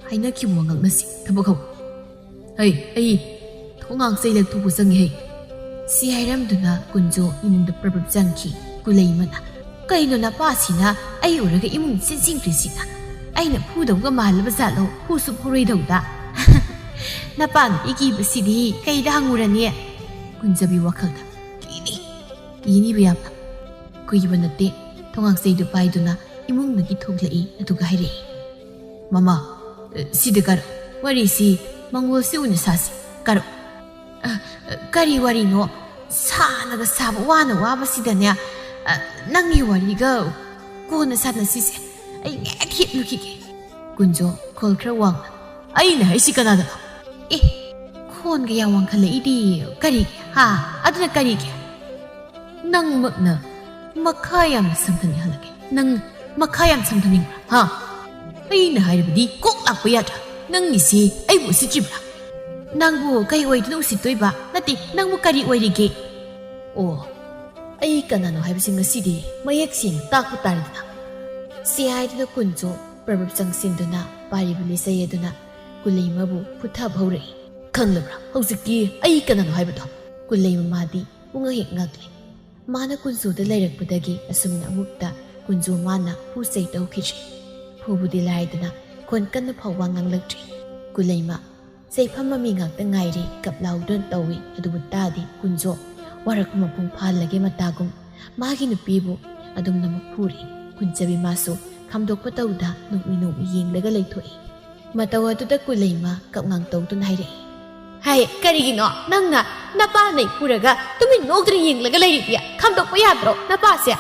ꯍꯥꯏꯅꯈꯤꯕ ꯋꯥ ꯉꯥꯡꯅꯁꯤ꯫ ꯊꯕꯛ ꯍꯧ꯫ ꯍꯩ, ꯑꯩ ꯊꯣꯡꯒꯥꯡ ꯆꯩ ꯂꯦꯛꯊꯣꯛꯄ ꯆꯪꯉꯦ ꯍꯩ"꯫ ꯁꯤ ꯍꯥꯏꯔꯝꯗꯨꯅ ꯀꯨꯟꯖꯣ ꯏꯃꯨꯡꯗ ꯄ꯭ꯔꯞ ꯄ꯭ꯔꯞ ꯆꯪꯈꯤ꯫ ꯀꯨꯂꯩꯃꯅ, "ꯀꯩꯅꯣ ꯅꯄꯥꯁꯤꯅ ꯑꯩ ꯎꯔꯒ ꯏꯃꯨꯡ ꯆꯦꯟꯁꯤꯟꯈ꯭ꯔꯤꯁꯤꯅ? ꯑꯩꯅ ꯐꯨꯗꯧꯒ ꯃꯥꯜꯂꯕ ꯖꯥꯠꯂꯣ? ꯐꯨꯁꯨ ꯐꯨꯔꯣꯏꯗꯧꯗ?" "ꯅꯄꯥ ꯅꯨꯄꯤ ꯀꯤꯕꯁꯤꯗꯤ ꯀꯩꯗ ꯍꯪꯉꯨꯔꯅꯤ?" ꯀꯨꯟꯖꯕꯤ ꯋꯥꯈꯜꯗ, "ꯀꯤꯅꯤ, ꯀꯤꯅꯤꯕ ꯌꯥꯝꯅ"꯫ ꯀꯨꯏꯕ ꯅꯠꯇꯦ, ꯊꯣꯡꯒꯥꯡ ꯆꯩꯗꯨ ꯄꯥꯏꯗꯨꯅ ꯏꯃꯨꯡꯗꯒꯤ ꯊꯣꯛꯂꯛꯏ, ꯑꯗꯨꯒ ꯍꯥꯏꯔꯛꯏ, "ꯃꯃꯥ, ꯁꯤꯗ ꯀꯥꯔꯛ꯫ ꯋꯥꯔꯤꯁꯤ ꯃꯪꯒꯣꯜꯁꯤ ꯑꯣꯏꯅ ꯁꯥꯁꯤ꯫ ꯀꯥꯔꯛ"꯫ "ꯑ, ꯀꯔꯤ ꯋꯥꯔꯤꯅꯣ? ꯁꯥꯅꯒ ꯁꯥꯕ, ꯋꯥꯅ ꯋꯥꯕꯁꯤꯗꯅꯦ꯫ ꯑ, ꯅꯪꯒꯤ ꯋꯥꯔꯤꯒ ꯀꯣꯟꯅ ꯁꯥꯟꯅꯁꯤꯁꯦ꯫ ꯑꯩ ꯉꯥꯏꯍꯥꯛ ꯍꯤꯞꯂꯨꯈꯤꯒꯦ"꯫ ꯀꯨꯟꯖꯣ ꯈꯣꯜ ꯈꯔ ꯋꯥꯡꯅ, "ꯑꯩꯅ ꯍꯥꯏꯁꯤ ꯀꯅꯥꯗꯅꯣ?" "ꯑꯦ, ꯈꯣꯟꯒ ꯌꯥꯝ ꯋꯥꯡꯈꯠꯂꯛꯏꯗꯤ꯫ ꯀꯔꯤ? ꯍꯥ? ꯑꯗꯨꯅ ꯀꯔꯤꯒꯤ? ꯅꯪꯃꯛꯅ ꯃꯈꯥ ꯌꯥꯝꯅ ꯁꯝꯊꯅꯤꯡꯍꯜꯂꯒꯦ꯫ ꯅꯪ ꯃꯈꯥ ꯌꯥꯝ ꯁꯝꯊꯅꯤꯡꯕ꯭ꯔꯥ? ꯍꯥ? ꯑꯩꯅ ꯍꯥꯏꯔꯕꯗꯤ ꯀꯣꯛ ꯂꯥꯛꯄ ꯌꯥꯗ꯭ꯔꯥ? ꯅꯪꯒꯤꯁꯤ ꯑꯩꯕꯨ ꯎꯁꯤꯠꯇ꯭ꯔꯤꯕ꯭ꯔꯥ? ꯅꯪꯕꯨ ꯀꯩ ꯑꯣꯏꯗꯨꯅ ꯎꯁꯤꯠꯇꯣꯏꯕ? ꯅꯠꯇꯦ, ꯅꯪꯕꯨ ꯀꯔꯤ ꯑꯣꯏꯔꯤꯒꯦ?" "ꯑꯣ, ꯑꯩ ꯀꯅꯥꯅꯣ ꯍꯥꯏꯕꯁꯤ ꯉꯁꯤꯗꯤ ꯃꯌꯦꯛ ꯁꯦꯡꯅ ꯇꯥꯛꯄ ꯇꯥꯔꯦꯗꯅ"꯫ ꯁꯤ ꯍꯥꯏꯗꯨꯅ ꯀꯨꯟꯖꯣ ꯄ꯭ꯔꯕꯞ ꯆꯪꯁꯤꯟꯗꯨꯅ ꯄꯥꯔꯤꯕ ꯂꯤꯆꯩ ꯑꯗꯨꯅ ꯀꯨꯂꯩꯃꯕꯨ ꯐꯨꯊꯕ ꯍꯧꯔꯛꯏ꯫ "ꯈꯪꯂꯕ꯭ꯔꯥ ꯍꯧꯖꯤꯛꯇꯤ ꯑꯩ ꯀꯅꯥꯅꯣ ꯍꯥꯏꯕꯗꯣ?" ꯀꯨꯂꯩꯃ ꯃꯥꯗꯤ ꯄꯨꯡꯉꯛ ꯍꯦꯛ ꯉꯛꯂꯦ꯫ ꯃꯥꯅ ꯀꯨꯟꯖꯣꯗ ꯂꯩꯔꯛꯄꯗꯒꯤ ꯑꯁꯨꯝꯅ ꯑꯃꯨꯛꯇ ꯀꯨꯟꯖꯣ ꯃꯥꯅ ꯐꯨ ꯆꯩ ꯇꯧꯈꯤꯗ꯭ꯔꯤ꯫ ꯐꯨꯕꯨꯗꯤ ꯂꯥꯏꯗꯅ ꯈꯣꯟ ꯀꯟꯅ ꯐꯥꯎꯕ ꯉꯥꯡꯂꯛꯇ꯭ꯔꯤ꯫ ꯀꯨꯂꯩꯃ ꯆꯩꯐꯝ ꯃꯃꯤ ꯉꯥꯛꯇ ꯉꯥꯏꯔꯦ, ꯀꯞ ꯂꯥꯎꯗꯨꯅ ꯇꯧꯏ꯫ ꯑꯗꯨꯕꯨ ꯇꯥꯗꯦ ꯀꯨꯟꯖꯣ꯫ ꯋꯥꯔꯛꯄ ꯃꯄꯨꯡ ꯐꯥꯍꯜꯂꯒꯦ ꯃꯇꯥꯒꯨꯝ ꯃꯥꯒꯤ ꯅꯨꯄꯤꯕꯨ ꯑꯗꯨꯝꯅ ꯑꯃꯨꯛ ꯐꯨꯔꯤ꯫ ꯀꯨꯟꯖꯕꯤ ꯃꯥꯁꯨ ꯈꯥꯝꯗꯣꯛꯄ ꯇꯧꯗ ꯅꯣꯛꯃꯤ ꯅꯣꯛꯃꯤ ꯌꯦꯡꯂꯒ ꯂꯩꯊꯣꯛꯏ꯫ ꯃꯇꯧ ꯑꯗꯨꯗ ꯀꯨꯂꯩꯃ ꯀꯞꯉꯥꯡ ꯇꯧꯗꯨꯅ ꯍꯥꯏꯔꯛꯏ, "ꯍꯥꯏ, ꯀꯔꯤꯒꯤꯅꯣ ꯅꯪꯅ ꯅꯄꯥ ꯅꯩ ꯐꯨꯔꯒ ꯇꯨꯃꯤꯟ ꯅꯣꯛꯇꯨꯅ ꯌꯦꯡꯂꯒ ꯂꯩꯔꯤꯕꯤ? ꯈꯥꯝꯗꯣꯛꯄ ꯌꯥꯗ꯭ꯔꯣ ꯅꯄꯥꯁꯦ?"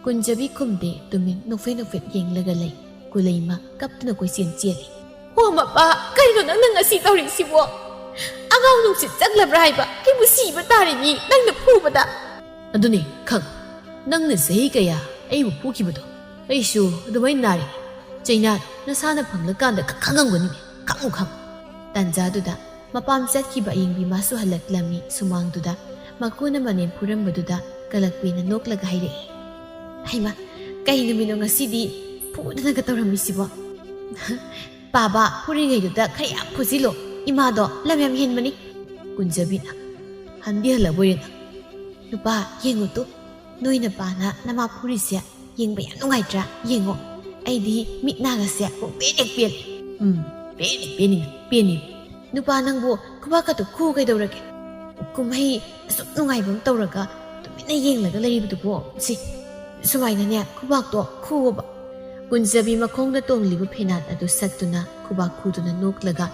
ꯀꯨꯟꯖꯕꯤ ꯈꯨꯝꯗꯦ, ꯇꯨꯃꯤꯟ ꯅꯣꯛꯐꯦꯠ ꯅꯣꯛꯐꯦꯠ ꯌꯦꯡꯂꯒ ꯂꯩ꯫ ꯀꯨꯂꯩꯃ ꯀꯞꯇꯨꯅ ꯀꯣꯏꯆꯦꯟ ꯆꯦꯜꯂꯤ꯫ "ꯍꯣ ꯃꯄꯥ, ꯀꯩꯅꯣ ꯅꯪꯅ ꯉꯁꯤ ꯇꯧꯔꯤꯁꯤꯕꯣ? ꯑꯉꯥꯡ ꯅꯨꯡꯁꯤꯠ ꯆꯪꯂꯕ꯭ꯔꯥ ꯍꯥꯏꯕ? ꯑꯩꯕꯨ ꯁꯤꯕ ꯇꯥꯔꯦ ꯃꯤ ꯅꯪꯅ ꯐꯨꯕꯗ"꯫ "ꯑꯗꯨꯅꯦ ꯈꯪ, ꯅꯪꯅ ꯆꯍꯤ ꯀꯌꯥ ꯑꯩꯕꯨ ꯐꯨꯈꯤꯕꯗꯣ, ꯑꯩꯁꯨ ꯑꯗꯨꯃꯥꯏꯅ ꯅꯥꯔꯤꯅꯤ꯫ ꯆꯩꯅꯥꯗꯣ ꯅꯁꯥꯅ ꯐꯪꯂꯀꯥꯟꯗ ꯈꯪ-, ꯈꯪꯉꯝꯒꯅꯤꯅꯦ, ꯈꯪꯉꯨ ꯈꯪꯉꯨ"꯫ ꯇꯥꯟꯖꯥꯗꯨꯗ ꯃꯄꯥꯝ ꯆꯠꯈꯤꯕ ꯑꯌꯤꯡꯕꯤ ꯃꯥꯁꯨ ꯍꯜꯂꯛꯂꯝꯃꯤ꯫ ꯁꯨꯃꯥꯡꯗꯨꯗ ꯃꯀꯨꯅ ꯃꯅꯦꯝ ꯐꯨꯔꯝꯕꯗꯨꯗ ꯀꯂꯛꯄꯤꯅ ꯅꯣꯛꯂꯒ ꯍꯥꯏꯔꯛꯏ, "ꯍꯩꯃ, ꯀꯩ ꯅꯨꯃꯤꯠꯅꯣ ꯉꯁꯤꯗꯤ ꯐꯨꯗꯅꯒ ꯇꯧꯔꯝꯃꯤꯁꯤꯕꯣ? "ꯄꯥꯕ ꯐꯨꯔꯤꯉꯩꯗꯨꯗ ꯈꯔ ꯌꯥꯝ ꯐꯨꯖꯤꯜꯂꯣ, ꯏꯃꯥꯗꯣ ꯂꯝ ꯌꯥꯝ ꯍꯦꯟꯕꯅꯤ꯫" ꯀꯨꯟꯖꯕꯤꯅ, "ꯍꯟꯗꯤ ꯍꯜꯂꯕꯣꯏꯔꯦ ꯅꯪ꯫ ꯅꯨꯄꯥ, ꯌꯦꯡꯉꯨ ꯇꯨ, ꯅꯣꯏ ꯅꯄꯥꯅ ꯅꯃꯥ ꯐꯨꯔꯤꯁꯦ ꯌꯦꯡꯕ ꯌꯥꯝ ꯅꯨꯡꯉꯥꯏꯇ꯭ꯔꯥ? ꯌꯦꯡꯉꯣ, ꯑꯩꯗꯤ ꯃꯤꯠ ꯅꯥꯒꯁꯦ ꯄꯨꯡꯄꯦꯟ ꯍꯦꯛ ꯄꯦꯜꯂꯦ꯫" "ꯎꯝ, ꯄꯦꯟꯅꯤ, ꯄꯦꯟꯅꯤ, ꯄꯦꯟꯅꯤ꯫ ꯅꯨꯄꯥ ꯅꯪꯕꯨ ꯈꯨꯕꯥꯛꯀꯗꯣ ꯈꯨ ꯀꯩꯗꯧꯔꯒꯦ? ꯀꯨꯝꯍꯩ ꯑꯁꯨꯛ ꯅꯨꯡꯉꯥꯏꯕ ꯑꯃ ꯇꯧꯔꯒ ꯇꯨꯃꯤꯟꯅ ꯌꯦꯡꯂꯒ ꯂꯩꯔꯤꯕꯗꯨꯕꯣ? ꯁꯤ, ꯁꯨꯃꯥꯏꯅꯅꯦ ꯈꯨꯕꯥꯛꯇꯣ ꯈꯨꯑꯣꯕ꯫" ꯀꯨꯟꯖꯕꯤ ꯃꯈꯣꯡꯗ ꯇꯣꯡꯂꯤꯕ ꯐꯦꯅꯥꯠ ꯑꯗꯨ ꯁꯠꯇꯨꯅ ꯈꯨꯕꯥꯛ ꯈꯨꯗꯨꯅ ꯅꯣꯛꯂꯒ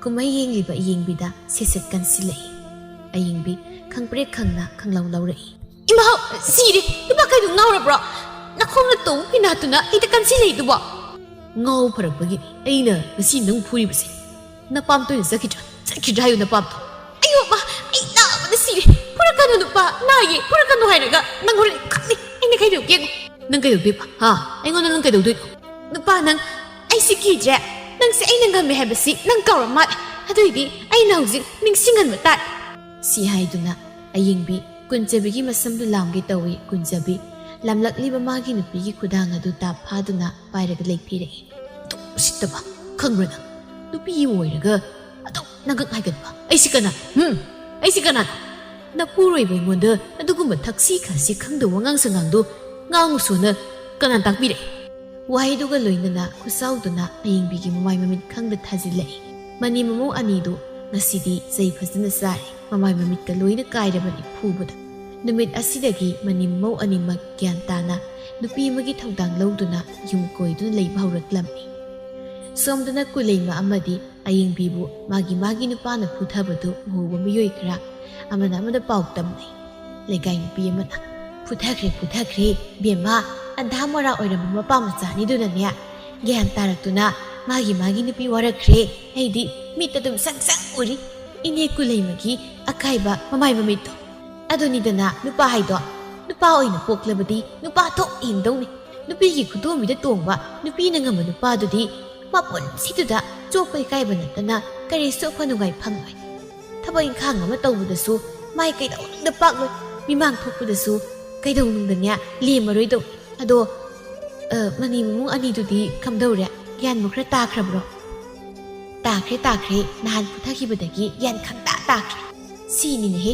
ꯀꯨꯝꯍꯩ ꯌꯦꯡꯂꯤꯕ ꯑꯌꯦꯡꯕꯤꯗ ꯁꯦꯠ ꯁꯦꯠ ꯀꯟꯁꯤꯜꯂꯛꯏ꯫ ꯑꯌꯦꯡꯕꯤ ꯈꯪꯄ꯭ꯔꯦꯛ ꯈꯪꯅ ꯈꯪꯂꯧ ꯂꯧꯔꯛꯏ꯫ "ꯏꯃꯥꯍꯧ, ꯁꯤꯔꯦ! ꯅꯨꯄꯥ ꯀꯩꯅꯣ ꯉꯥꯎꯔꯕ꯭ꯔꯣ? ꯅꯈꯣꯡꯅ ꯇꯣꯡꯕ ꯐꯤꯅꯥꯠꯇꯨꯅ ꯑꯩꯗ ꯀꯟꯁꯤꯜꯂꯛꯏꯗꯨꯕꯣ?" "ꯉꯥꯎ ꯐꯔꯛꯄꯒꯤ ꯑꯩꯅ ꯉꯁꯤ ꯅꯪ ꯐꯨꯔꯤꯕꯁꯦ꯫ ꯅꯄꯥꯝꯇꯣꯏꯅ ꯆꯠꯈꯤꯗ꯭ꯔꯥ? ꯆꯠꯈꯤꯗ꯭ꯔꯥ ꯍꯥꯏꯌꯨ ꯅꯄꯥꯝꯗꯣ꯫ ꯑꯌꯣ ꯃꯥ, ꯑꯩ ꯅꯥꯕꯅ ꯁꯤꯔꯦ꯫ ꯐꯨꯔꯛꯀꯅꯨ ꯅꯨꯄꯥ, ꯅꯥꯏꯌꯦ, ꯐꯨꯔꯛꯀꯅꯨ ꯍꯥꯏꯔꯒ ꯅꯪ ꯍꯣꯔꯦꯟ ꯈꯪꯅꯤ ꯑꯩꯅ ꯀꯩꯗꯧꯒꯦ ꯌꯦꯡꯉꯨ꯫" "ꯅꯪ ꯀꯩꯗꯧꯗꯣꯏꯕ? ꯍꯥ? ꯑꯩꯉꯣꯟꯗ ꯅꯪ ꯀꯩꯗꯧꯗꯣꯏꯅꯣ?" "ꯅꯨꯄꯥ ꯅꯪ, ꯑꯩꯁꯤ ꯀꯤꯗ꯭ꯔꯦ꯫ ꯅꯪꯁꯦ ꯑꯩꯅ ꯉꯝꯃꯦ ꯍꯥꯏꯕꯁꯤ ꯅꯪ ꯀꯥꯎꯔ ꯃꯥꯜꯂꯦ꯫ ꯑꯗꯨꯏꯗꯤ ꯑꯩꯅ ꯍꯧꯖꯤꯛ ꯅꯤꯡꯁꯤꯡꯍꯟꯕ ꯇꯥꯔꯦ꯫" ꯁꯤ ꯍꯥꯏꯗꯨꯅ ꯑꯌꯦꯡꯕꯤ ꯀꯨꯟꯖꯕꯤꯒꯤ ꯃꯁꯝꯗꯨ ꯂꯥꯝꯒꯦ ꯇꯧꯏ꯫ ꯀꯨꯟꯖꯕꯤ ꯂꯥꯝꯂꯛꯂꯤꯕ ꯃꯥꯒꯤ ꯅꯨꯄꯤꯒꯤ ꯈꯨꯗꯥꯡ ꯑꯗꯨ ꯇꯥꯞ ꯐꯥꯗꯨꯅ ꯄꯥꯏꯔꯒ ꯂꯩ ꯄꯤꯔꯛꯏ꯫ "ꯑꯗꯨꯛ ꯎꯁꯤꯠꯇꯕ, ꯈꯪꯕ꯭ꯔꯥ ꯅꯪ? ꯅꯨꯄꯤ ꯑꯃ ꯑꯣꯏꯔꯒ ꯑꯗꯨꯛ ꯅꯪꯒꯛ ꯍꯥꯏꯒꯠꯄ꯫ ꯑꯩꯁꯤ ꯀꯅꯥ? ꯍꯨꯝ? ꯑꯩꯁꯤ ꯀꯅꯥꯅꯣ? ꯅꯄꯨꯔꯣꯏꯕ ꯑꯩꯉꯣꯟꯗ ꯑꯗꯨꯒꯨꯝꯕ ꯊꯛꯁꯤ ꯈꯥꯁꯤ ꯈꯪꯗꯕ ꯋꯥꯉꯥꯡ ꯁꯉꯥꯡꯗꯣ ꯉꯥꯡꯉꯨꯁꯣꯅ ꯀꯅꯥꯅ ꯇꯥꯛꯄꯤꯔꯛꯏ?" ꯋꯥꯍꯩꯗꯨꯒ ꯂꯣꯏꯅꯅ ꯈꯨꯁꯥꯎꯗꯨꯅ ꯑꯌꯦꯡꯕꯤꯒꯤ ꯃꯃꯥꯏ ꯃꯃꯤꯠ ꯈꯪꯗ ꯊꯥꯖꯤꯜꯂꯛꯏ꯫ ꯃꯅꯤ ꯃꯃꯧ ꯑꯅꯤꯗꯨ ꯉꯁꯤꯗꯤ ꯆꯩ ꯐꯖꯅ ꯆꯥꯔꯦ꯫ ꯃꯃꯥꯏ ꯃꯃꯤꯠꯀ ꯂꯣꯏꯅ ꯀꯥꯏꯔꯕꯅꯤ ꯐꯨꯕꯗ꯫ ꯅꯨꯃꯤꯠ ꯑꯁꯤꯗꯒꯤ ꯃꯅꯤ ꯃꯃꯧ ꯑꯅꯤꯃꯛ ꯒ꯭ꯌꯥꯟ ꯇꯥꯅ ꯅꯨꯄꯤ ꯑꯃꯒꯤ ꯊꯧꯗꯥꯡ ꯂꯧꯗꯨꯅ ꯌꯨꯝ ꯀꯣꯏꯗꯨꯅ ꯂꯩꯕ ꯍꯧꯔꯛꯂꯝꯃꯤ꯫ ꯁꯣꯝꯗꯅ ꯀꯨꯂꯩꯃ ꯑꯃꯗꯤ ꯑꯌꯦꯡꯕꯤꯕꯨ ꯃꯥꯒꯤ ꯃꯥꯒꯤ ꯅꯨꯄꯥꯅ ꯐꯨꯊꯕꯗꯨ ꯎꯍꯧꯕ ꯃꯤꯑꯣꯏ ꯈꯔ ꯑꯃꯅ ꯑꯃꯗ ꯄꯥꯎ ꯇꯝꯅꯩ꯫ ꯂꯩꯀꯥꯏ ꯅꯨꯄꯤ ꯑꯃꯅ, "ꯐꯨꯊꯈ꯭ꯔꯦ, ꯐꯨꯊꯈ꯭ꯔꯦ, ꯕꯦꯝꯃ, ꯑꯟꯙꯥ ꯃꯣꯔꯥ ꯑꯣꯏꯔꯝꯕ ꯃꯄꯥ ꯃꯆꯥꯅꯤꯗꯨꯅꯅꯦ, ꯒ꯭ꯌꯥꯟ ꯇꯥꯔꯛꯇꯨꯅ ꯃꯥꯒꯤ ꯃꯥꯒꯤ ꯅꯨꯄꯤ ꯋꯥꯔꯛꯈ꯭ꯔꯦ꯫ ꯑꯩꯗꯤ ꯃꯤꯠꯇ ꯑꯗꯨꯝ ꯁꯪ ꯁꯪ ꯎꯔꯤ꯫ ꯏꯅꯦ ꯀꯨꯂꯩꯃꯒꯤ ꯑꯀꯥꯏꯕ ꯃꯃꯥꯏ ꯃꯃꯤꯠꯇꯣ꯫ ꯑꯗꯨꯅꯤꯗꯅ ꯅꯨꯄꯥ ꯍꯥꯏꯗꯣ, ꯅꯨꯄꯥ ꯑꯣꯏꯅ ꯄꯣꯛꯂꯕꯗꯤ ꯅꯨꯄꯥ ꯊꯣꯛ ꯍꯤꯡꯗꯧꯅꯤ꯫ ꯅꯨꯄꯤꯒꯤ ꯈꯨꯗꯣꯝꯕꯤꯗ ꯇꯣꯡꯕ ꯅꯨꯄꯤꯅ ꯉꯝꯕ ꯅꯨꯄꯥꯗꯨꯗꯤ ꯃꯄꯨꯟꯁꯤꯗꯨꯗ ꯆꯣꯞꯄ ꯏꯀꯥꯏꯕ ꯅꯠꯇꯅ ꯀꯔꯤꯁꯨ ꯑꯐ ꯅꯨꯡꯉꯥꯏ ꯐꯪꯂꯣꯏ꯫ ꯊꯕꯛ ꯏꯪꯈꯥꯡ ꯑꯃ ꯇꯧꯕꯗꯁꯨ ꯃꯥꯏ ꯀꯩꯗꯧꯅꯨꯡꯗ ꯄꯥꯛꯂꯣꯏ꯫ ꯃꯤꯃꯥꯡ ꯊꯣꯛꯄꯗꯁꯨ ꯀꯩꯗꯧꯅꯨꯡꯗꯅꯦ ꯂꯦꯝꯃꯔꯣꯏꯗꯧꯅꯤ꯫ ꯑꯗꯣ, ꯑ, ꯃꯅꯤ ꯃꯃꯧ ꯑꯅꯤꯗꯨꯗꯤ ꯀꯝꯗꯧꯔꯦ?" ꯒ꯭ꯌꯥꯟꯕꯨ ꯈꯔ ꯇꯥꯈ꯭ꯔꯕ꯭ꯔꯣ? ꯇꯥꯈ꯭ꯔꯦ, ꯇꯥꯈ꯭ꯔꯦ, ꯅꯍꯥꯟ ꯐꯨꯊꯈꯤꯕꯗꯒꯤ ꯒ꯭ꯌꯥꯟ ꯈꯪꯇꯥ ꯇꯥꯈ꯭ꯔꯦ꯫ ꯁꯤꯅꯤꯅꯦꯍꯦ,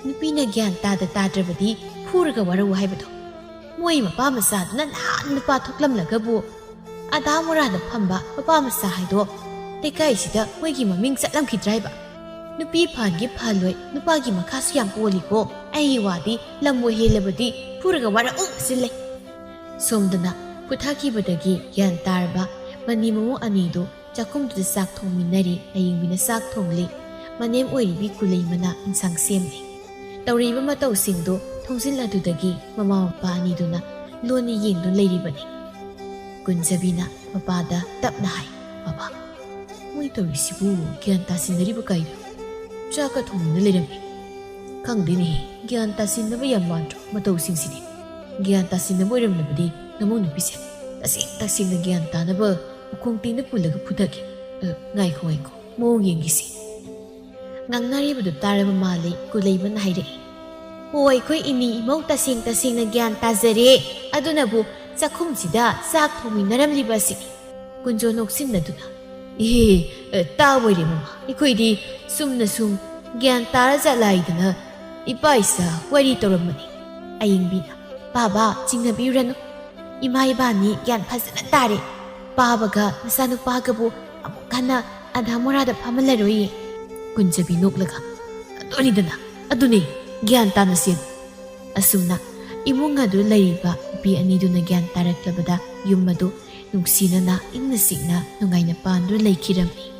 ꯅꯨꯄꯤꯅ ꯒ꯭ꯌꯥꯟ ꯇꯥꯗ ꯇꯥꯗ꯭ꯔꯕꯗꯤ ꯐꯨꯔꯒ ꯋꯥꯔꯧ ꯍꯥꯏꯕꯗꯣ꯫ ꯃꯣꯏ ꯃꯄꯥ ꯃꯆꯥꯗꯨꯅ ꯅꯍꯥꯟ ꯅꯨꯄꯥ ꯊꯣꯛꯂꯝꯂꯒꯕꯨ ꯑꯗꯥ ꯃꯣꯔꯥꯗ ꯐꯝꯕ ꯃꯄꯥ ꯃꯆꯥ ꯍꯥꯏꯗꯣ ꯂꯩꯀꯥꯏꯁꯤꯗ ꯃꯣꯏꯒꯤ ꯃꯃꯤꯡ ꯆꯠꯂꯝꯈꯤꯗ꯭ꯔꯥ ꯍꯥꯏꯕ? ꯅꯨꯄꯤ ꯐꯍꯟꯒꯦ ꯐꯍꯜꯂꯣꯏ, ꯅꯨꯄꯥꯒꯤ ꯃꯈꯥꯁꯨ ꯌꯥꯝ ꯄꯣꯜꯂꯤꯀꯣ꯫ ꯑꯩꯒꯤ ꯋꯥꯗꯤ ꯂꯝ ꯑꯣꯏ ꯍꯦꯜꯂꯕꯗꯤ ꯐꯨꯔꯒ ꯋꯥꯔꯧ ꯁꯤꯜꯂꯦ꯫ ꯁꯣꯝꯗꯅ ꯐꯨꯊꯈꯤꯕꯗꯒꯤ ꯒ꯭ꯌꯥꯟ ꯇꯥꯔꯕ ꯃꯅꯤ ꯃꯃꯧ ꯑꯅꯤꯗꯨ ꯆꯥꯛꯈꯨꯝꯗꯨꯗ ꯆꯥꯛ ꯊꯣꯡꯃꯤꯟꯅꯔꯤ꯫ ꯑꯌꯤꯡꯕꯤꯅ ꯆꯥꯛ ꯊꯣꯡꯂꯤ꯫ ꯃꯅꯦꯝ ꯑꯣꯏꯔꯤꯕꯤ ꯀꯨꯂꯩꯃꯅ ꯏꯟꯁꯥꯡ ꯁꯦꯝꯂꯤ꯫ ꯇꯧꯔꯤꯕ ꯃꯇꯧꯁꯤꯡꯗꯨ ꯊꯣꯡꯖꯤꯜ ꯑꯗꯨꯗꯒꯤ ꯃꯃꯥ ꯃꯄꯥ ꯑꯅꯤꯗꯨꯅ ꯂꯣꯟꯅ ꯌꯦꯡꯗꯨꯅ ꯂꯩꯔꯤꯕꯅꯤ꯫ ꯀꯨꯟꯖꯕꯤꯅ ꯃꯄꯥꯗ ꯇꯞꯅ ꯍꯥꯏ, "ꯃꯄꯥ, ꯃꯣꯏ ꯇꯧꯔꯤꯁꯤꯕꯨ ꯒ꯭ꯌꯥꯟ ꯇꯥꯁꯤꯟꯅꯔꯤꯕ ꯀꯥꯏꯅꯣ? ꯆꯥꯛꯀ ꯊꯣꯡꯗꯨꯅ ꯂꯩꯔꯝꯃꯤ꯫ ꯈꯪꯗꯦꯅꯦꯍꯦ, ꯒ꯭ꯌꯥꯟ ꯇꯥꯁꯤꯟꯅꯕ ꯌꯥꯝ ꯃꯥꯟꯗ꯭ꯔꯣ ꯃꯇꯧꯁꯤꯡꯁꯤꯗꯤ? ꯒ꯭ꯌꯥꯟ ꯇꯥꯁꯤꯟꯅꯕ ꯑꯣꯏꯔꯝꯂꯕꯗꯤ ꯅꯃꯧ ꯅꯨꯄꯤꯁꯦ ꯇꯁꯦꯡ ꯇꯁꯦꯡꯅ ꯒ꯭ꯌꯥꯟ ꯇꯥꯅꯕ ꯎꯈꯣꯡ ꯇꯦꯡꯅ ꯄꯨꯜꯂꯒ ꯐꯨꯊꯒꯦ꯫ ꯑ, ꯉꯥꯏꯈꯣ, ꯉꯥꯏꯈꯣ, ꯃꯑꯣꯡ ꯌꯦꯡꯈꯤꯁꯤ꯫" ꯉꯥꯡꯅꯔꯤꯕꯗꯨ ꯇꯥꯔꯕ ꯃꯥꯜꯂꯤ꯫ ꯀꯨꯂꯩꯃꯅ ꯍꯥꯏꯔꯛꯏ, "ꯑꯣ, ꯑꯩꯈꯣꯏ ꯏꯅꯤ ꯏꯃꯧ ꯇꯁꯦꯡ ꯇꯁꯦꯡꯅ ꯒ꯭ꯌꯥꯟ ꯇꯥꯖꯔꯦ꯫ ꯑꯗꯨꯅꯕꯨ ꯆꯥꯛꯈꯨꯝꯁꯤꯗ ꯆꯥꯛ ꯊꯣꯡꯃꯤꯟꯅꯔꯝꯂꯤꯕ ꯑꯁꯤꯅꯤ꯫" ꯀꯨꯟꯖꯣ ꯅꯣꯛꯁꯤꯟꯅꯗꯨꯅ, "ꯑꯦ, ꯑ, ꯇꯥꯕ ꯑꯣꯏꯔꯦ ꯃꯃꯥ, ꯑꯩꯈꯣꯏꯗꯤ ꯆꯨꯝꯅ ꯁꯨꯝ ꯒ꯭ꯌꯥꯟ ꯇꯥꯔ ꯖꯥꯠꯂꯥ ꯍꯥꯏꯗꯅ ꯏꯄꯥ ꯏꯆꯥ ꯋꯥꯔꯤ ꯇꯧꯔꯝꯕꯅꯤ꯫" ꯑꯌꯤꯡꯕꯤꯅ, "ꯕꯥꯕꯥ, ꯆꯤꯡꯅꯕꯤꯔꯨꯔꯅꯨ꯫ ꯏꯃꯥ ꯏꯕꯥꯅꯤ ꯒ꯭ꯌꯥꯟ ꯐꯖꯅ ꯇꯥꯔꯦ꯫ ꯄꯥꯕꯒ ꯃꯆꯥꯅꯨꯄꯥꯒꯕꯨ ꯑꯃꯨꯛ ꯍꯟꯅ ꯑꯗꯥ ꯃꯣꯔꯥꯗ ꯐꯝꯍꯜꯂꯔꯣꯏꯌꯦ꯫" ꯀꯨꯟꯖꯕꯤ ꯅꯣꯛꯂꯒ, "ꯑꯗꯨꯅꯤꯗꯅ, ꯑꯗꯨꯅꯤ, ꯒ꯭ꯌꯥꯟ ꯇꯥꯅ ꯆꯦꯜꯂꯨ꯫" ꯑꯁꯨꯝꯅ ꯏꯃꯨꯡ ꯑꯗꯨ ꯂꯩꯔꯤꯕ ꯅꯨꯄꯤ ꯑꯅꯤꯗꯨꯅ ꯒ꯭ꯌꯥꯟ ꯇꯥꯔꯛꯂꯕꯗ ꯌꯨꯝ ꯑꯗꯨ ꯅꯨꯡꯁꯤꯅꯅ ꯏꯪꯅ ꯆꯤꯛꯅ ꯅꯨꯡꯉꯥꯏꯅ ꯄꯥꯟꯗꯨꯅ ꯂꯩꯈꯤꯔꯝꯃꯤ꯫